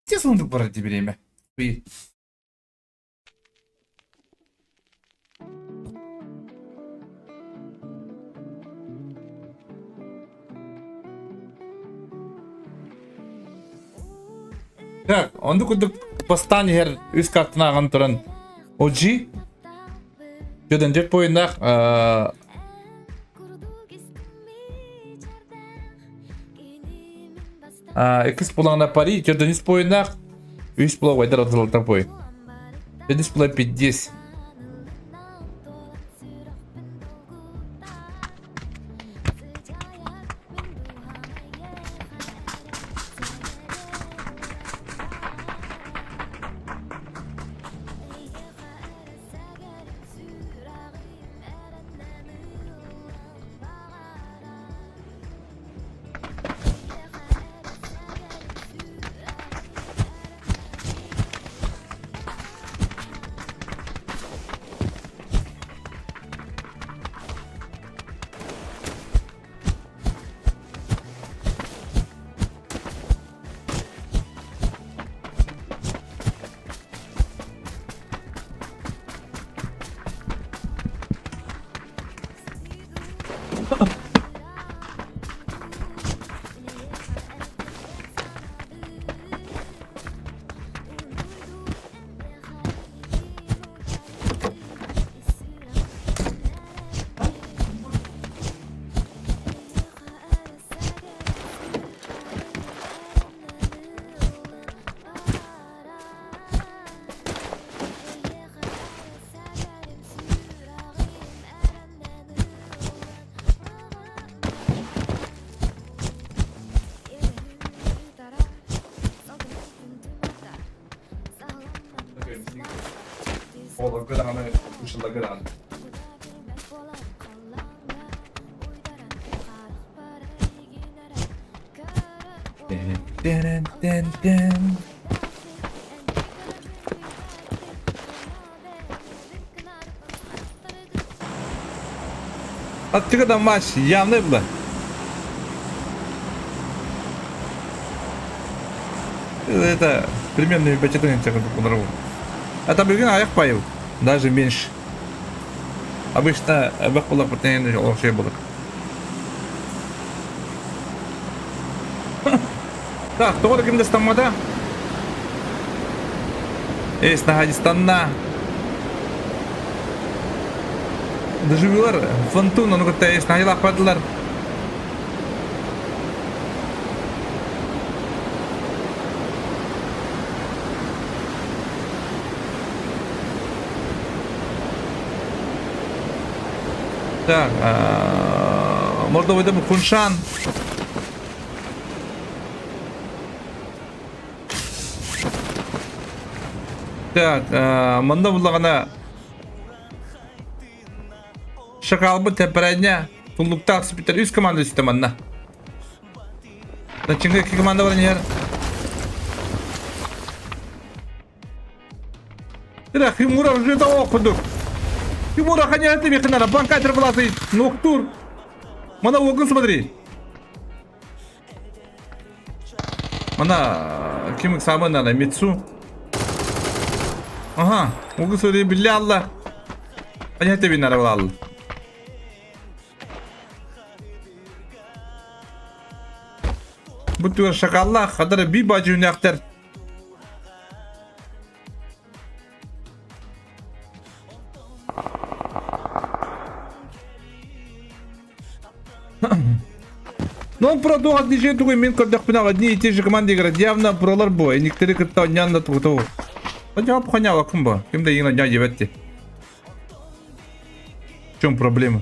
S2: Те сундук барар дии бириэмэ. Так, оннук курдук бастаан иһэр үс картаны ааҕан туран OG Дьөдөн дьэп буойуннаах иккис булаҕына пари дьөдөн үс буойуннаах үс була уайдар отулалта буой. Үс була пиддиэс. Оҕолорго даҕаны, учууталларга даҕаны. Тэн-тэн-тэн. Аттыга да матч явный было. Это примерно бачатын Это бүгүн аяк байыл, даже меньше. Обычно эбэх буолар бытын олох было. Так, тоҕо да ким да ыстаммата? Эс, наһаа Доживилар, Фонтун, ону кытта эс наһаалаахпатылар. Так, Мордовойда Куншан. Так, манна буллаҕына Шакалбыт тэппэрээнньэ туллуктаах сүпүттэр үс команда үстэ манна. Начинка икки команда баран иһэр. Ира, Химура уже того курдук. Химура ханяты бихинара, банкайтер буласы, ноктур. Мана огын смотри. Мана ким самый надо, Мицу. Ага, огын смотри, билля алла. Ханяты бинара булалы. Бу түгэр шакаллаах, хадара би бажүнэхтэр. Ну, он про то одни тугой мин көрдөхпүнэ одни и те же команды играют. Явно пролар бу. Эниктери кытта онньоон да тугуту. Онньоон похоняла кым бу? Ким да иин онньоон диэбэтти. В чем проблема?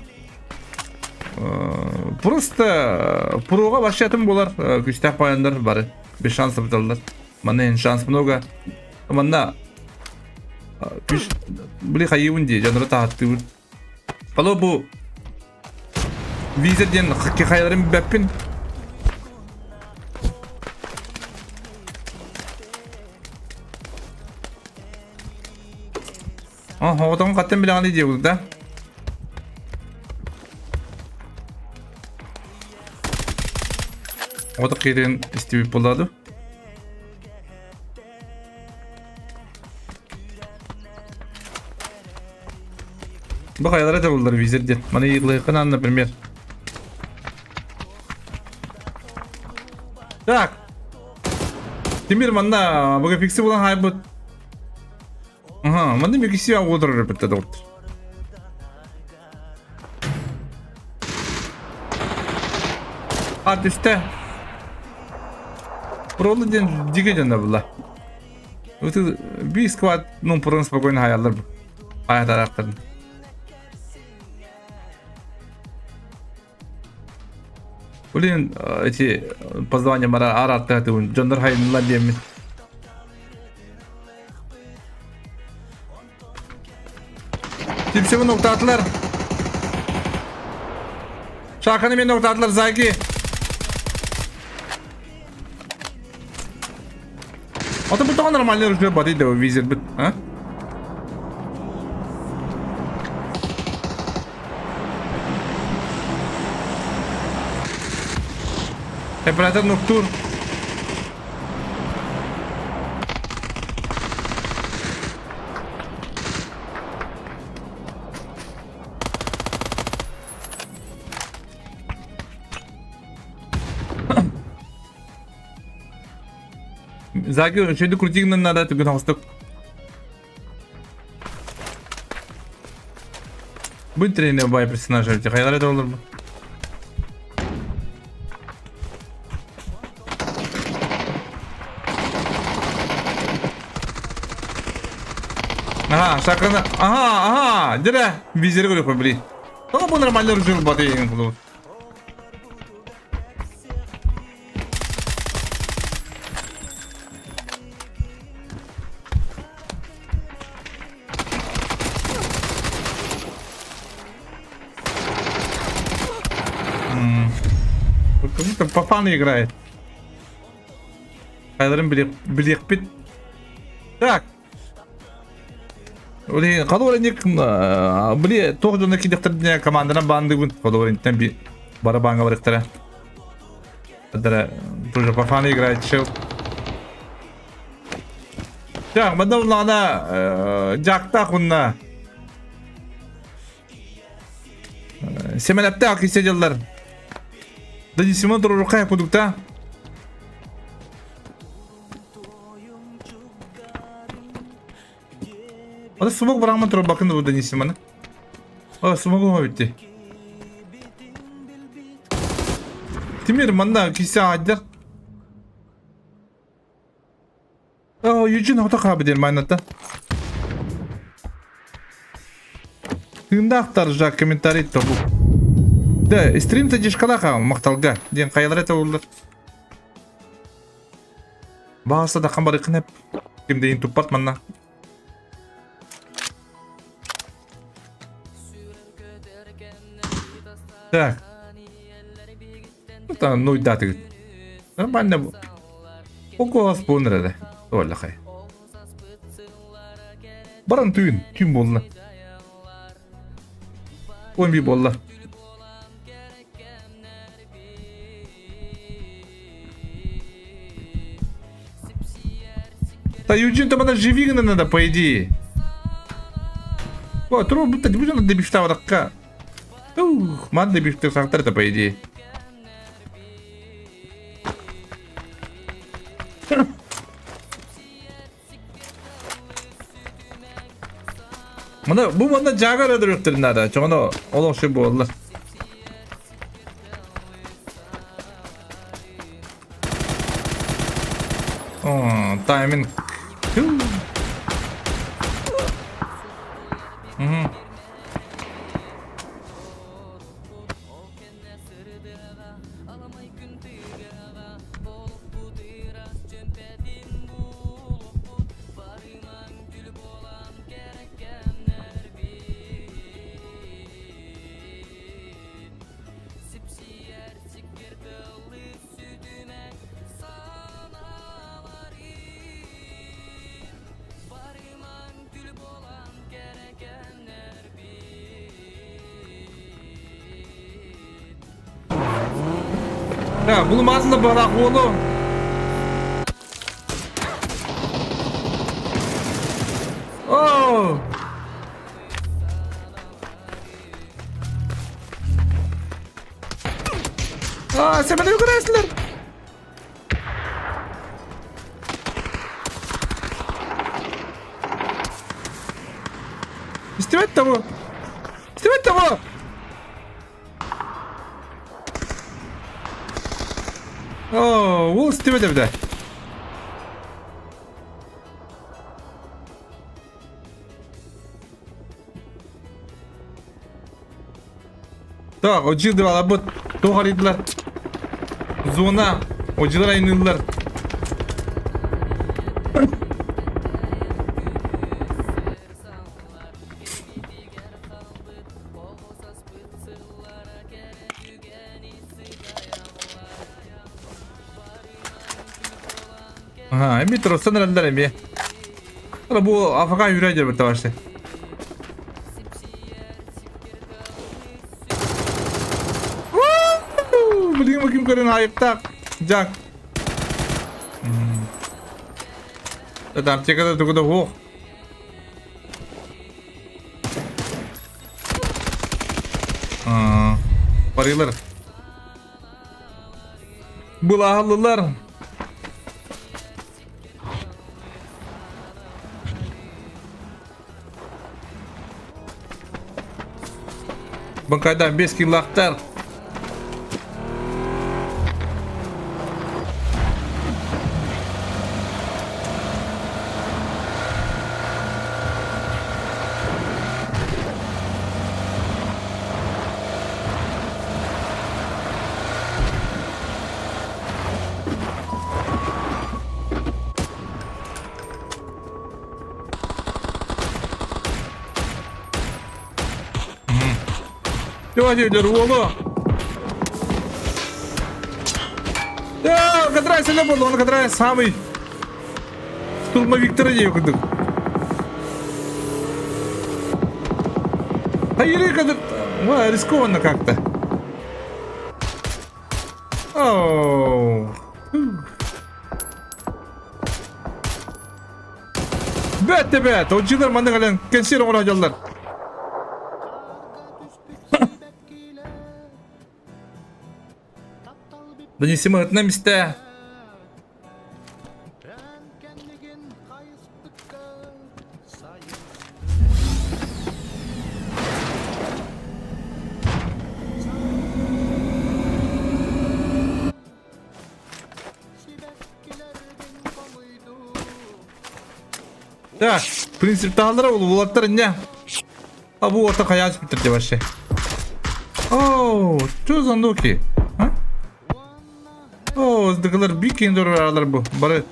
S2: Просто прога вообще атын болар. Күстээх паяндар бары. Без шансов даллар. Манна шанс много. Манна күс били хайыбын дии дьоннору таһаттыыбын. Алло бу виза диэн хайаларын билбэппин. Оҕотоҕун хаттан билэҕин диэбит да? Оҕото киирин истибит буолла дуу? Бу хайалара да буллар визер диэн. Маны ыйыллыаххын например. Так. Тимир манна бу фикси булан хайбыт. Ага, манна микси оҕотор эбит доҕоттор. А түстэ. Пролы диэн дигэ дьоно була. Ыты би сквад ну прон спокойно хаяллар бу. Хаятараактарын. Блин, эти позвания мара араттыгын дьоннор хайынылар диэммин. Типсебин октаатылар. Шаханы мен октаатылар Заги. Ата бу тоҕо нормальный ружье баты да визер бит, а? Оператор Ноктур. Заки үчүгэй крутигынан надо түгэн оҥостук. Бу тренер бай персонаж эбит. Хайалара да олор бу. Ага, шаканы. Ага, ага, дere. Визери көрөкпө били. Тоҕо бу нормально режим баты кулу. Как будто по фану играет. Хайдарын билиэхпит. Так. Блин, холуорник, били туох дьоно кидэхтэрдине команданан баандыгын холуоринтан би барабаҥҥа барыктара. Тоже по фану играет чел. Так, манна улаана дьаактаах унна. Семенэптээх кисе дьыллар. Да Симон турурукка кудукта. Ата смог бырагман турар бакын да Даниссиманы. А, смогу битти. Тимир манна кисе аадьар. Оо, Юджин хото хаабы диэн майната. Тыындаахтар жак комментарий тобу. Да, стрим тадишкалаха макталга диэн хайалара табыллар. Бааса да хамбарыкын эп. Ким дейин туппат манна. Так. Ну, даты. Нормально. Около спонера да. Оллахай. Баран түүн, түүн буолла. 11 буолла. Да Юджин там она живи надо, по идее. О, тру, будто не будем добивта Ух, ман добивта сахтар по идее. Мына бу манна жаагар өдөрүөхтэрин наада. Чоҕоно олох ши буолла. О, тайминг. Мгм. Да, булумасын да барак уолу. Оо! Аа, сэмэни көрөсүлэр. Истибэт да бу. Истибэт да бу. Оо, уол истибэт эбитэ. Так, одьилдыбаларбыт туох арыйдылар? Зона, одьилар айныыллар. Аха, эми турсан эрэллэр эмиэ. Бу афака үрэ дьэбит табашты. Билигин ким көрөн айыктаах Жак. Аптекада тугу да суох. Барыылар. Былаһаллылар. Бакайдан 5 киллахтар. Давайте, уолу. Кадрай сэлэ буолла, оны Кадрай самый штурмовиктара диэ курдук. Да или когда... Рискованно как-то. Оу. Бэт бэт, отжылар маннык элен кэнсиэр оҥоро дьаллар. Донесимо ытына мистэ. Так, принцип таһаллара улуулаттар инне. А бу орта хайаан сүпүттэр дьэ вообще. О, что за нуки? А? О, сдыгылар бикин дуралар бу. Бары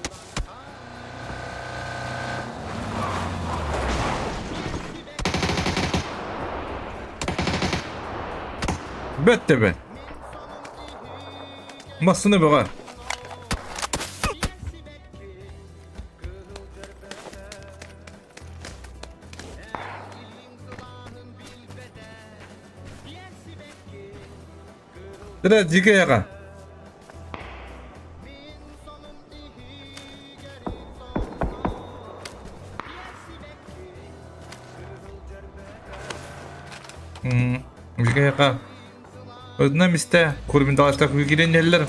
S2: Бэт тебе. Массыны бөҕө. Дьэ, дьигэ яга. Дьигэ яга. Одна мистэ курминдаалаштах киирэн иһэллэр.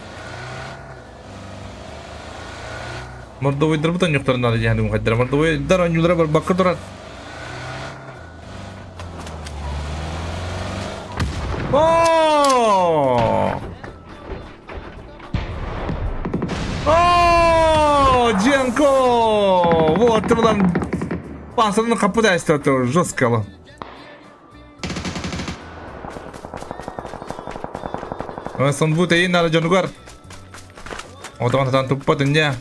S2: Мордовойдарбыт онньуктарын наада диэн хайдара. Мордовойдар онньуулара барбакка турар. О! О, Дженко! Вот ты там пасаны капыдайся, это жестко. Сонбу тэйин нара дьонугар. Отоҕон сатаан туппат инньэ.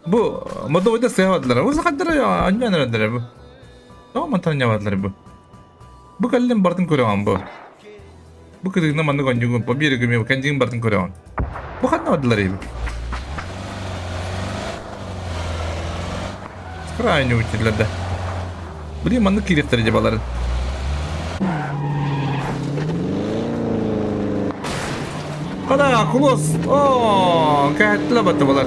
S2: Бу модовойда сыһабадылар. Бу сахаддара анньан эрэллэр бу. Тоҕо мантан анньабадылар бу. Бу кэллим бартын көрөҕүн бу. Бу кытыгына маннык онньугун по берегу мен кэндиин бартын көрөҕүн. Бу ханна бардылар эби? Крайне утилер да. Блин, маннык киириэхтэрэ дьэ баларын. Хана, кулос! О, кэһэттилэ батты балар.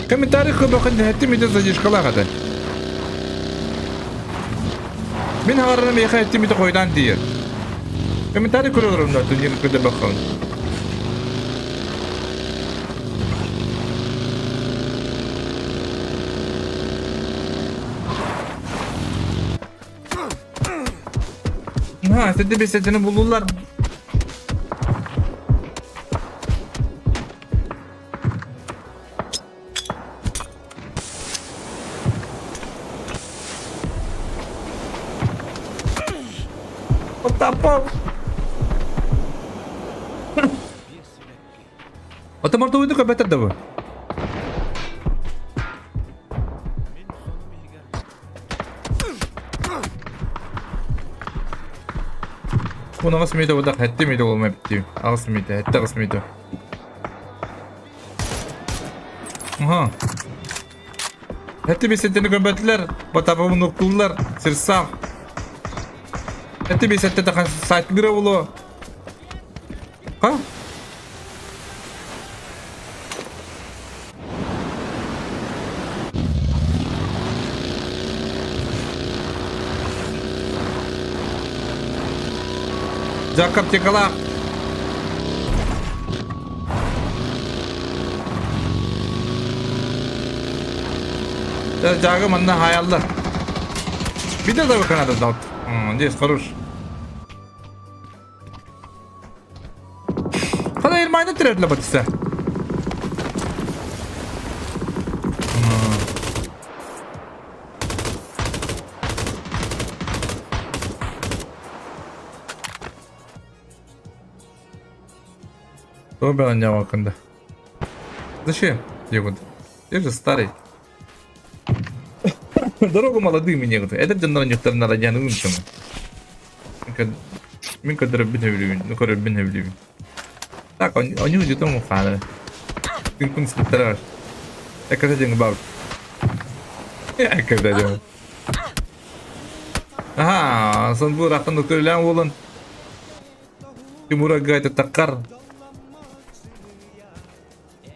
S2: Комментарий көбөкөн дэһэттим ити задержкалаах этэ. Мин хаҕарарым миэхэ эттим ити хойутаан тиийэр. Комментарий көрө олорум да түннүк көдөбөккөн. Ha, сэтэ бесэтини булулар. Потапов! Ото мордовойду көбөтөр да бу. Уон аҕыс мүнүүтэ буолла, сэттэ мүнүүтэ буолума эбит Аҕыс мүнүүтэ, сэттэ аҕыс мүнүүтэ. Аха. Сэттэ биэс сэттэни көрбөтүлэр, Потаповын уктууллар, Сирсав. Сэттэ биэс сэттэ тахан сайтыгыра буолуо. Ха? Дьэ, аптекалаах. Дьаагы манна хаайаллар. Биде да Канада дал. Здесь хорош. Хана Ермайны тирәтле батыса. Тобя Зачем? Я Я же старый. Дорогу молодым некуда. Это дьоннор надо дьяны умчым. Мин көрдөрөбүн сөбүлүүбүн, ну көрөрбүн сөбүлүүбүн. Так, они где-то муханы. Тын сыттарар. Экката дьиҥ баар. Экката дьиҥ. Аха, сон бу рахтан доктор уолан. Тимура гайта таккар.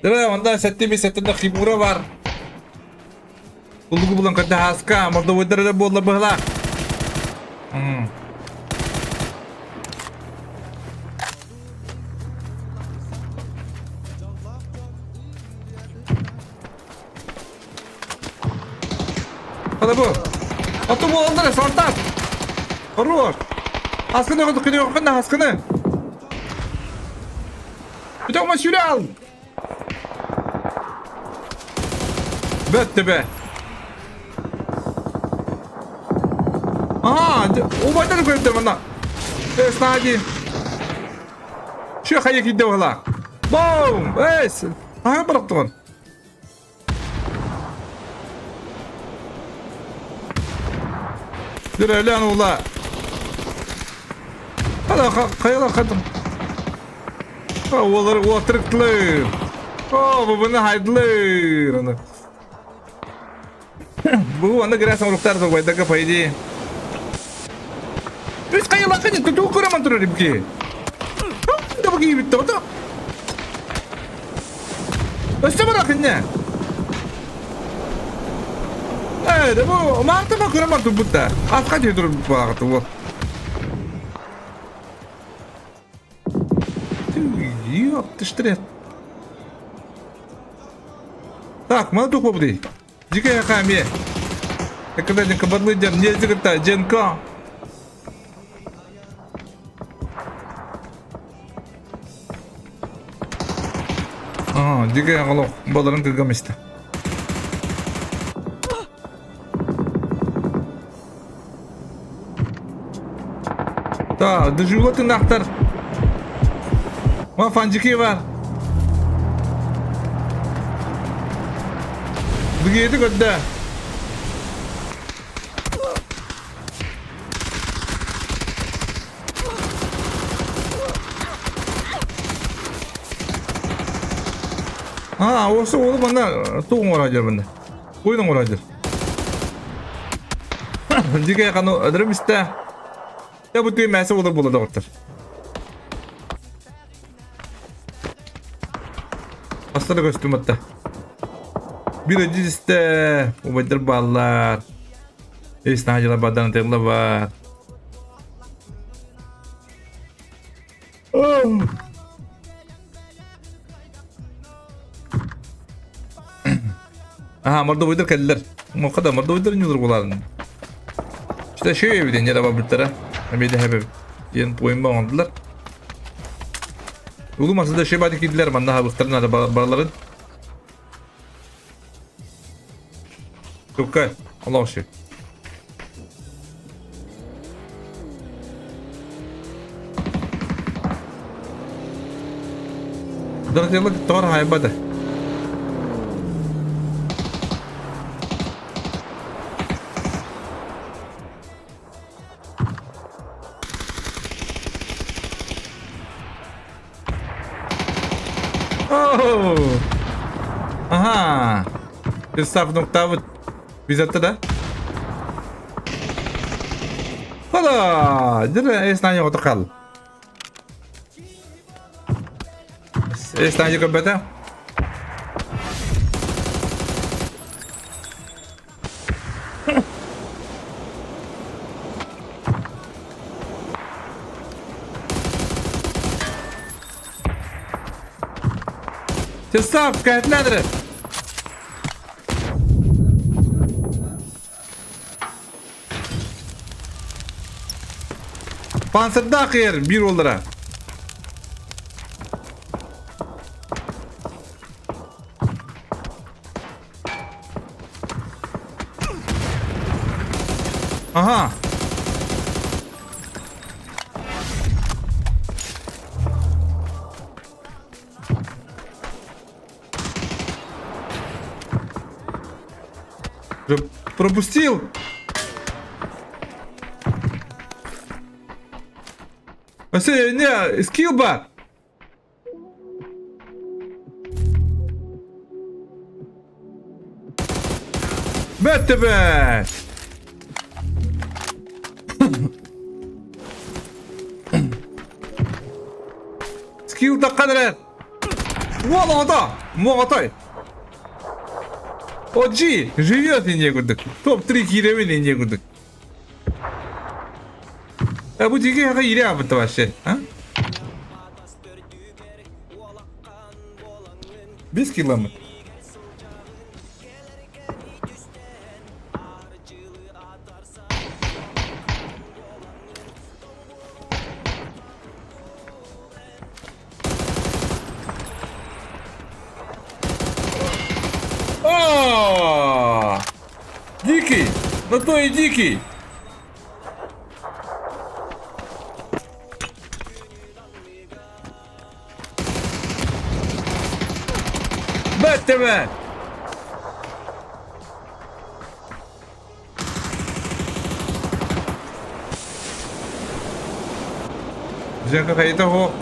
S2: Дөрө, онда сэттэ ми сэттэ химура бар. Куллугу булан көрдө хааска, мордовойдар эрэ буолла быһылаах. Хада бу. Ото буолаллар сортас. Хорош. Аскыны кыны кыны аскыны. Бүтөк сүрэл. Бөттө бе. Ага, убайдан көрдө мына. Э, снади. Şu хайа кидде бала. Бум! Эс! Ага бырактыгын. Дөрөлөн ула. Хада хайалар хадым. Олар уотырыктылыр. О, бу буны хайдылыр. Аны. Бу аны гряз оруктар зобайдага по идее. Үс хайалар кыны туту көреман турар ибки. Да бу кийбитте ото. Өссө барак инне. Э, да бу маантама көреман турбутта. Атка тие туруп багаты бу. Ёп, ты штрет. Так, мана тух бобди. Дикая хаме. Когда не кабадлы дем, не зигта, дженко. А, дикая голов, баларын кыргамыста. Так, дежурла тынахтар. Ма фанжики бар. Бүгети көрдө. А, осы ол мына туғын орадыр мында. Ойдың орадыр. Дикая қану ыдырым исте. Я бу түйін мәсі олар болады оқтыр. Астана көстüm атта. Bir ödül iste. Убайдар баллар. Эс нажила бадан тегла бар. Аха, мордовойдар кэллэр. Мокада мордовойдар нюлар буларын. İşte şey evden yere babıtlara. Hem de hep diyen boyun bağlandılar. Ulu masada şey badik gidiler bana habıkların ara barların. Тукай, Allah şey. Дратилык тор хайбады. Oh! Aha! Представ нуктавыт Визатта да? Хода! Дир эснани отокал. Эснани көбөтө. Тестав, кәтләдер. Панцирдаах ер биир уоллара. Ага. Пропустил. Василий, не, скилл бар. Бет тебе! Скилл таққан Уол оҕото! Моҕотой! Оджи! Живет инде курдук. Топ-3 киирэбин инде курдук. А бу диги хака ире абыта вообще, а? Без киломы. О! Дикий! На то и дикий! Бэт Дьэ, хайта хо.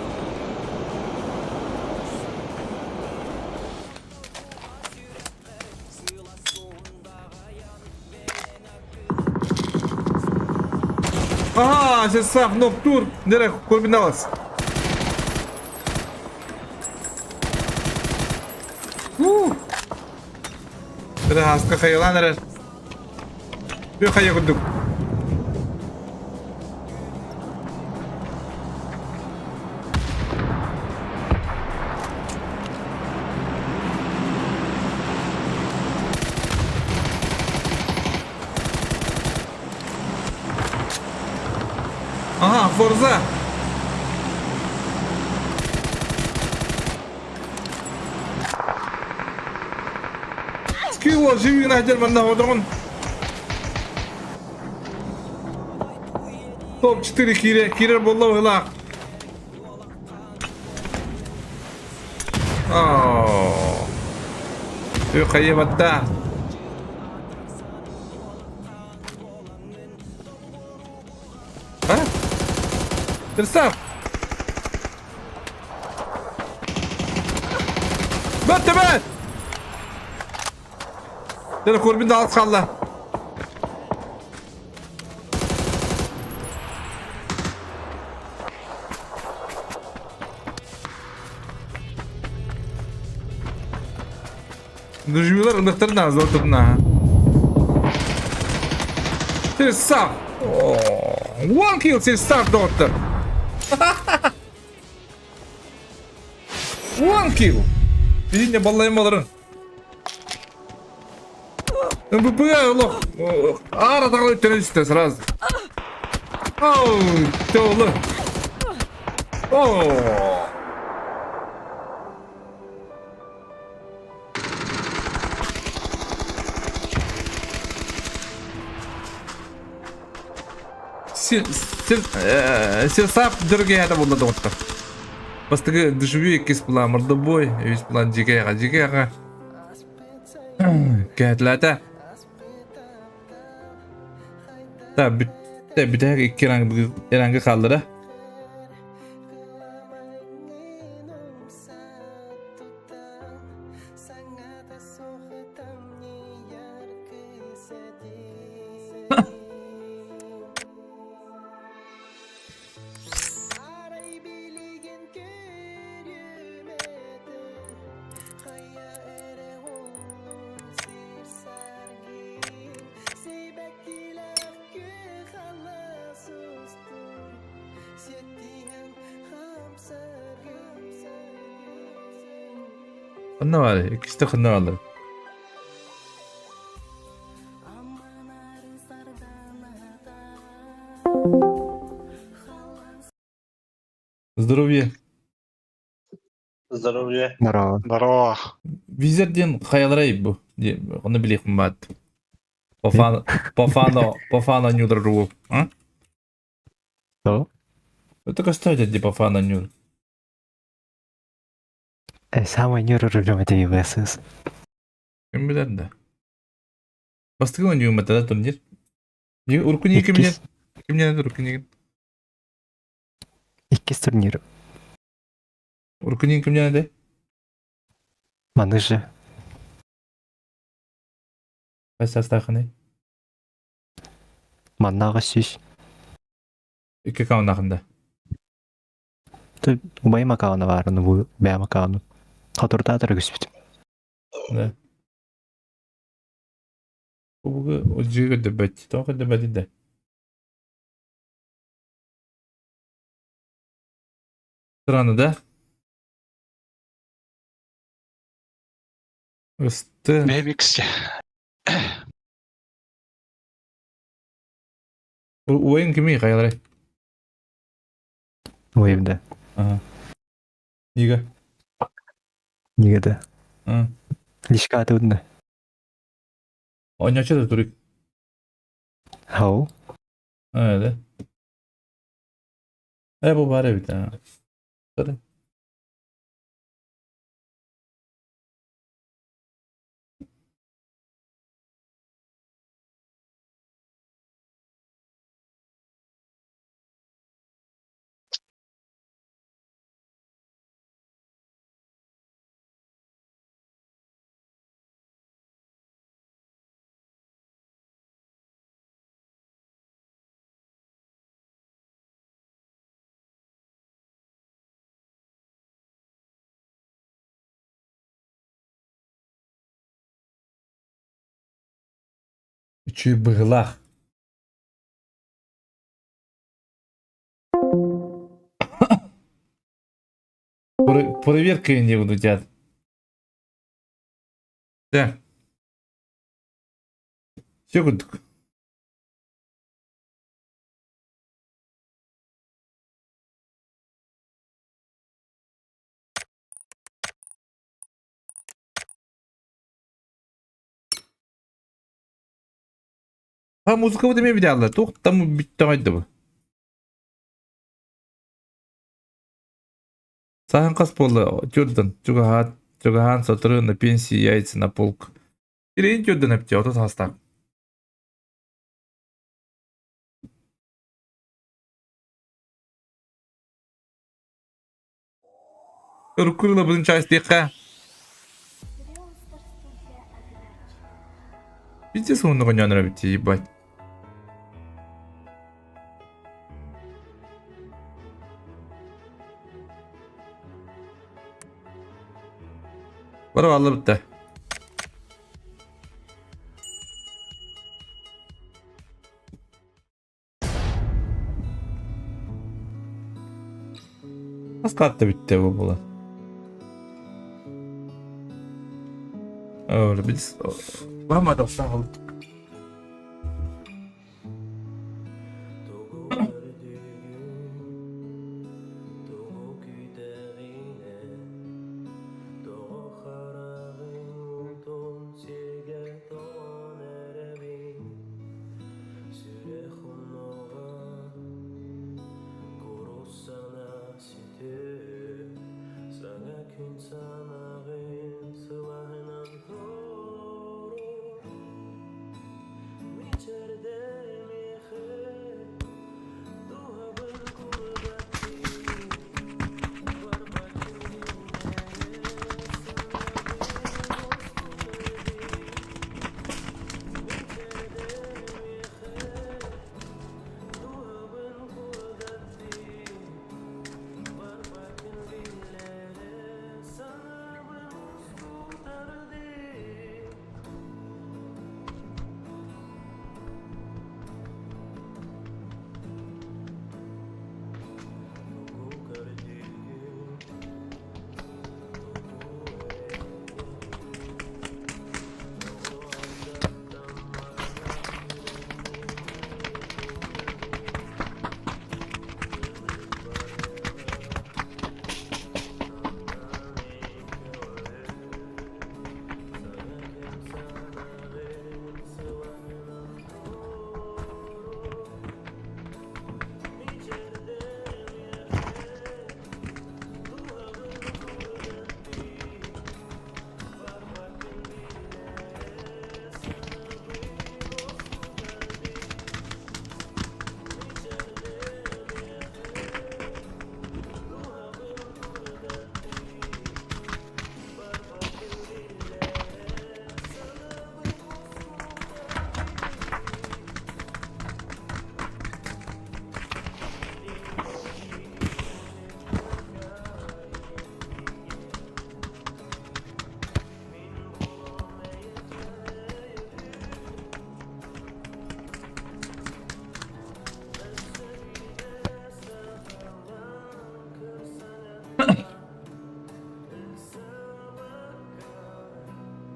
S2: Ага, сестав ноктур, нere комбиналась. Хаска хайылаан эрэр. Бү хайа курдук. Ага, Форза. Скилл живи нахер манна одоҕун. Топ-4 киирэ киирэр буолла быһылаах. Оо. Хайыбатта. А? Перестав! Бөттө бөт! Дere Corbin de az kaldı. Дужмилар ынырыктарын азыр отурдун Сир One kill сир старт доҕоттор. One kill. Билинне баллайым боларын. МВП олох аар атаҕын өттөрөн истэ сразу. Оу, толу. Оо. Сир дөргөһө буолла доҕоттор. Бастакы душевой иккис план мордобой, үс план дьигэҕэ дьигэҕэ. Кээтлээтэ. Та бүттэ бүтэһик икки ранга хааллара. Ханна баарый? Иккистэ ханна бааллар? Здоровье.
S5: Здоровье.
S6: Здорово.
S3: Здорово.
S2: Визер диэн хайаларай бу? Ону билиэхпин баат. По фану, по фану нюдру. А?
S6: Что?
S2: Это кстати, типа по фану нюр.
S6: Самый нюр рулем это ВСС.
S2: Ким билэр да. Бастакы оонньуум турнир. Урукку кимнен? Кимнен урукку
S6: Иккис турнир.
S2: Урукку кимнен этэй?
S6: Маныжы.
S2: Хас саастаахыный?
S6: Маннаҕа сүүс.
S2: Икки аккауннаахын да?
S6: Убайым аккауна баар, ону бу бэйэм аккауну. Хотурдаатар үгүспүт.
S2: Да. Бу дьиэ көрдөбөт. Тоҕо көрдөбөт да? Странно, да? Ысты.
S3: Бэбикс.
S2: Убайың кимий хайаларай?
S6: Убайым да.
S2: Ага. Нига.
S6: Нига да. Лишка атыбын да.
S2: Оонньооччу да туруй.
S6: Хау.
S2: Ээ, Э, бу баар эбит аа. Sorry. Үчүгэй быһыылаах. Проверка не буду делать. Да. Все курдук. А музыка вот эмиэ билэллэр. Туох там бүттэҕэй да бу. Саһан хас буолла? Тюрдан. Чугаһаат, чугаһаан сотору на пенсии яйца на полк. Сирэйин тюрдан эптэ, 30 саастаах. Урукку ылабытын чаастыахха. Пиздец уонна гоньонор эбит ебать. Бары алла битте. Хас карта бүттэ бу буолан? Öyle biz Var mı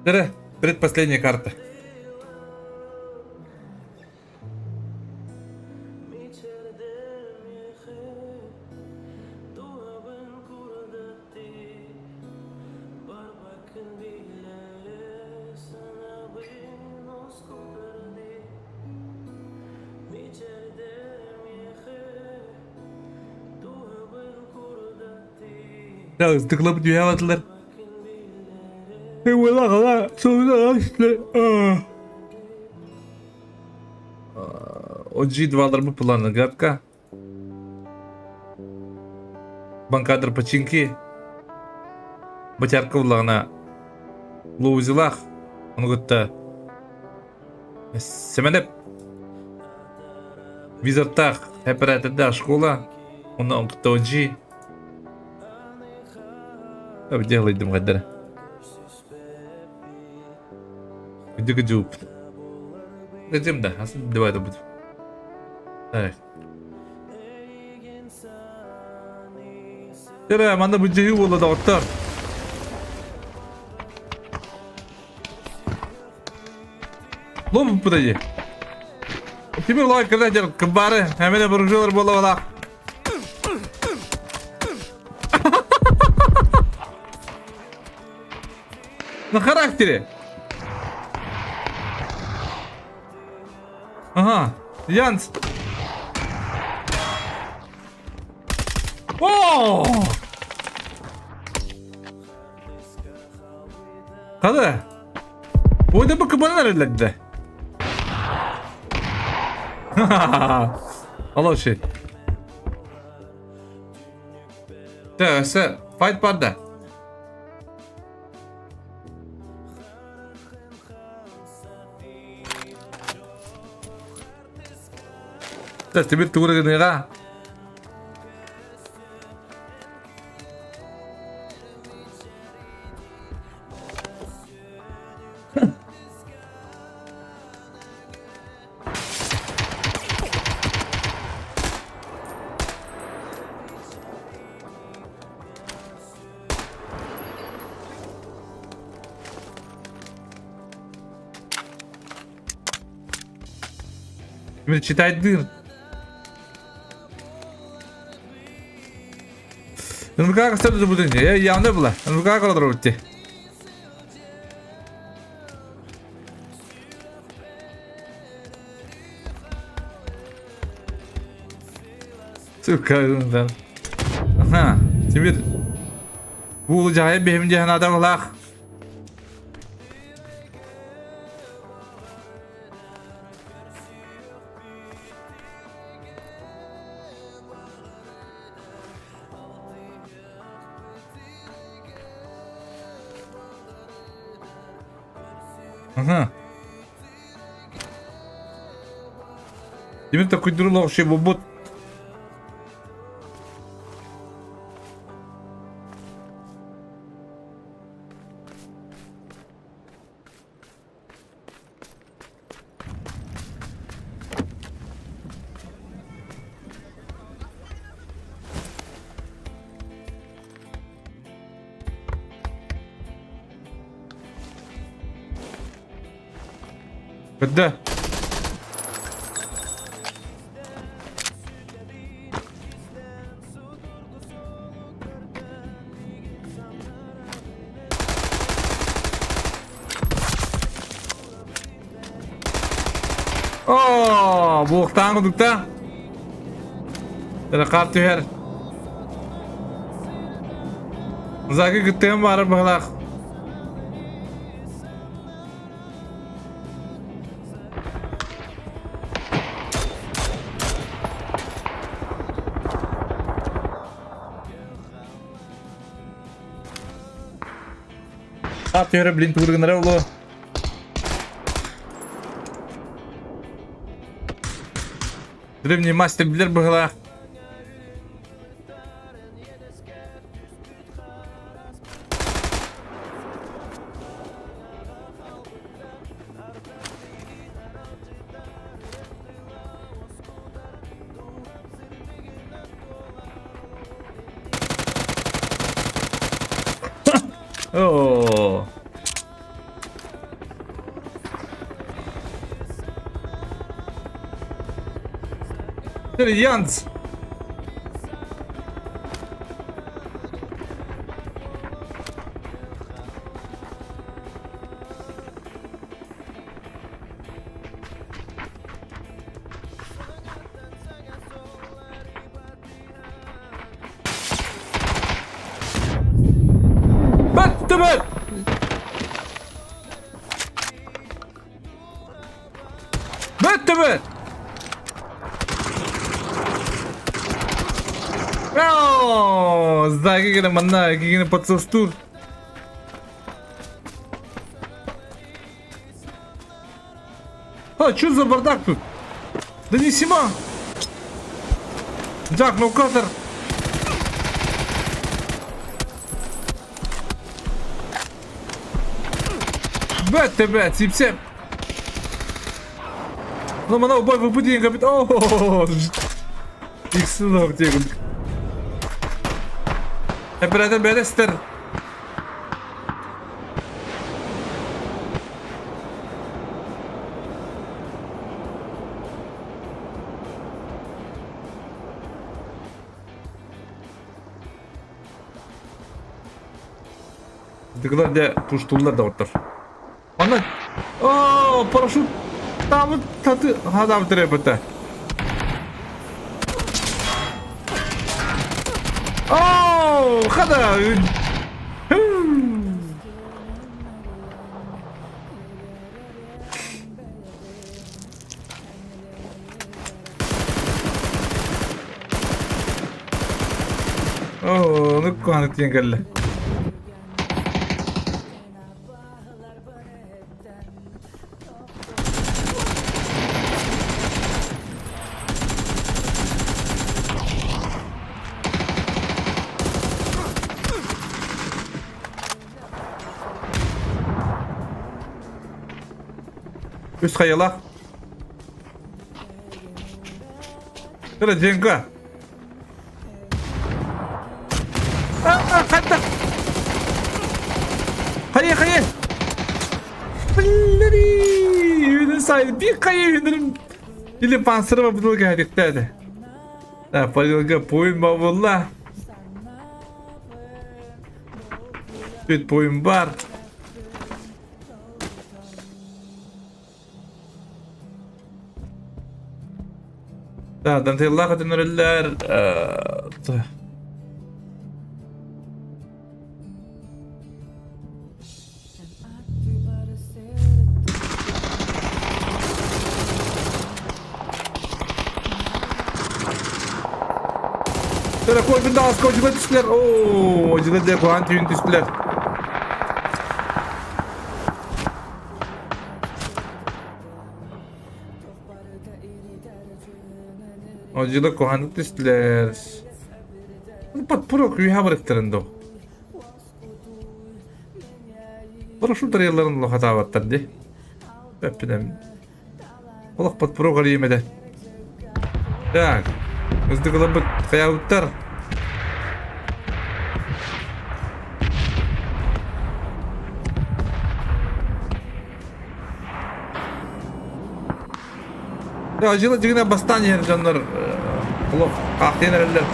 S2: Дere, предпоследняя карта. Ыстыклап түһэ батылар. Оджи двалар бу планы гадка. Банкадр починки. Батярка буллаҕына Лоузилах ону кытта Сэмэнэп визордаах оператордаах школа онно кытта Оджи Делайдым хайдара. Где жуп. Зачем да? Давай это будет. Так. Тера, манна бу буола доҕоттор. Лобу подойди. Тимир лайк когда делать кабары, а меня вооружил буола На характере. Ага, Янс. О! Хада. Ойда бу кыбанар эрэллэрдэ. Алло, shit. Так, все, файт барда. Так, теперь ты уровень Читай дыр. НВК костер будет. Я явно была. НВК колодровти. Сука, да. Ага, теперь Бу жайы бэһим дьаһан адамлаах. Ага. Демек такой шей бобот. Быдда. О, буохтаан кудукта. Хаар түһэр. Заки кыттыһан баарар быһылаах. Хаар түһэрэ блин тугургынара олу. Древний мастер билэр быһылаах. Оо. Янц. Бөттөбүт! Оо, Сзаги гына манна кигини подсостуур. А, что за бардак тут? Да не сима! Джак, ну катер! Бэт тебе, сипсеп! Ну, мана убой выпуди, капит. О, Иксилов диэн. Оператор бэрэстер. Дыгылар дэ пуштуллар да оттор. Аны О, парашют там таты хадам требата. О, хада. О, ну куһаны тиэн кэллэ. Үс хайалаах. Кыра Женька. Хатта. Хайа хайа. Блин, үүнүн сайын bir хайа үүнүн или пансырыма бутылка хадиктады. Да, полилга пуин бабулла. Тут пуин бар. Да, дантеллаах өтөнөрөллөр. Τώρα кой даҕаска одьула түстүлэр. Оо, одьула дэ куһаан түүн түстүлэр. Одьула куһаан түстүлэр. Подпорок үһэ барыктарын доо. Парашют арыйалларын лохатаабаттар ди. Өппүнэм. Олох подпорок арыйым этэ. Так. Ыздыгылабыт хайаабыттар. Дьыла дьигинэ бастаан иһэр дьоннор олох хаахтыйан эрэллэр.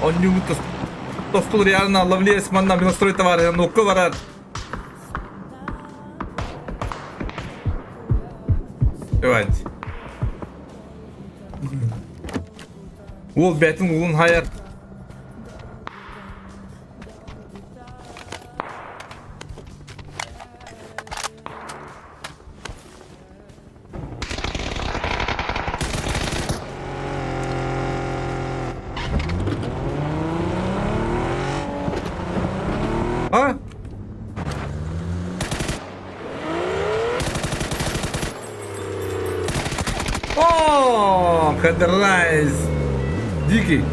S2: Онньугут тостул реально ловлес манна Минострой товары нукка барар. Давайте. Уол бэйтин уулун хайар. А? О, Хедерайз! Дикий!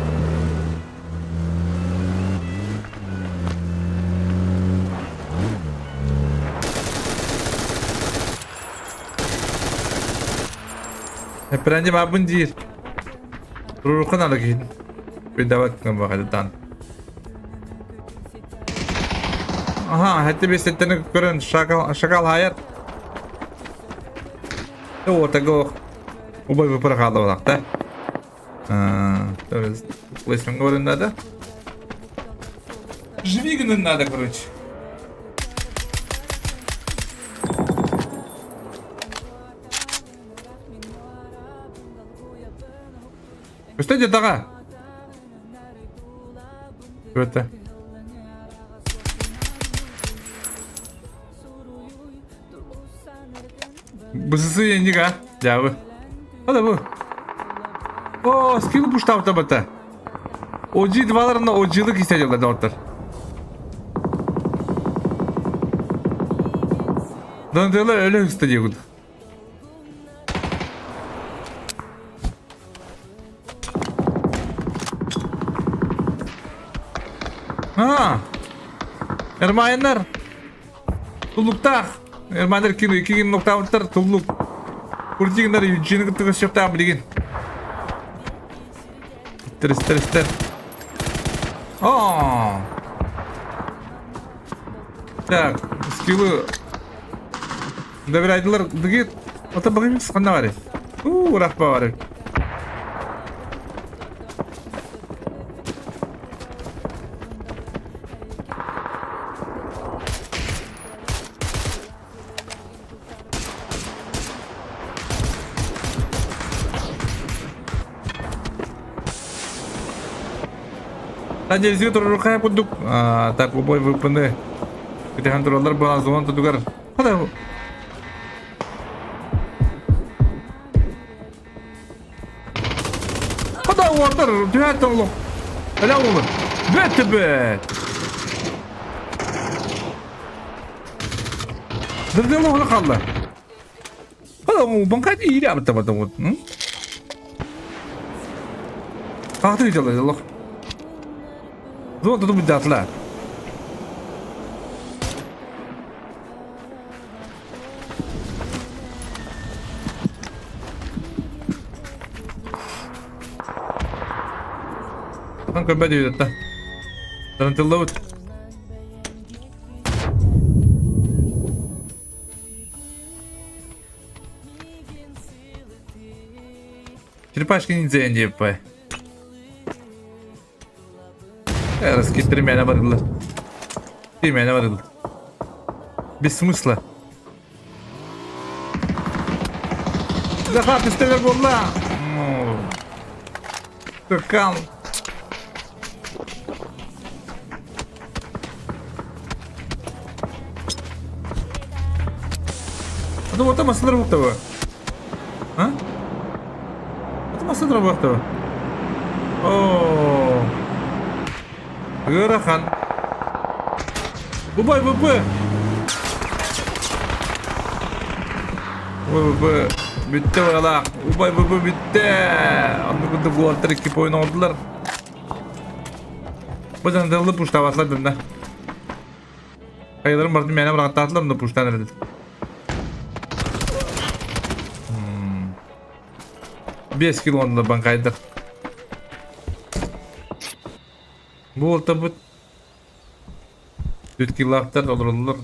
S2: Эппэрэнди баабын диир. Туруруха наада киһитин. Өйдөбөт гына Аха, хэти бесеттeni көрөн шакал шакал хайар. Ортага убай выпара хаалабатахта. Плейсмен говорим надо. Живи надо, короче. Что где таға? Это. Бысысы енник а? Дьаабы. Ада бу. О, скилл пуштабыта бата. OG дваларына OG-лык истәделер доҕоттор. Донателлар өлө үстэ диэгут. А, Эрмайыннар Туллуктаах. Эрмайыннар ким икки ноктаабыттар туллук. Курдигиннар Юджины кытта көрсүөхтээх билигин. Истер, истер, истер. О! Так, скиллы Доверайдылар дыгит. Ото багым ханна бары. У, рахпа бары. Надеюсь, турурухая курдук. Так, убой ВПН. Кытыхан тураллар буолан зона тутугар. Хада. Хада уордар, түһээт олох. Эля олор. Бэт бэт. Дырдыл оҕо хаалла. Хада банкай иире абыттабата вот. Хаахты дьалла олох. Зона туту быддаатылар. Хан көрбөт үйөттө. Тарантыллабыт. Черепашки ниндзя диэппэ. Раскиттери мээнэ барыллар. Мээнэ барыллар. Без смысла. Захар пистолет буолла. Тыкан. Ну вот там асылар буктабы. А? Вот там асылар буктабы. О. Ыарахан. Бубай ВП. ВВП бүттэ баралаах. Убай ВП бүттэ. Оннук курдук уолаттар икки поин оҥордулар. Бу дандаллы пуштаабатылар дында. Хайаларын бардым мээнэ быраҕаттаатылар да пуштаан эрэ 5 кило онно банкайдар. Бу ортабыт 4 килоактар олороллор.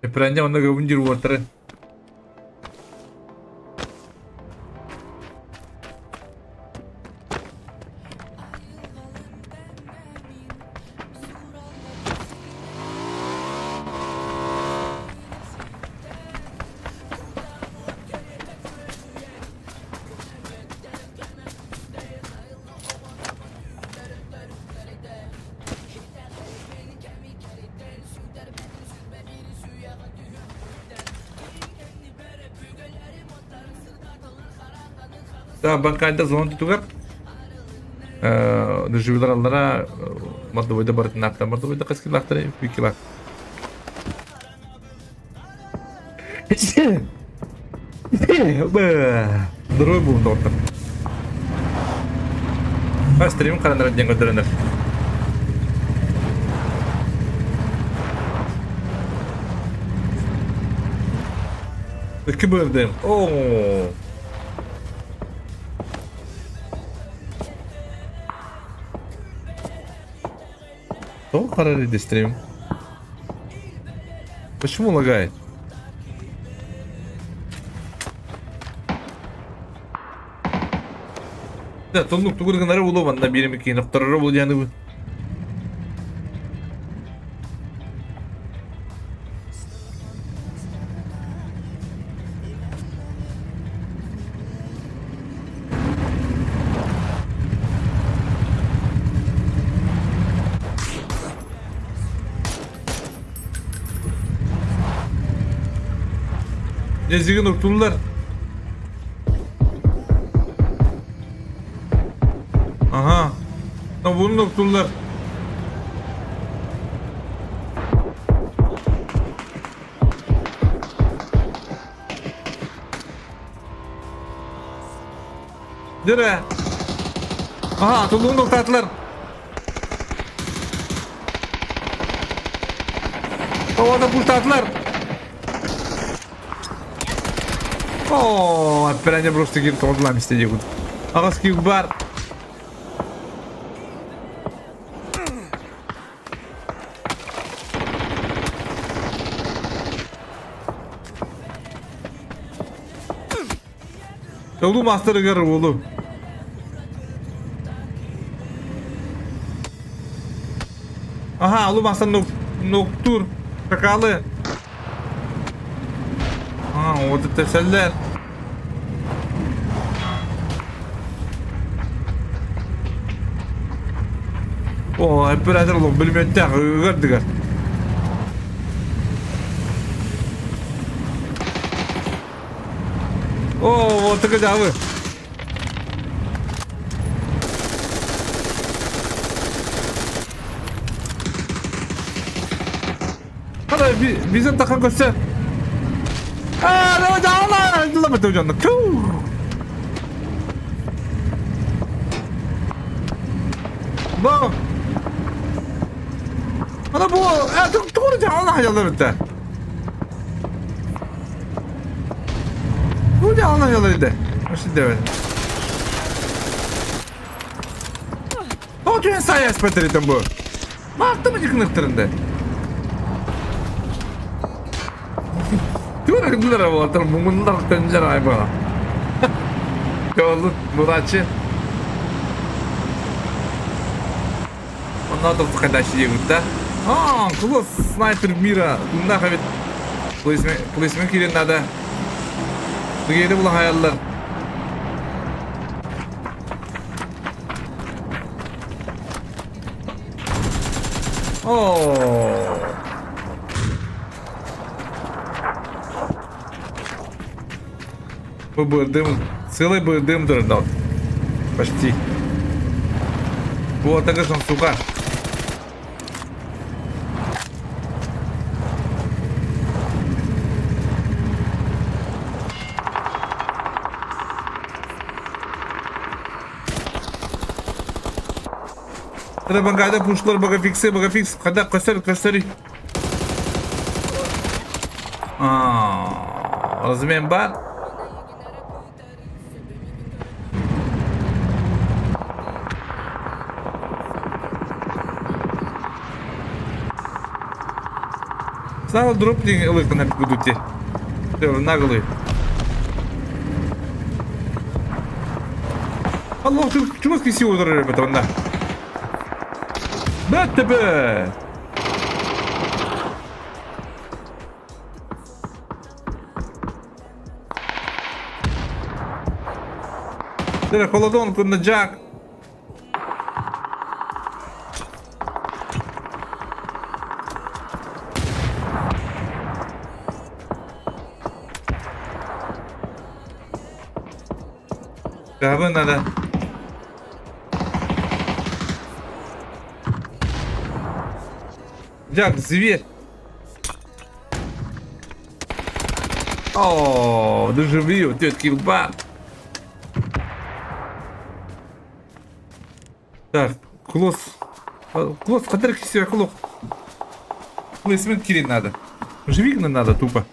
S2: Эпрәнде онно көбүн дир уортары. Банкайда зона тутугар дежурдар аллара мордовойда барытын мордовойда хас килаахтары үс килаах Здоровый буолун доҕоттор. Стрим харанар диэн көрдөрөнөр. Икки бырдым. О. Кто харарит стрим? Почему лагает? Да, тоннук тугур гынары улу манна биирим иккиин охтороро бул дианы Дьэзигин уктуллар. Ага. Тобуну уктуллар. Дөрө. Ага, тулуун уктаатылар. Оҕону бултаатылар. О, опять просто киир тоҕодулаам истэ диэбит. Аҕыс киир бар. Улуу маастарыгар уолу. Аха, улуу маастар ноктуур. Шакалы. А, вот это сэллэр. О, оператор олох билимэттээх ыгардыгар. О, вот так дьаабы. Хада бизен тахан көрсө. Аа, давай дала, дала бету жонно. Бо. Ана бу, а тугу жаална хаялар битте. Бу жаална хаялар иде. Оши дебет. О, түн сайас петеритен бу. Мартымы жыкыныктырынды. Тура гындылар болатар, муңундар төнжер айба. Жолу, мурачы. Онно тохтохайдааччы диэбит да. Аа, кылыс снайпер мира. Туннаах эбит. Полисмен киирэн наада. Тыгыйды булаһайаллар. Оо. Бу бырдым, целый бырдым дырдал. Почти. Вот так же он, сука. Бангайда пушлар багафиксы, багафикс, когда костер, костер. А, размен бар. Сначала дроп диэн ылыахтан эппит дии. Наглый. Аллах, чугас киси удары ребята, онда. Бәт тебе! Дere холодон кунна джак. Габы надо. Джак, зверь. О, доживи, тетки ба. Так, клосс. Клосс, қадар кисе клох. Плейсмент кирин надо. Живигна надо тупо.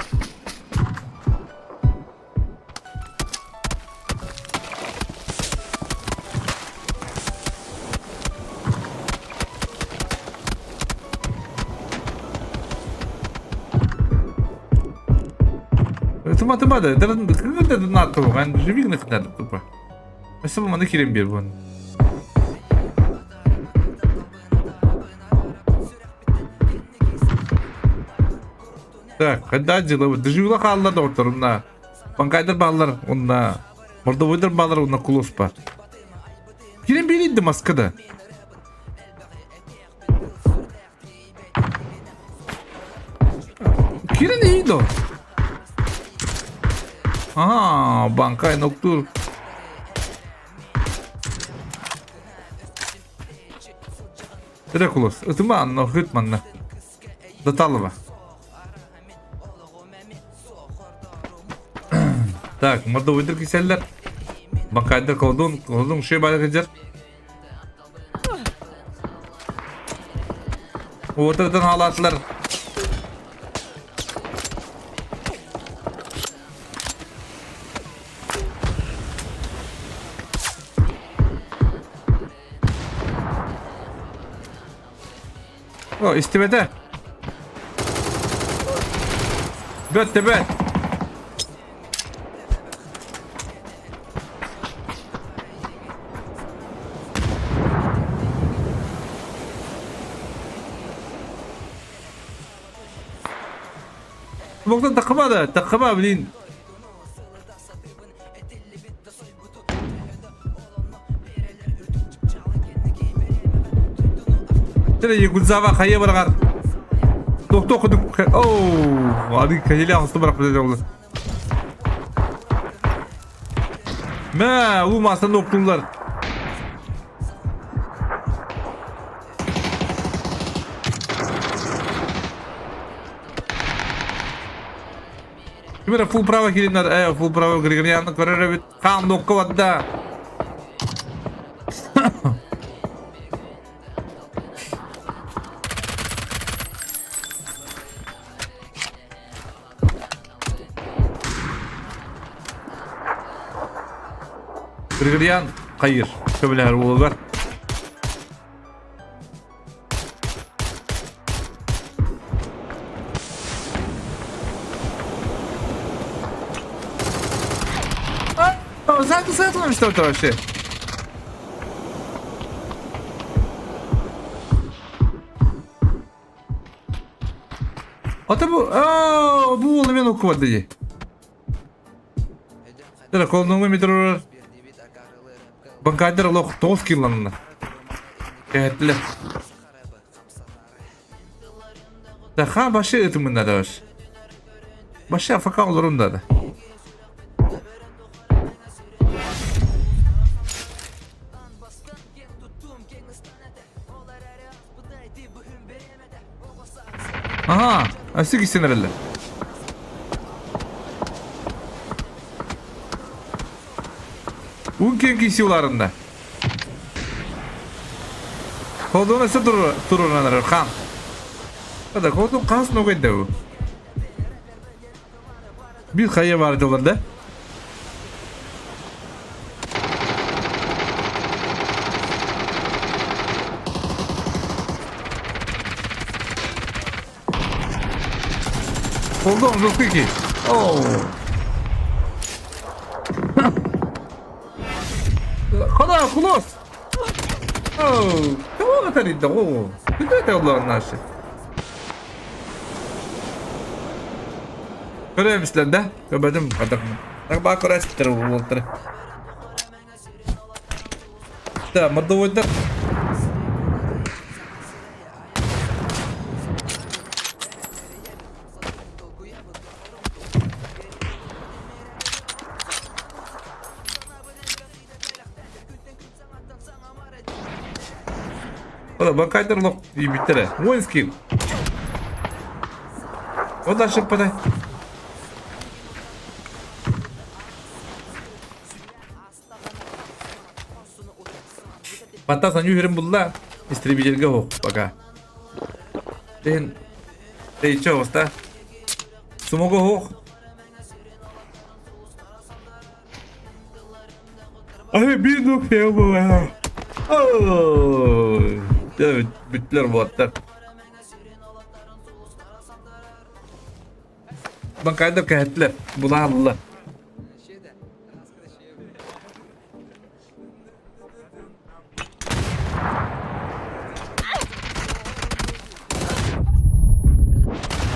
S2: Тыма тыма да, живигна надо тупо. Особо маны кирен бер бұны. Так, когда дела? Дежурла хааллар доктор, онна. Банкайдар баллар, онна. Мордовойдар баллар, онна кулос бар. Кирен берейді маскада. Кирен ейді. Аһаа, банкай ноктуур. Дракулус, ытыма анна, хыт манна. Даталова. Так, мордовойдар киселлер. Банкайдар колдун, колдун шөй бары кыдьар. Уотардан хаалаатылар. О, истибэтэ. Бөттө бөт. Богдан такыма да, такыма, блин. Тene Якудзава хайа барар. Тохто кудук. Оу, ады кайля хосту барак биле олы. Мә, у мастан октулар. Ким эрэ фул право киириннэр, э, фул право Григорьяны көрөр эбит. Хаан нокка барда. Григорьян хайыр. Көмөлөһөр уолугар. Zaten satılmamıştı o вообще. Ата бу, аа, бу уол эмиэ нокка барда дии. Тара колонуҥа метролар банкайдар олох тоҕус килланна. Кэһэттилэр. Таха башы ытымына да баш. Башы афака олорун да. Аһаа, өссө киирсэн эрэллэр. Уун киэҥ киирсии улаарынна. Холдуон өссө туруорунан эрэр хаан. Да, холдуон хас ногайда бу? Биир хайа баар дьоллор да? Oldu mu? Ki. Oo. خلاص خلاص. Oh. Tamam atarıydı. Oo. Bütün Allah naşı. Көрөмүслэн да? Көрбөтүм хатакмын. Так баа көрөстөр уолтары. Да, мордовойдар. Ола банкайдар лох ийбиттэрэ. Воинский. Вот дальше подай. Мантан саню үһүрүн булла. Истребительгэ оһох пока. Ден Тэйчэ оҕуста. Сумуга оһох. Ай биир нук буолла. Бүттүлэр буолаттар. Банкайдар кэһэттилэр, булааллар.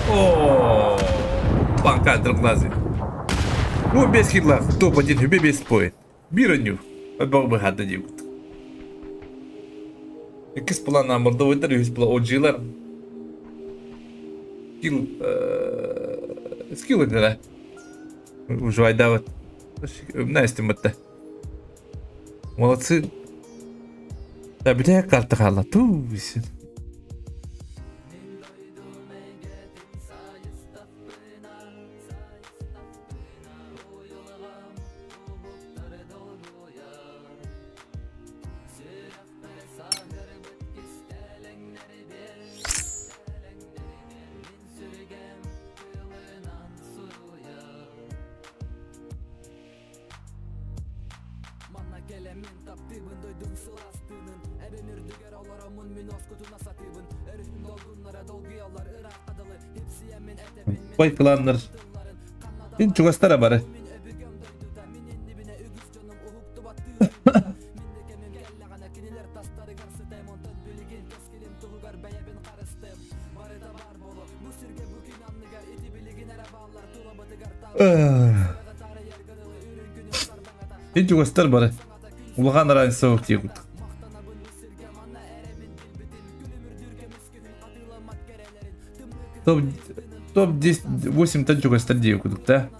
S2: Оо, банкайдар глазы. Бу бес киллах топ-1 хүбэ бес поет. Биир онньуу. Бөҕө быһаата диэбит. Иккис плана мордовойдар, үһүс план OG-лар. Скилл, скилл этилэр. Ужвайдаабыт. Умна истим бытта. Молодцы. Да бүтэһик карта хаалла. Туу син. Бай кланнар. Ин чугастара бары. Ин чугастар бары. Улахан разница yok diye kurduk. Топ топ 10 8 тан чугастар диye курдук да.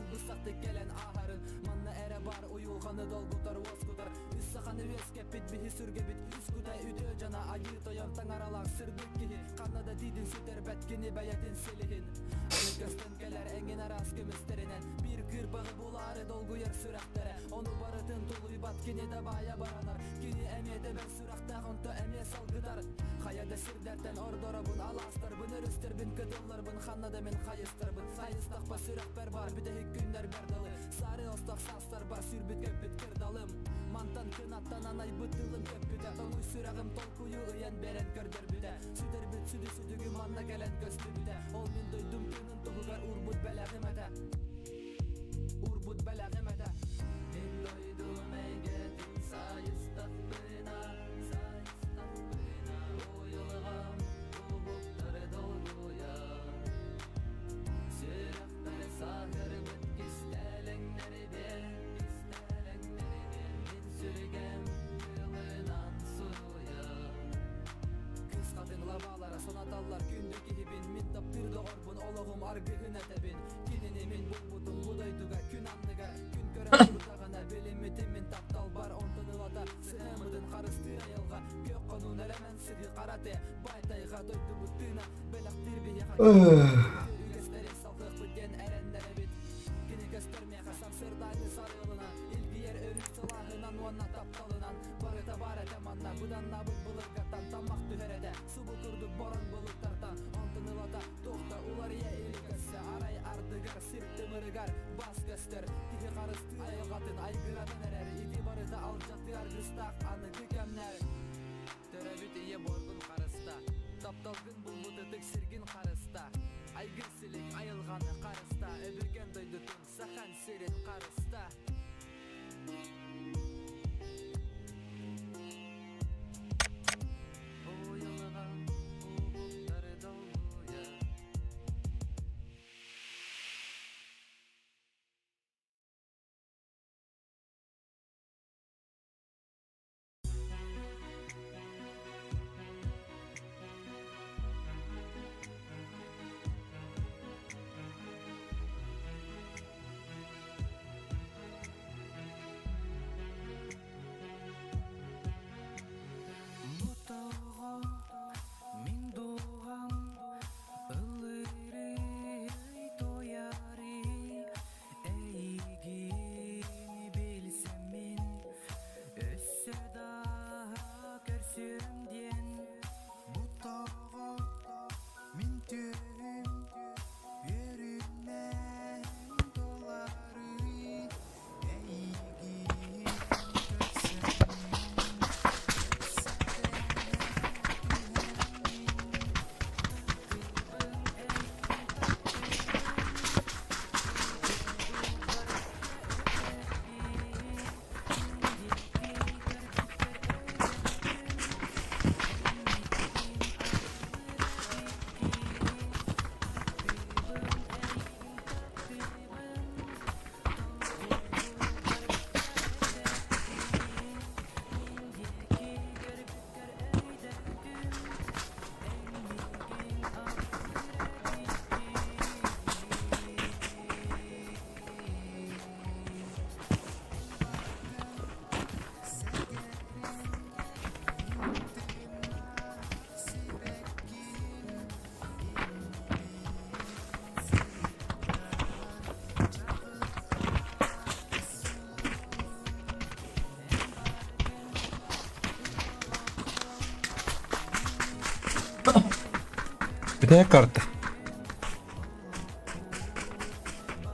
S2: Бүтэһик карта.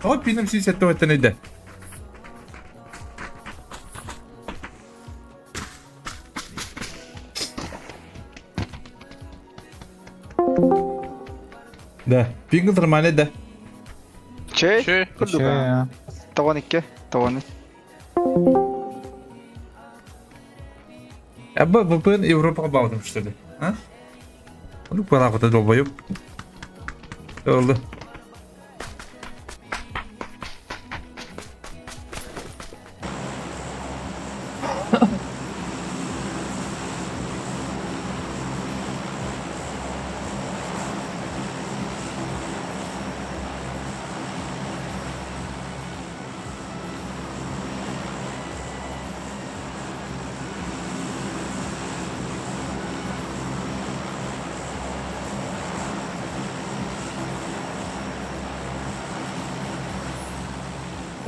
S2: Тоҕо пином 170 өйдө? Да, пингл нормальный да.
S1: Чэй.
S3: Чэй.
S1: Курдук. Тоҕон икки, тоҕон
S2: Абба VPN Европаға баҕардым что ли? А? Ну, пора долбоеб. Oldu.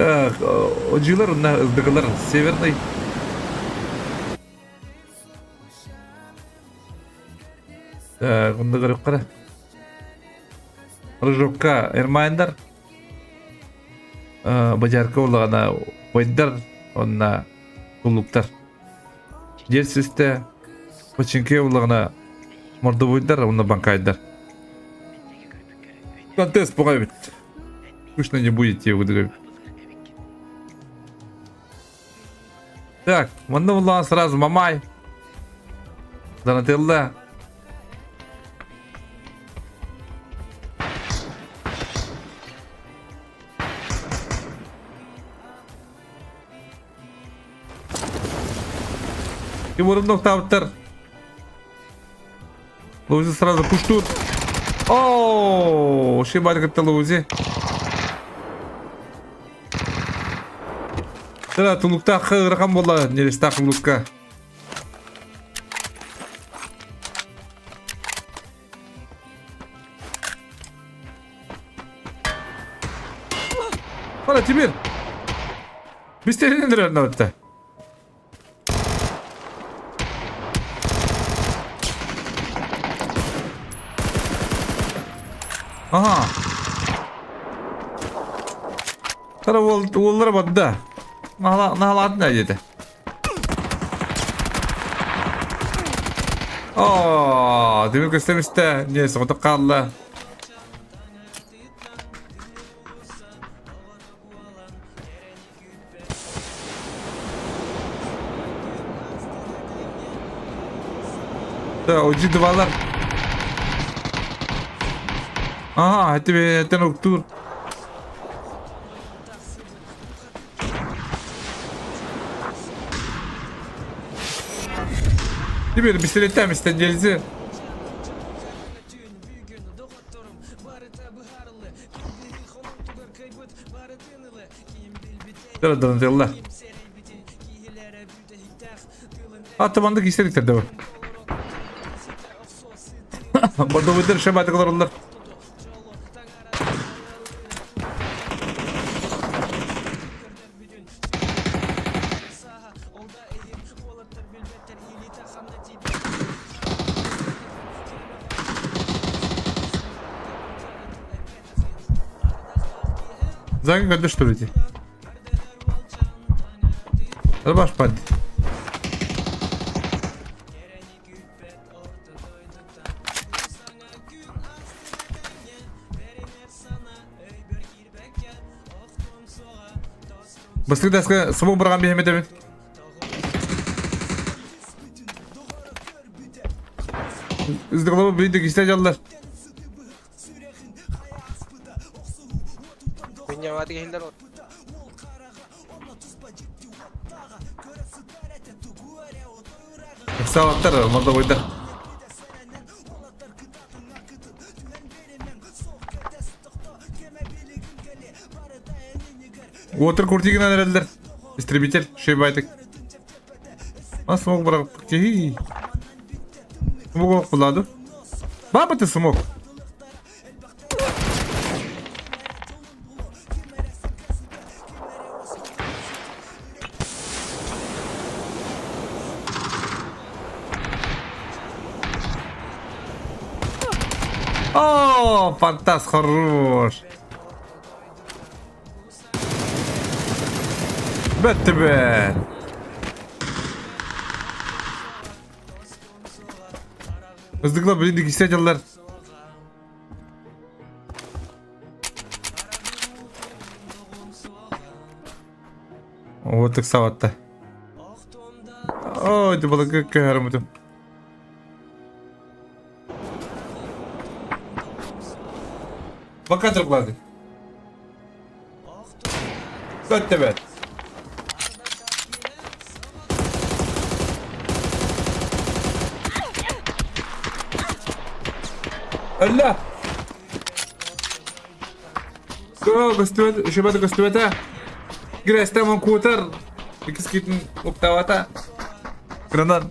S2: Так, одьулар уонна ылдыгылар Северный Так, онно көрүөххэ Рыжовка Эрмайндар Бадьаарка буоллаҕына убайдар уонна куллуктар. Дьиэ систэ Починкэ буоллаҕына мордобуйдар уонна банкайдар. Контест буҕа эбит. Скучно не будет тебе выдыгать. Так, манна буоллаҕына сразу Мамай. Донателла. Тимурым тоқтабыттар. Лузи сразу пуштур. О, шибар кытта Лузи. Тыра тулуктаах ыарахан буолла нелестаах тулукка. Ora Тимир! Бистеринен өрнөттө. Ага. Тара уоллара барда. Наһалаатын диэтэ. Оо, Тимир көстө Не, соҕотох хаалла. Да, OG двалар. Ага, это это уктур. Теперь бистереттем истенделзи. Донателла. Атыманды кистериктер да Бордовыйдар шабатык олороллор. Заң көрдө что ли? Рабаш пад. Бастык даска смог барган биһэмэтебин. Ыздыглабы бүйдүк исте жаллар. Ыксаабаттар, мордобойдар. Уотыр куртигынан эрэллэр. Истребитель, шөй А смог бырагып киһи. Смог кулады. Баба ты смог. О, фантаз хорош! Бэттибэт! Ыздыгла блин кисэ дьаллар. Вот ыксабатта. Ой, ты балыгы көһөрмүтүм. Бака чырглады. Көттөбөт. Өллө! Көө көстүбэт, үшөбөт көстүбэтэ. Грестэ куутар. Иккис китин уктабата. Кыранан.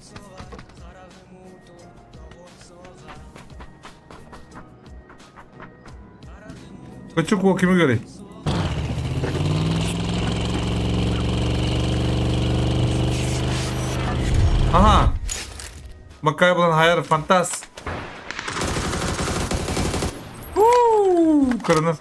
S2: Кочук уо кими көрүй? Ага. Макай булан хайар фантаз. Кырыныр.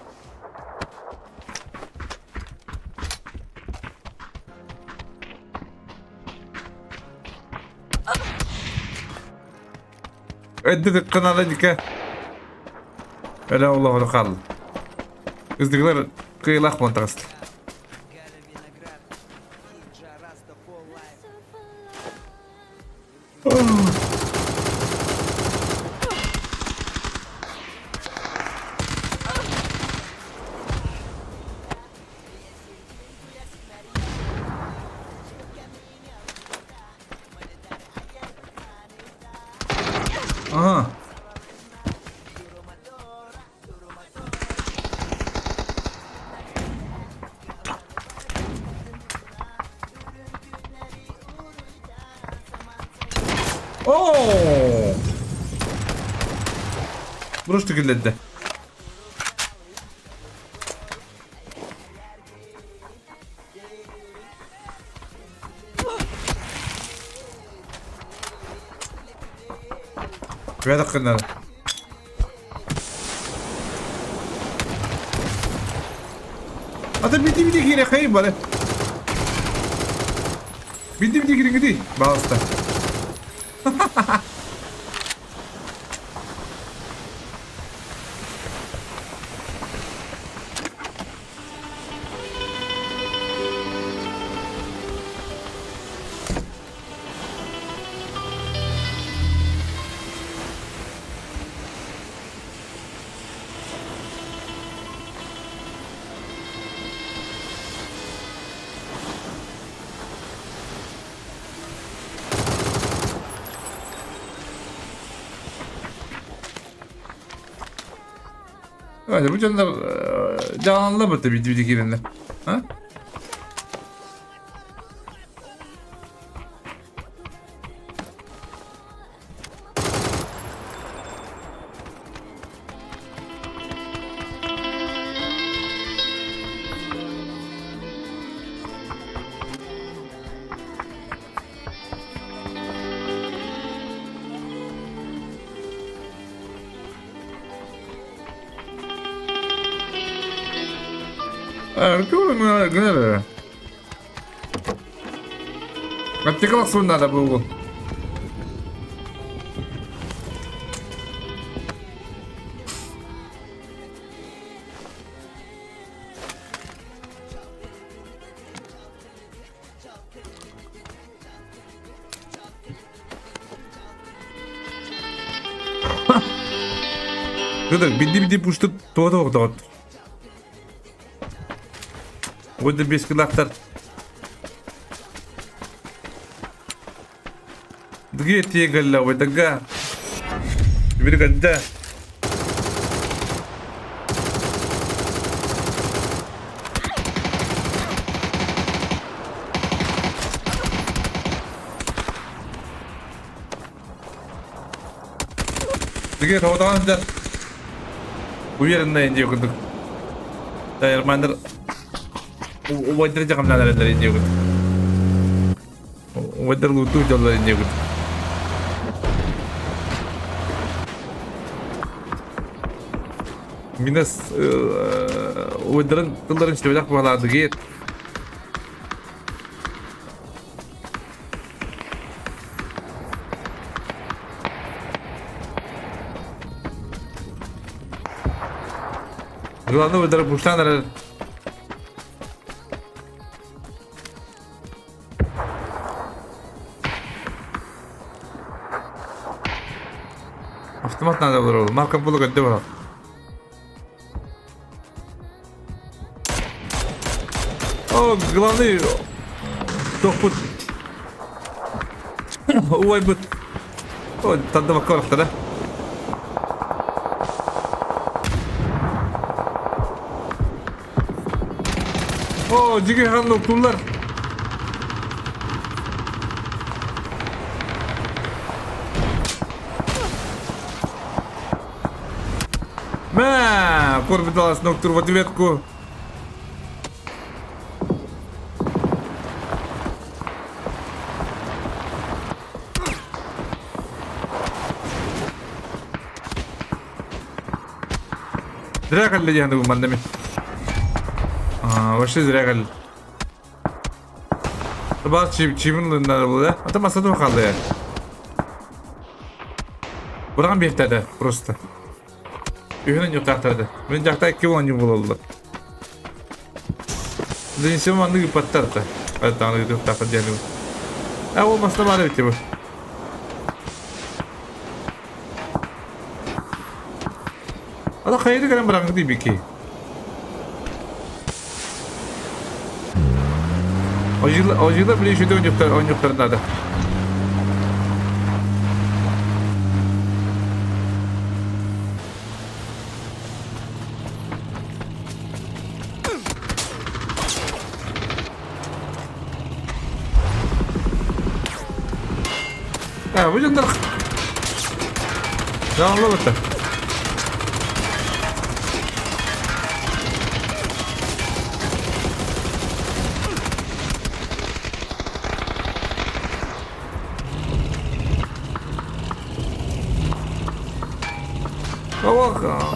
S2: Өйдө тыкканада дика. Öyle Allah kaldı. Ыздыгылар кыйлах монтагысты. Ага. Оо! Бұрышты киллэрдэ. Бэдэх гыннар. Ата бити бити кире хай бары. Бити бити кире гити. Балыста. Hadi bu canlar canlandı bir bir girinde. Ha? Гынар. Аптекалах надо было. Кыдык, бидди-бидди пуштут туота оқтоғыт. Ойды бес кылақтар. Дге тиегалла, ойдага. Биргадда. Дге тоғытаған Уверенно индия курдук. Дайырмандар убайдар жакымнан индия курдук. Убайдар луту жоллар индия курдук. Минас уйдарын тылларын истибэтэх баҕалаадыгыт. Главное, уйдары пуштан эрэр. Автомат надо было. Марка было где было. О, главный тохпут. Ой, бут. Ой, тандыбакка барахтара. О, дьиги ханна уктуллар. Мә, корбиталас ноктур в ответку. Зря кэллэ диэн манна мин. Вообще зря кэллэ. Баар чибин ылыннар була. Ата масада хаалла я. Быраҕан биэртэ просто. Үһүнэн ньуктаахтарды. Мин дьахта икки буолан булаллар. Денисим маннык ыппаттар да. Аттааны ыытыахтаахтар диэн. А ол маста баар эбит бу. Ата хайыты кэлэн бараҥҥыт дии Ожила били үшүтэ онньуктар надо. А, бу дьоннор Даҕаллыбыта.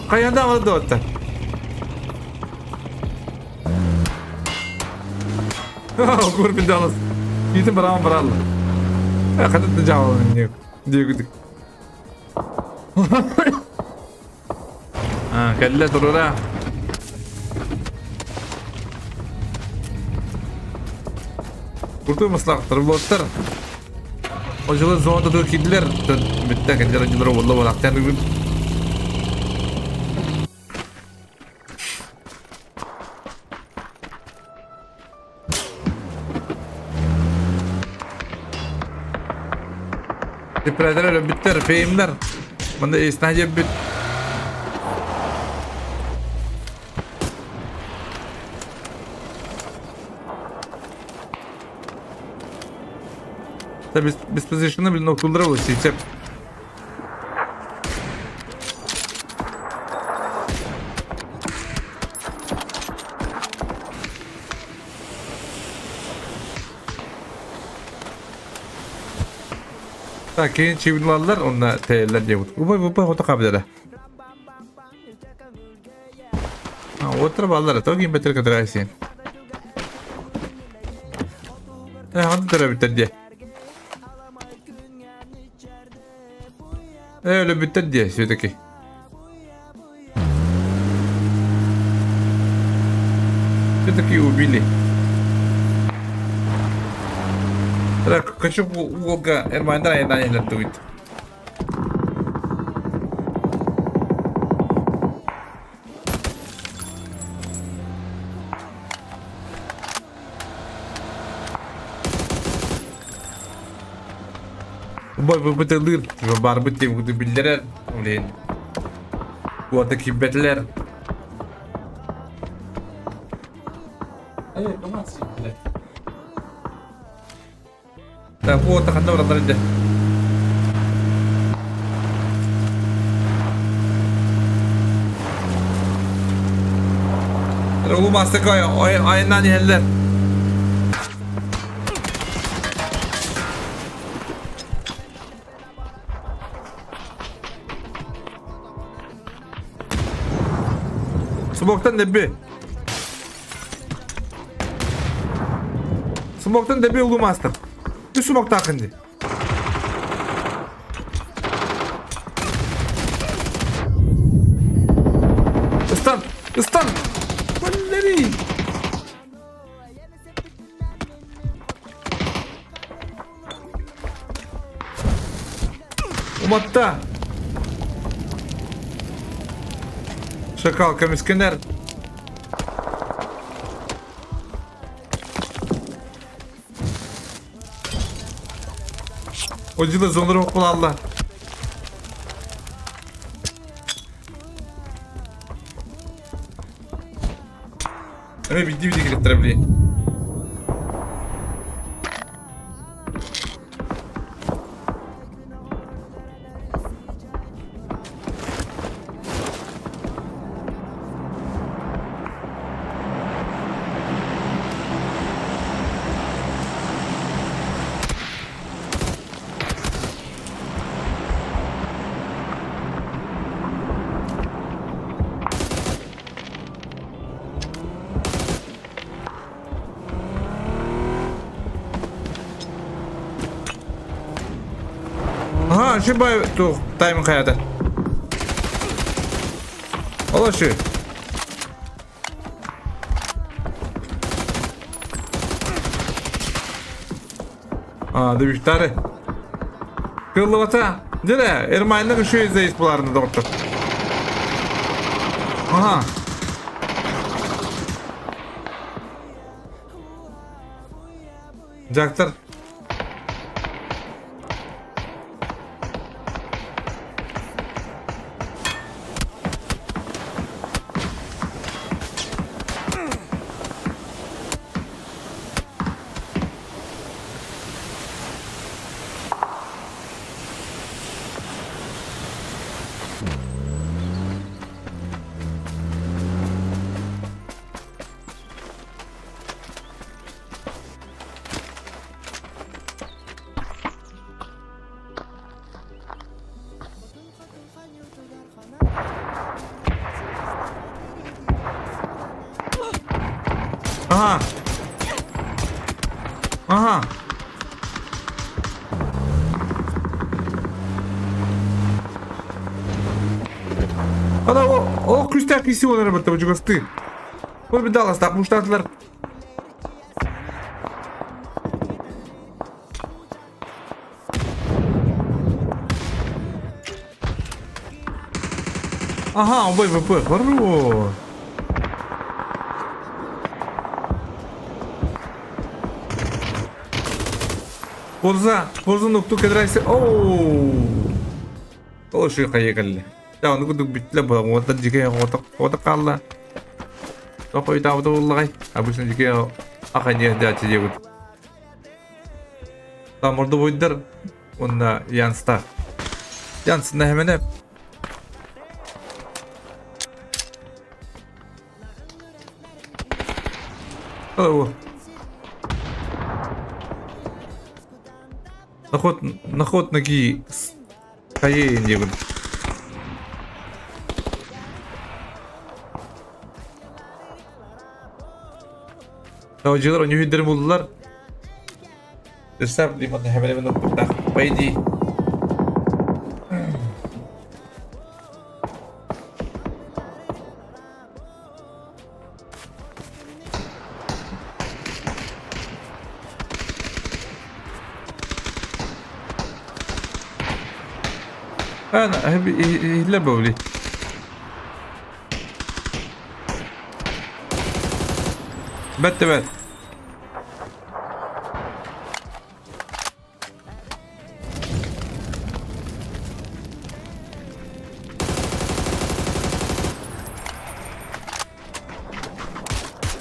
S2: Хайан даҕаны да Курбин далас. Итин бараан баралла. Хата да жаалын диэгүдүк. Кэллэ турура. Куртуй маслахтар болоттар. Ожылы зонада тур киирдилер. Бүттэ кэллэр дьылар болла болактан бүгүн. Типрәдер өлөбүттэр, феймнер. Мында эсна жеббит. Та без, без позишена, блин, ноктулдыра бұл сейтсеп. Так, кейін чибилалар, онна тәйеллер диэбит. Убай, убай, ото кабдара. Отыр баллар, то ким бетер кытырайсин. Э, ханды төрөбүттер дие. Э, өлөбүттер дие, все-таки. Все-таки убили. Так, хочу уолга Эрмайндар айынан тугит. Бой бытылыр, типа барбыт диэн курдук биллэрэр, блин. Уота киирбэтилэр. Эй, блядь. Так, уота ханна бараллар инде. Улуу маастака айаннаан иһэллэр. Смоктан дэби. Смоктан дэби улуу мастер. Үс смоктаахын дии. Ыстан! Ыстан! Валерий! Уматта! Шакал көмүскэнэр. Одила зонру кулалла. Эмэ бидди бидди кириттэрэ били. Аха, şu бай туох таймын хайата. Ол şu. А, дебиштары. Кыллыбата. Дьэ, Эрмайнын үчүгэй заезд булаарына доҕоттор. Аха. Дьахтар. Ага. Ага. Ана ол күстээх киси олар бытта чугасты. Ол бидаластаах муштаатылар. Ага, убой ВП, хорош. Форза, Форза нукту кедрайсы. Оу. Ол шуй хайа кэллэ. Дьэ, ону курдук бүттүлэ буолан уоттар дьикэй оҕото хаалла. Тоқойдаабыта буоллаҕай. Обычно дьикэй аханьыах дьааччы диэбит. Там мордобойдар уонна Янстар. Янс нэһэмэнэ О. Наход, наход ноги хайа диэбит. Дьылар онньу буллар. Представь, лимон хэмэлэмэн укпуттаах. Пойди. Ана, иһиллэр бобли. Бэт да бэт.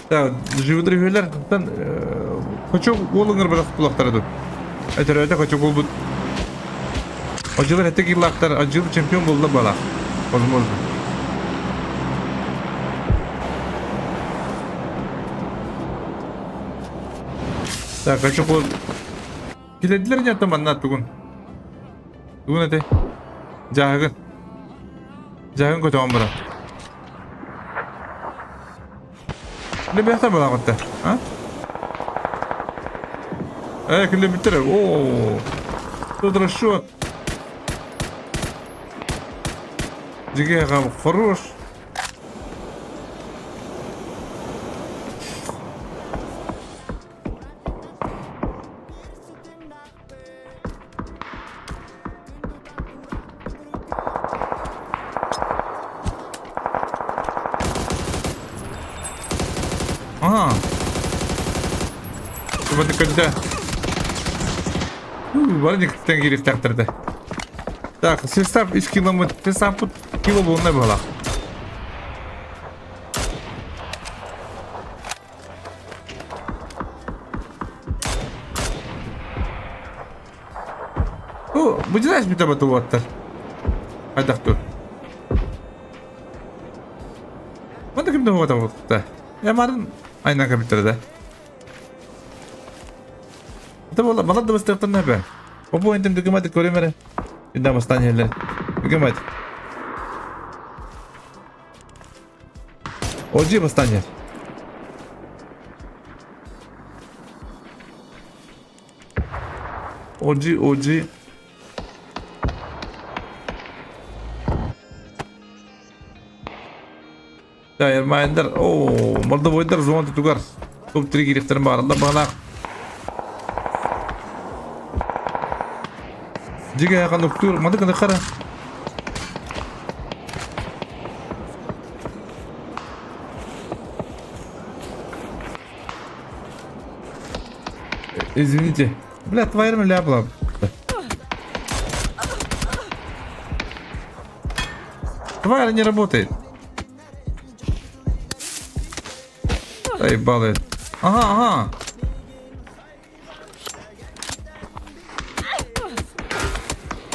S2: Так, живыдыр үһүлэр тан хочу уолуҥар бырах булахтара ду. Өтөрөөтө хочу булбут. Ажылар эте киллаахтар, ажыл чемпион булла бала. Возможно. Так, хочу кол... Килэрдилэр ньата манна тугун. Тугун этэй? Дьааһыгын. Дьааһыгын көтөҕөн баран. Ne бэхтэ балаҕатта, а? Э, киле биттер. О, тут расчет. Дьигэ хорош. Ага. Бу когда Бары никтен кириэхтээхтэр Так, состав 3 километр, состав кило буолна буола. О, бу знаешь, mitä туоттар? Хайдах ту? Манда ким да вот Я марын айна компьютерда. Это было мала да бастыктан нәбә. Бу интем дүкемәт көрөмәре. Инда бастан еллер. Дүкемәт. Оджи бастан ел. Оджи, оджи. Да, Ермайндар, о, мордовойдар зона тугар. Топ-3 кирихтерин баарында бағана. Диге яқан уктур, мады кында қара. Извините. Бля, твоя ляпла. Тварь не работает. Заебалы. Ага, ага.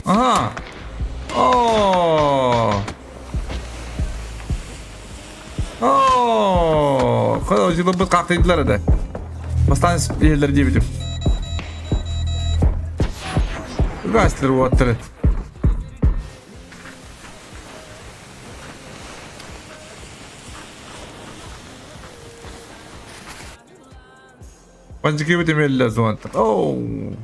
S2: Ага. О. О. Жылы қақтайдылар еді. Бастан елдер деп өтіп. Гастер оттыры. Панчики өтемелі звонт. Оу.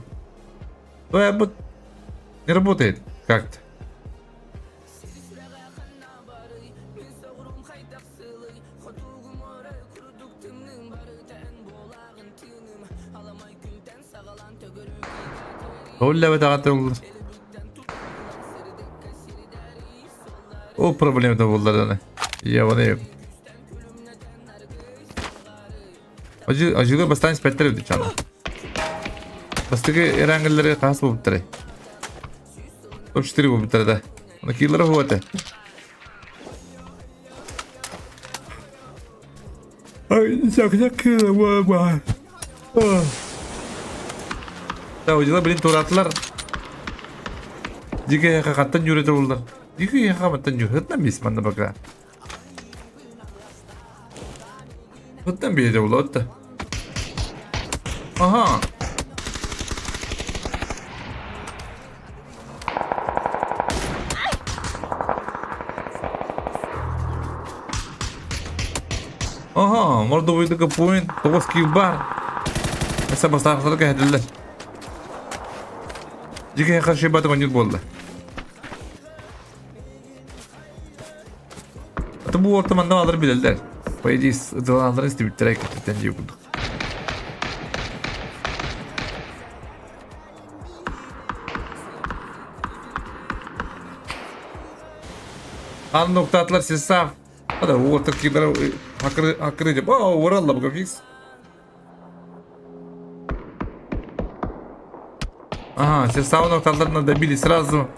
S2: Не работает как-то. Олла бетағаты олар. О проблема да болдыр. Я ваны. Ажылы бастан инспектор өтіп чаны. Бастығы эрангеллері қас болып тұры. Топ 4 болып тұры да. Оны киллер хуаты. Ай, сак-сак, ва-ва. Да, удила, блин, туратлар. Диге хақаттан жүреді олар. Диге хақаттан жүреді, хыттан бес манда пока. Хыттан бейді олар, отты. Ага. Ага, мордовойдыка поинт, тоғыз килл бар. Әсә бастағылар кәһәділер. Диге қаршы баты конют болды. Аты бу орта манда алыр билелер. По идее, ıdılanların istibittere кететтен diye bulduk. An nokta atlar siz sağ. Hadi o orta killara hakkını hakkını edip. Aa vurallah bu fix. Ага, все сау нокталарына добили сразу.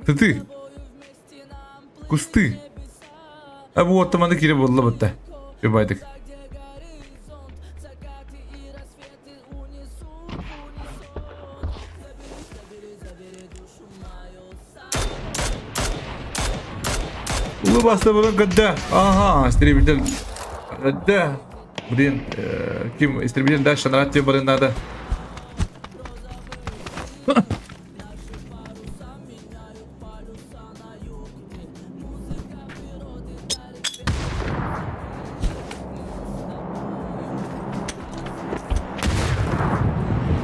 S2: Ты ты. Кусты. А вот там аны кире болды бітті. Юбайдык. Улуу бастабылын көрдө. Ага, истребитель. Да. Блин, ким истребитель дальше нрать тебе блин надо.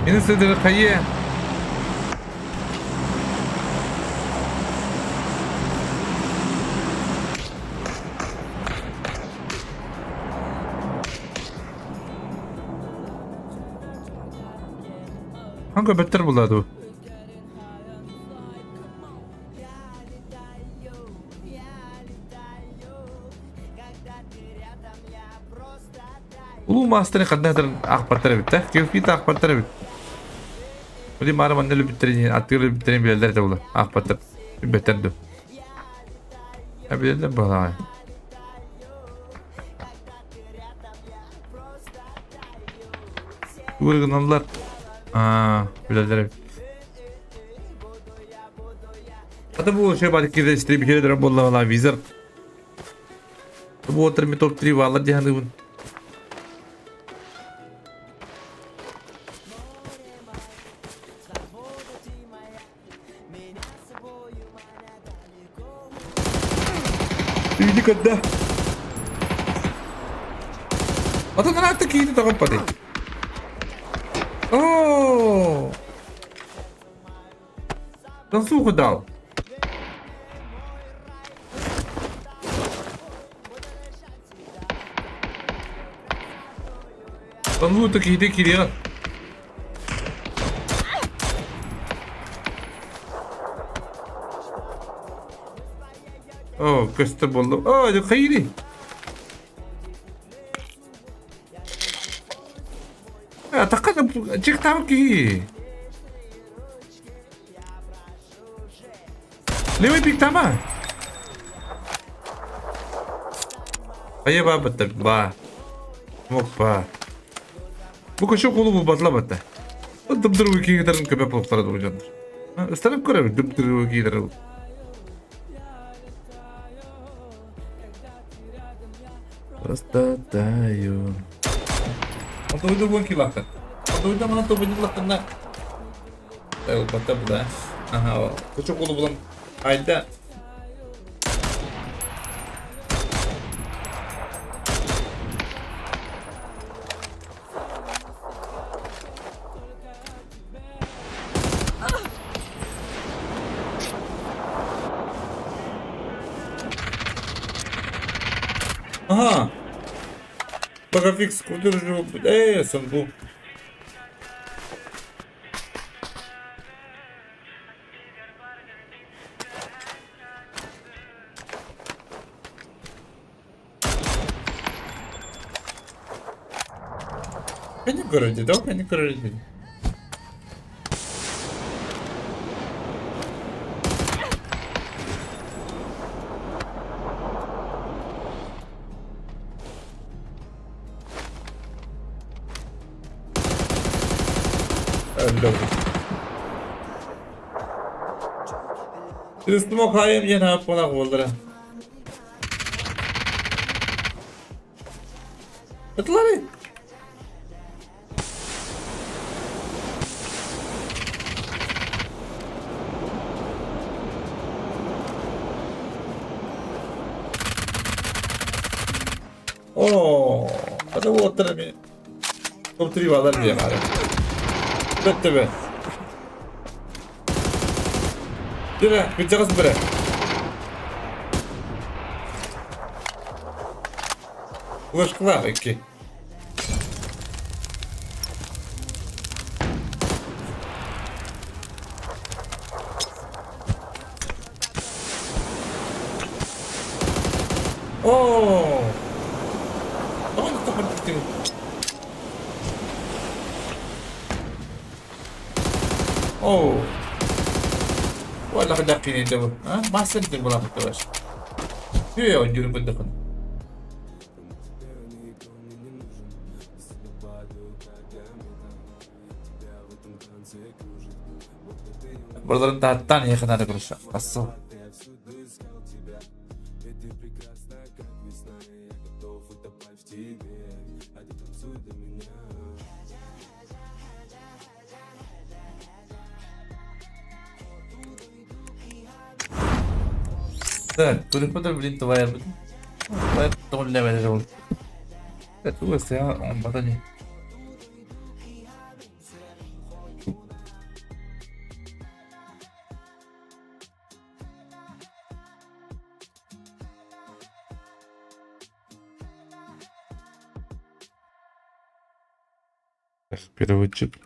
S2: Министр хайе. Ханга бэттэр булла дуу? Улуу маастарын ханна аахпаттар эбит да? Кирпит аахпаттар эбит. Били маары манна өлбүттэрин аттыгар өлбүттэрин билэллэр этэ була. Аахпаттар. Билбэттэр дуу. А билэллэр буолаҕай. Тугу гыналлар? Аа, билэллэр эбит. Ата бу şey бар кире истребитель буолла визор. Бу отыр топ 3 баалар дии саныыбын. Үйді көрдө. Атын ыраатта киһини тоҕоппатый. Оо! Танцуху дал. Танцуху киһити кириэҕин. Оо, көстөр буоллум. Оо, хайыри. Атахха чыктаабыт киһи. Левый пиктама. Хайа баабыттар баа. Моппа. Бу көшө кулу булбатла батта. Дыбдыр киидерин көбө болуптар бу дьоннор. Ыстанып көрөбүт дыбдыр киидер. Просто таю. Антойда буон килахтар. Антойда манан тобойдулахтарна. Ылбата буда. Аха, көчө кулу булан айда. Ага. Пока фикс кудержу. Эй, санбу. Кani көрөдү, да, кani көрөдү. Öldü. Üstüme kayım yine yapmanak oldular. Ытлары. Оо, это вот ми. Топ-3 балар диye bari. Бетте бе. Dire, кырдьаҕас бere. Ложкалаах икки. Оо! Тоҕо тохтор Оо! Wala ka daki Ha? Master din wala ka tawas. Yo, yo бандакын. Бардарын тааттан яханары кырыша. Ассо. Так, көрүппүтэ блин твоя Твоя Туга не. Переводчик.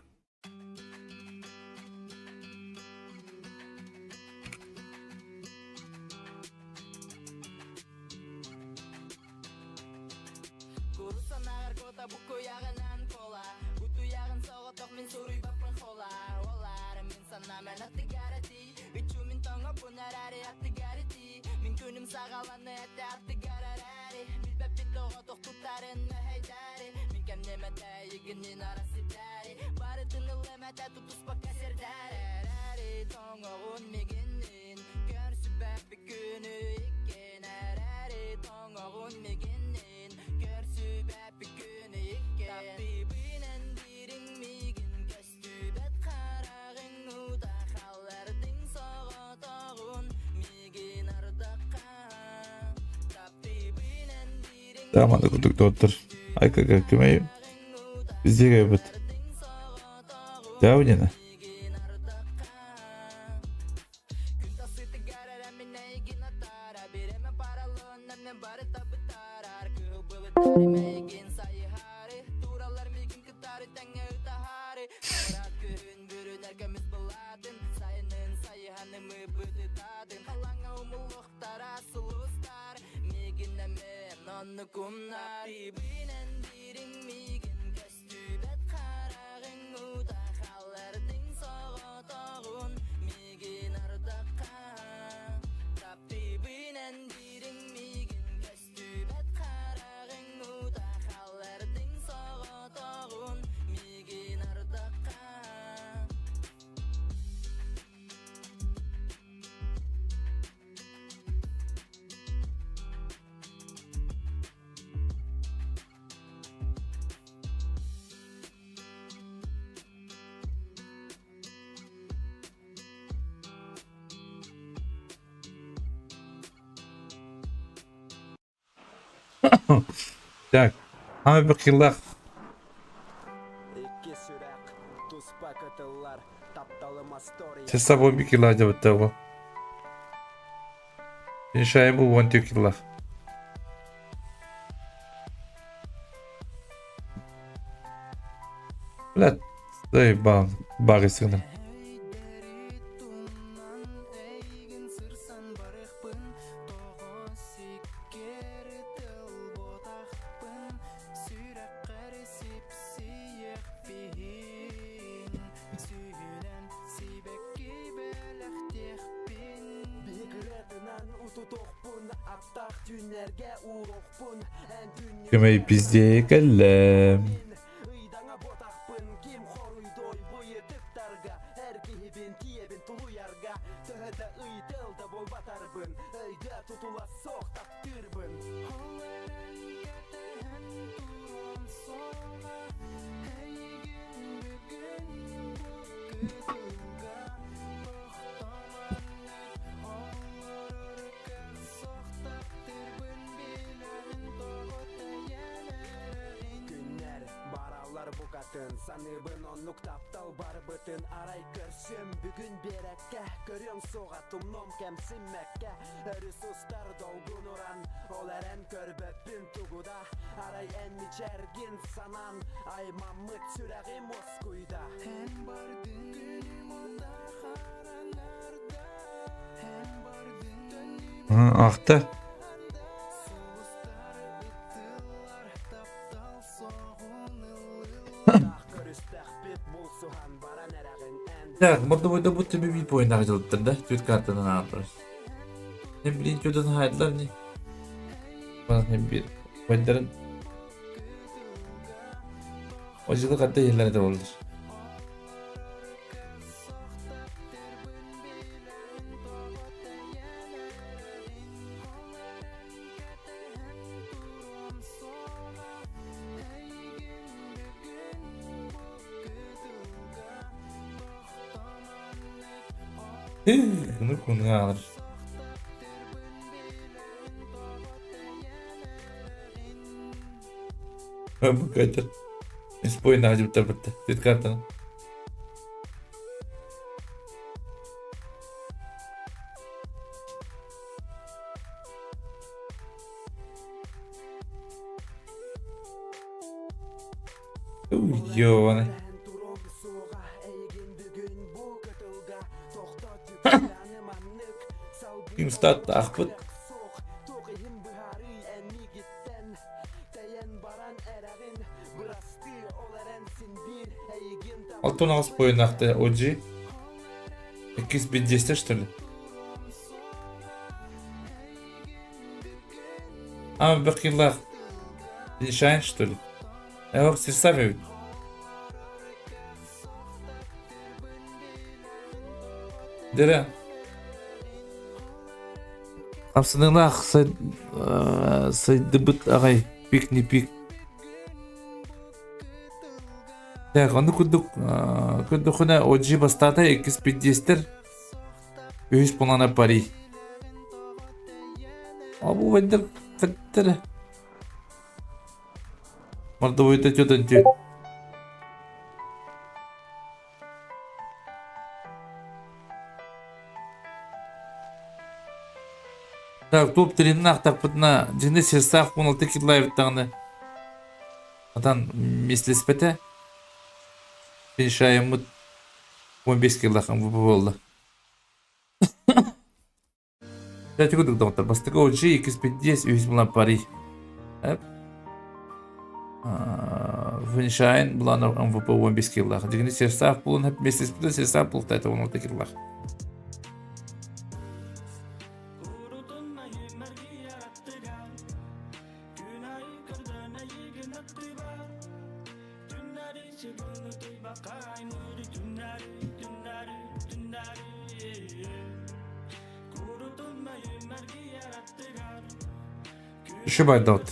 S2: Тааманы курдук доҕоттор Айкага көмөйүм везде кайбыт Давнина Так, ама бір киллах. Часа бу bir килла жабытта бу. Иншайым бу 12 киллах. Блядь, заебал, баги сыгнал. Көмөй пиздее кэллэм. Ахта. Так, мордобойда бу төбө биир поиннаах дьылыттар да, түөрт картанан аҕаллар. Не блин, чудо хаайдылар не. Не биир поиннарын Ожылы хатта иһиллэр этэ буоллар. Ну, кунаалар. Букайтар. Испойнаах дьыбыттар бытта. Титкартан. Ёбаный. Ким ахпыт. Алтын ағыз бойынақты OG. Иккис бенджесте, что ли? А, бакилах. Лишайн, что ли? Эх, серсами. Дere. Хамсыныылаах сайдыбыт аҕай пик не пик. Так, ону курдук көрдөххүнэ OG бастаата иккис пиддиэстэр үһүс пулана пари. А бу вендер феттер. Мордовойта тетен тет. Так, топ тренин ахтахпытына дьиҥэ серсаах 16 килаевтаҕына атан миэстэлэспэтэ. Финишаеммыт 15 килах МВП буолла. Дьэ, курдук доҕоттор, бастакы OG, иккис 5 үһүс булан Пари. Финишайн булан МВП 15 киллах. Дьиҥэ серсаах булан миэстэлэспитэ серсаах бултаата 16 киллах. Еще байдаут.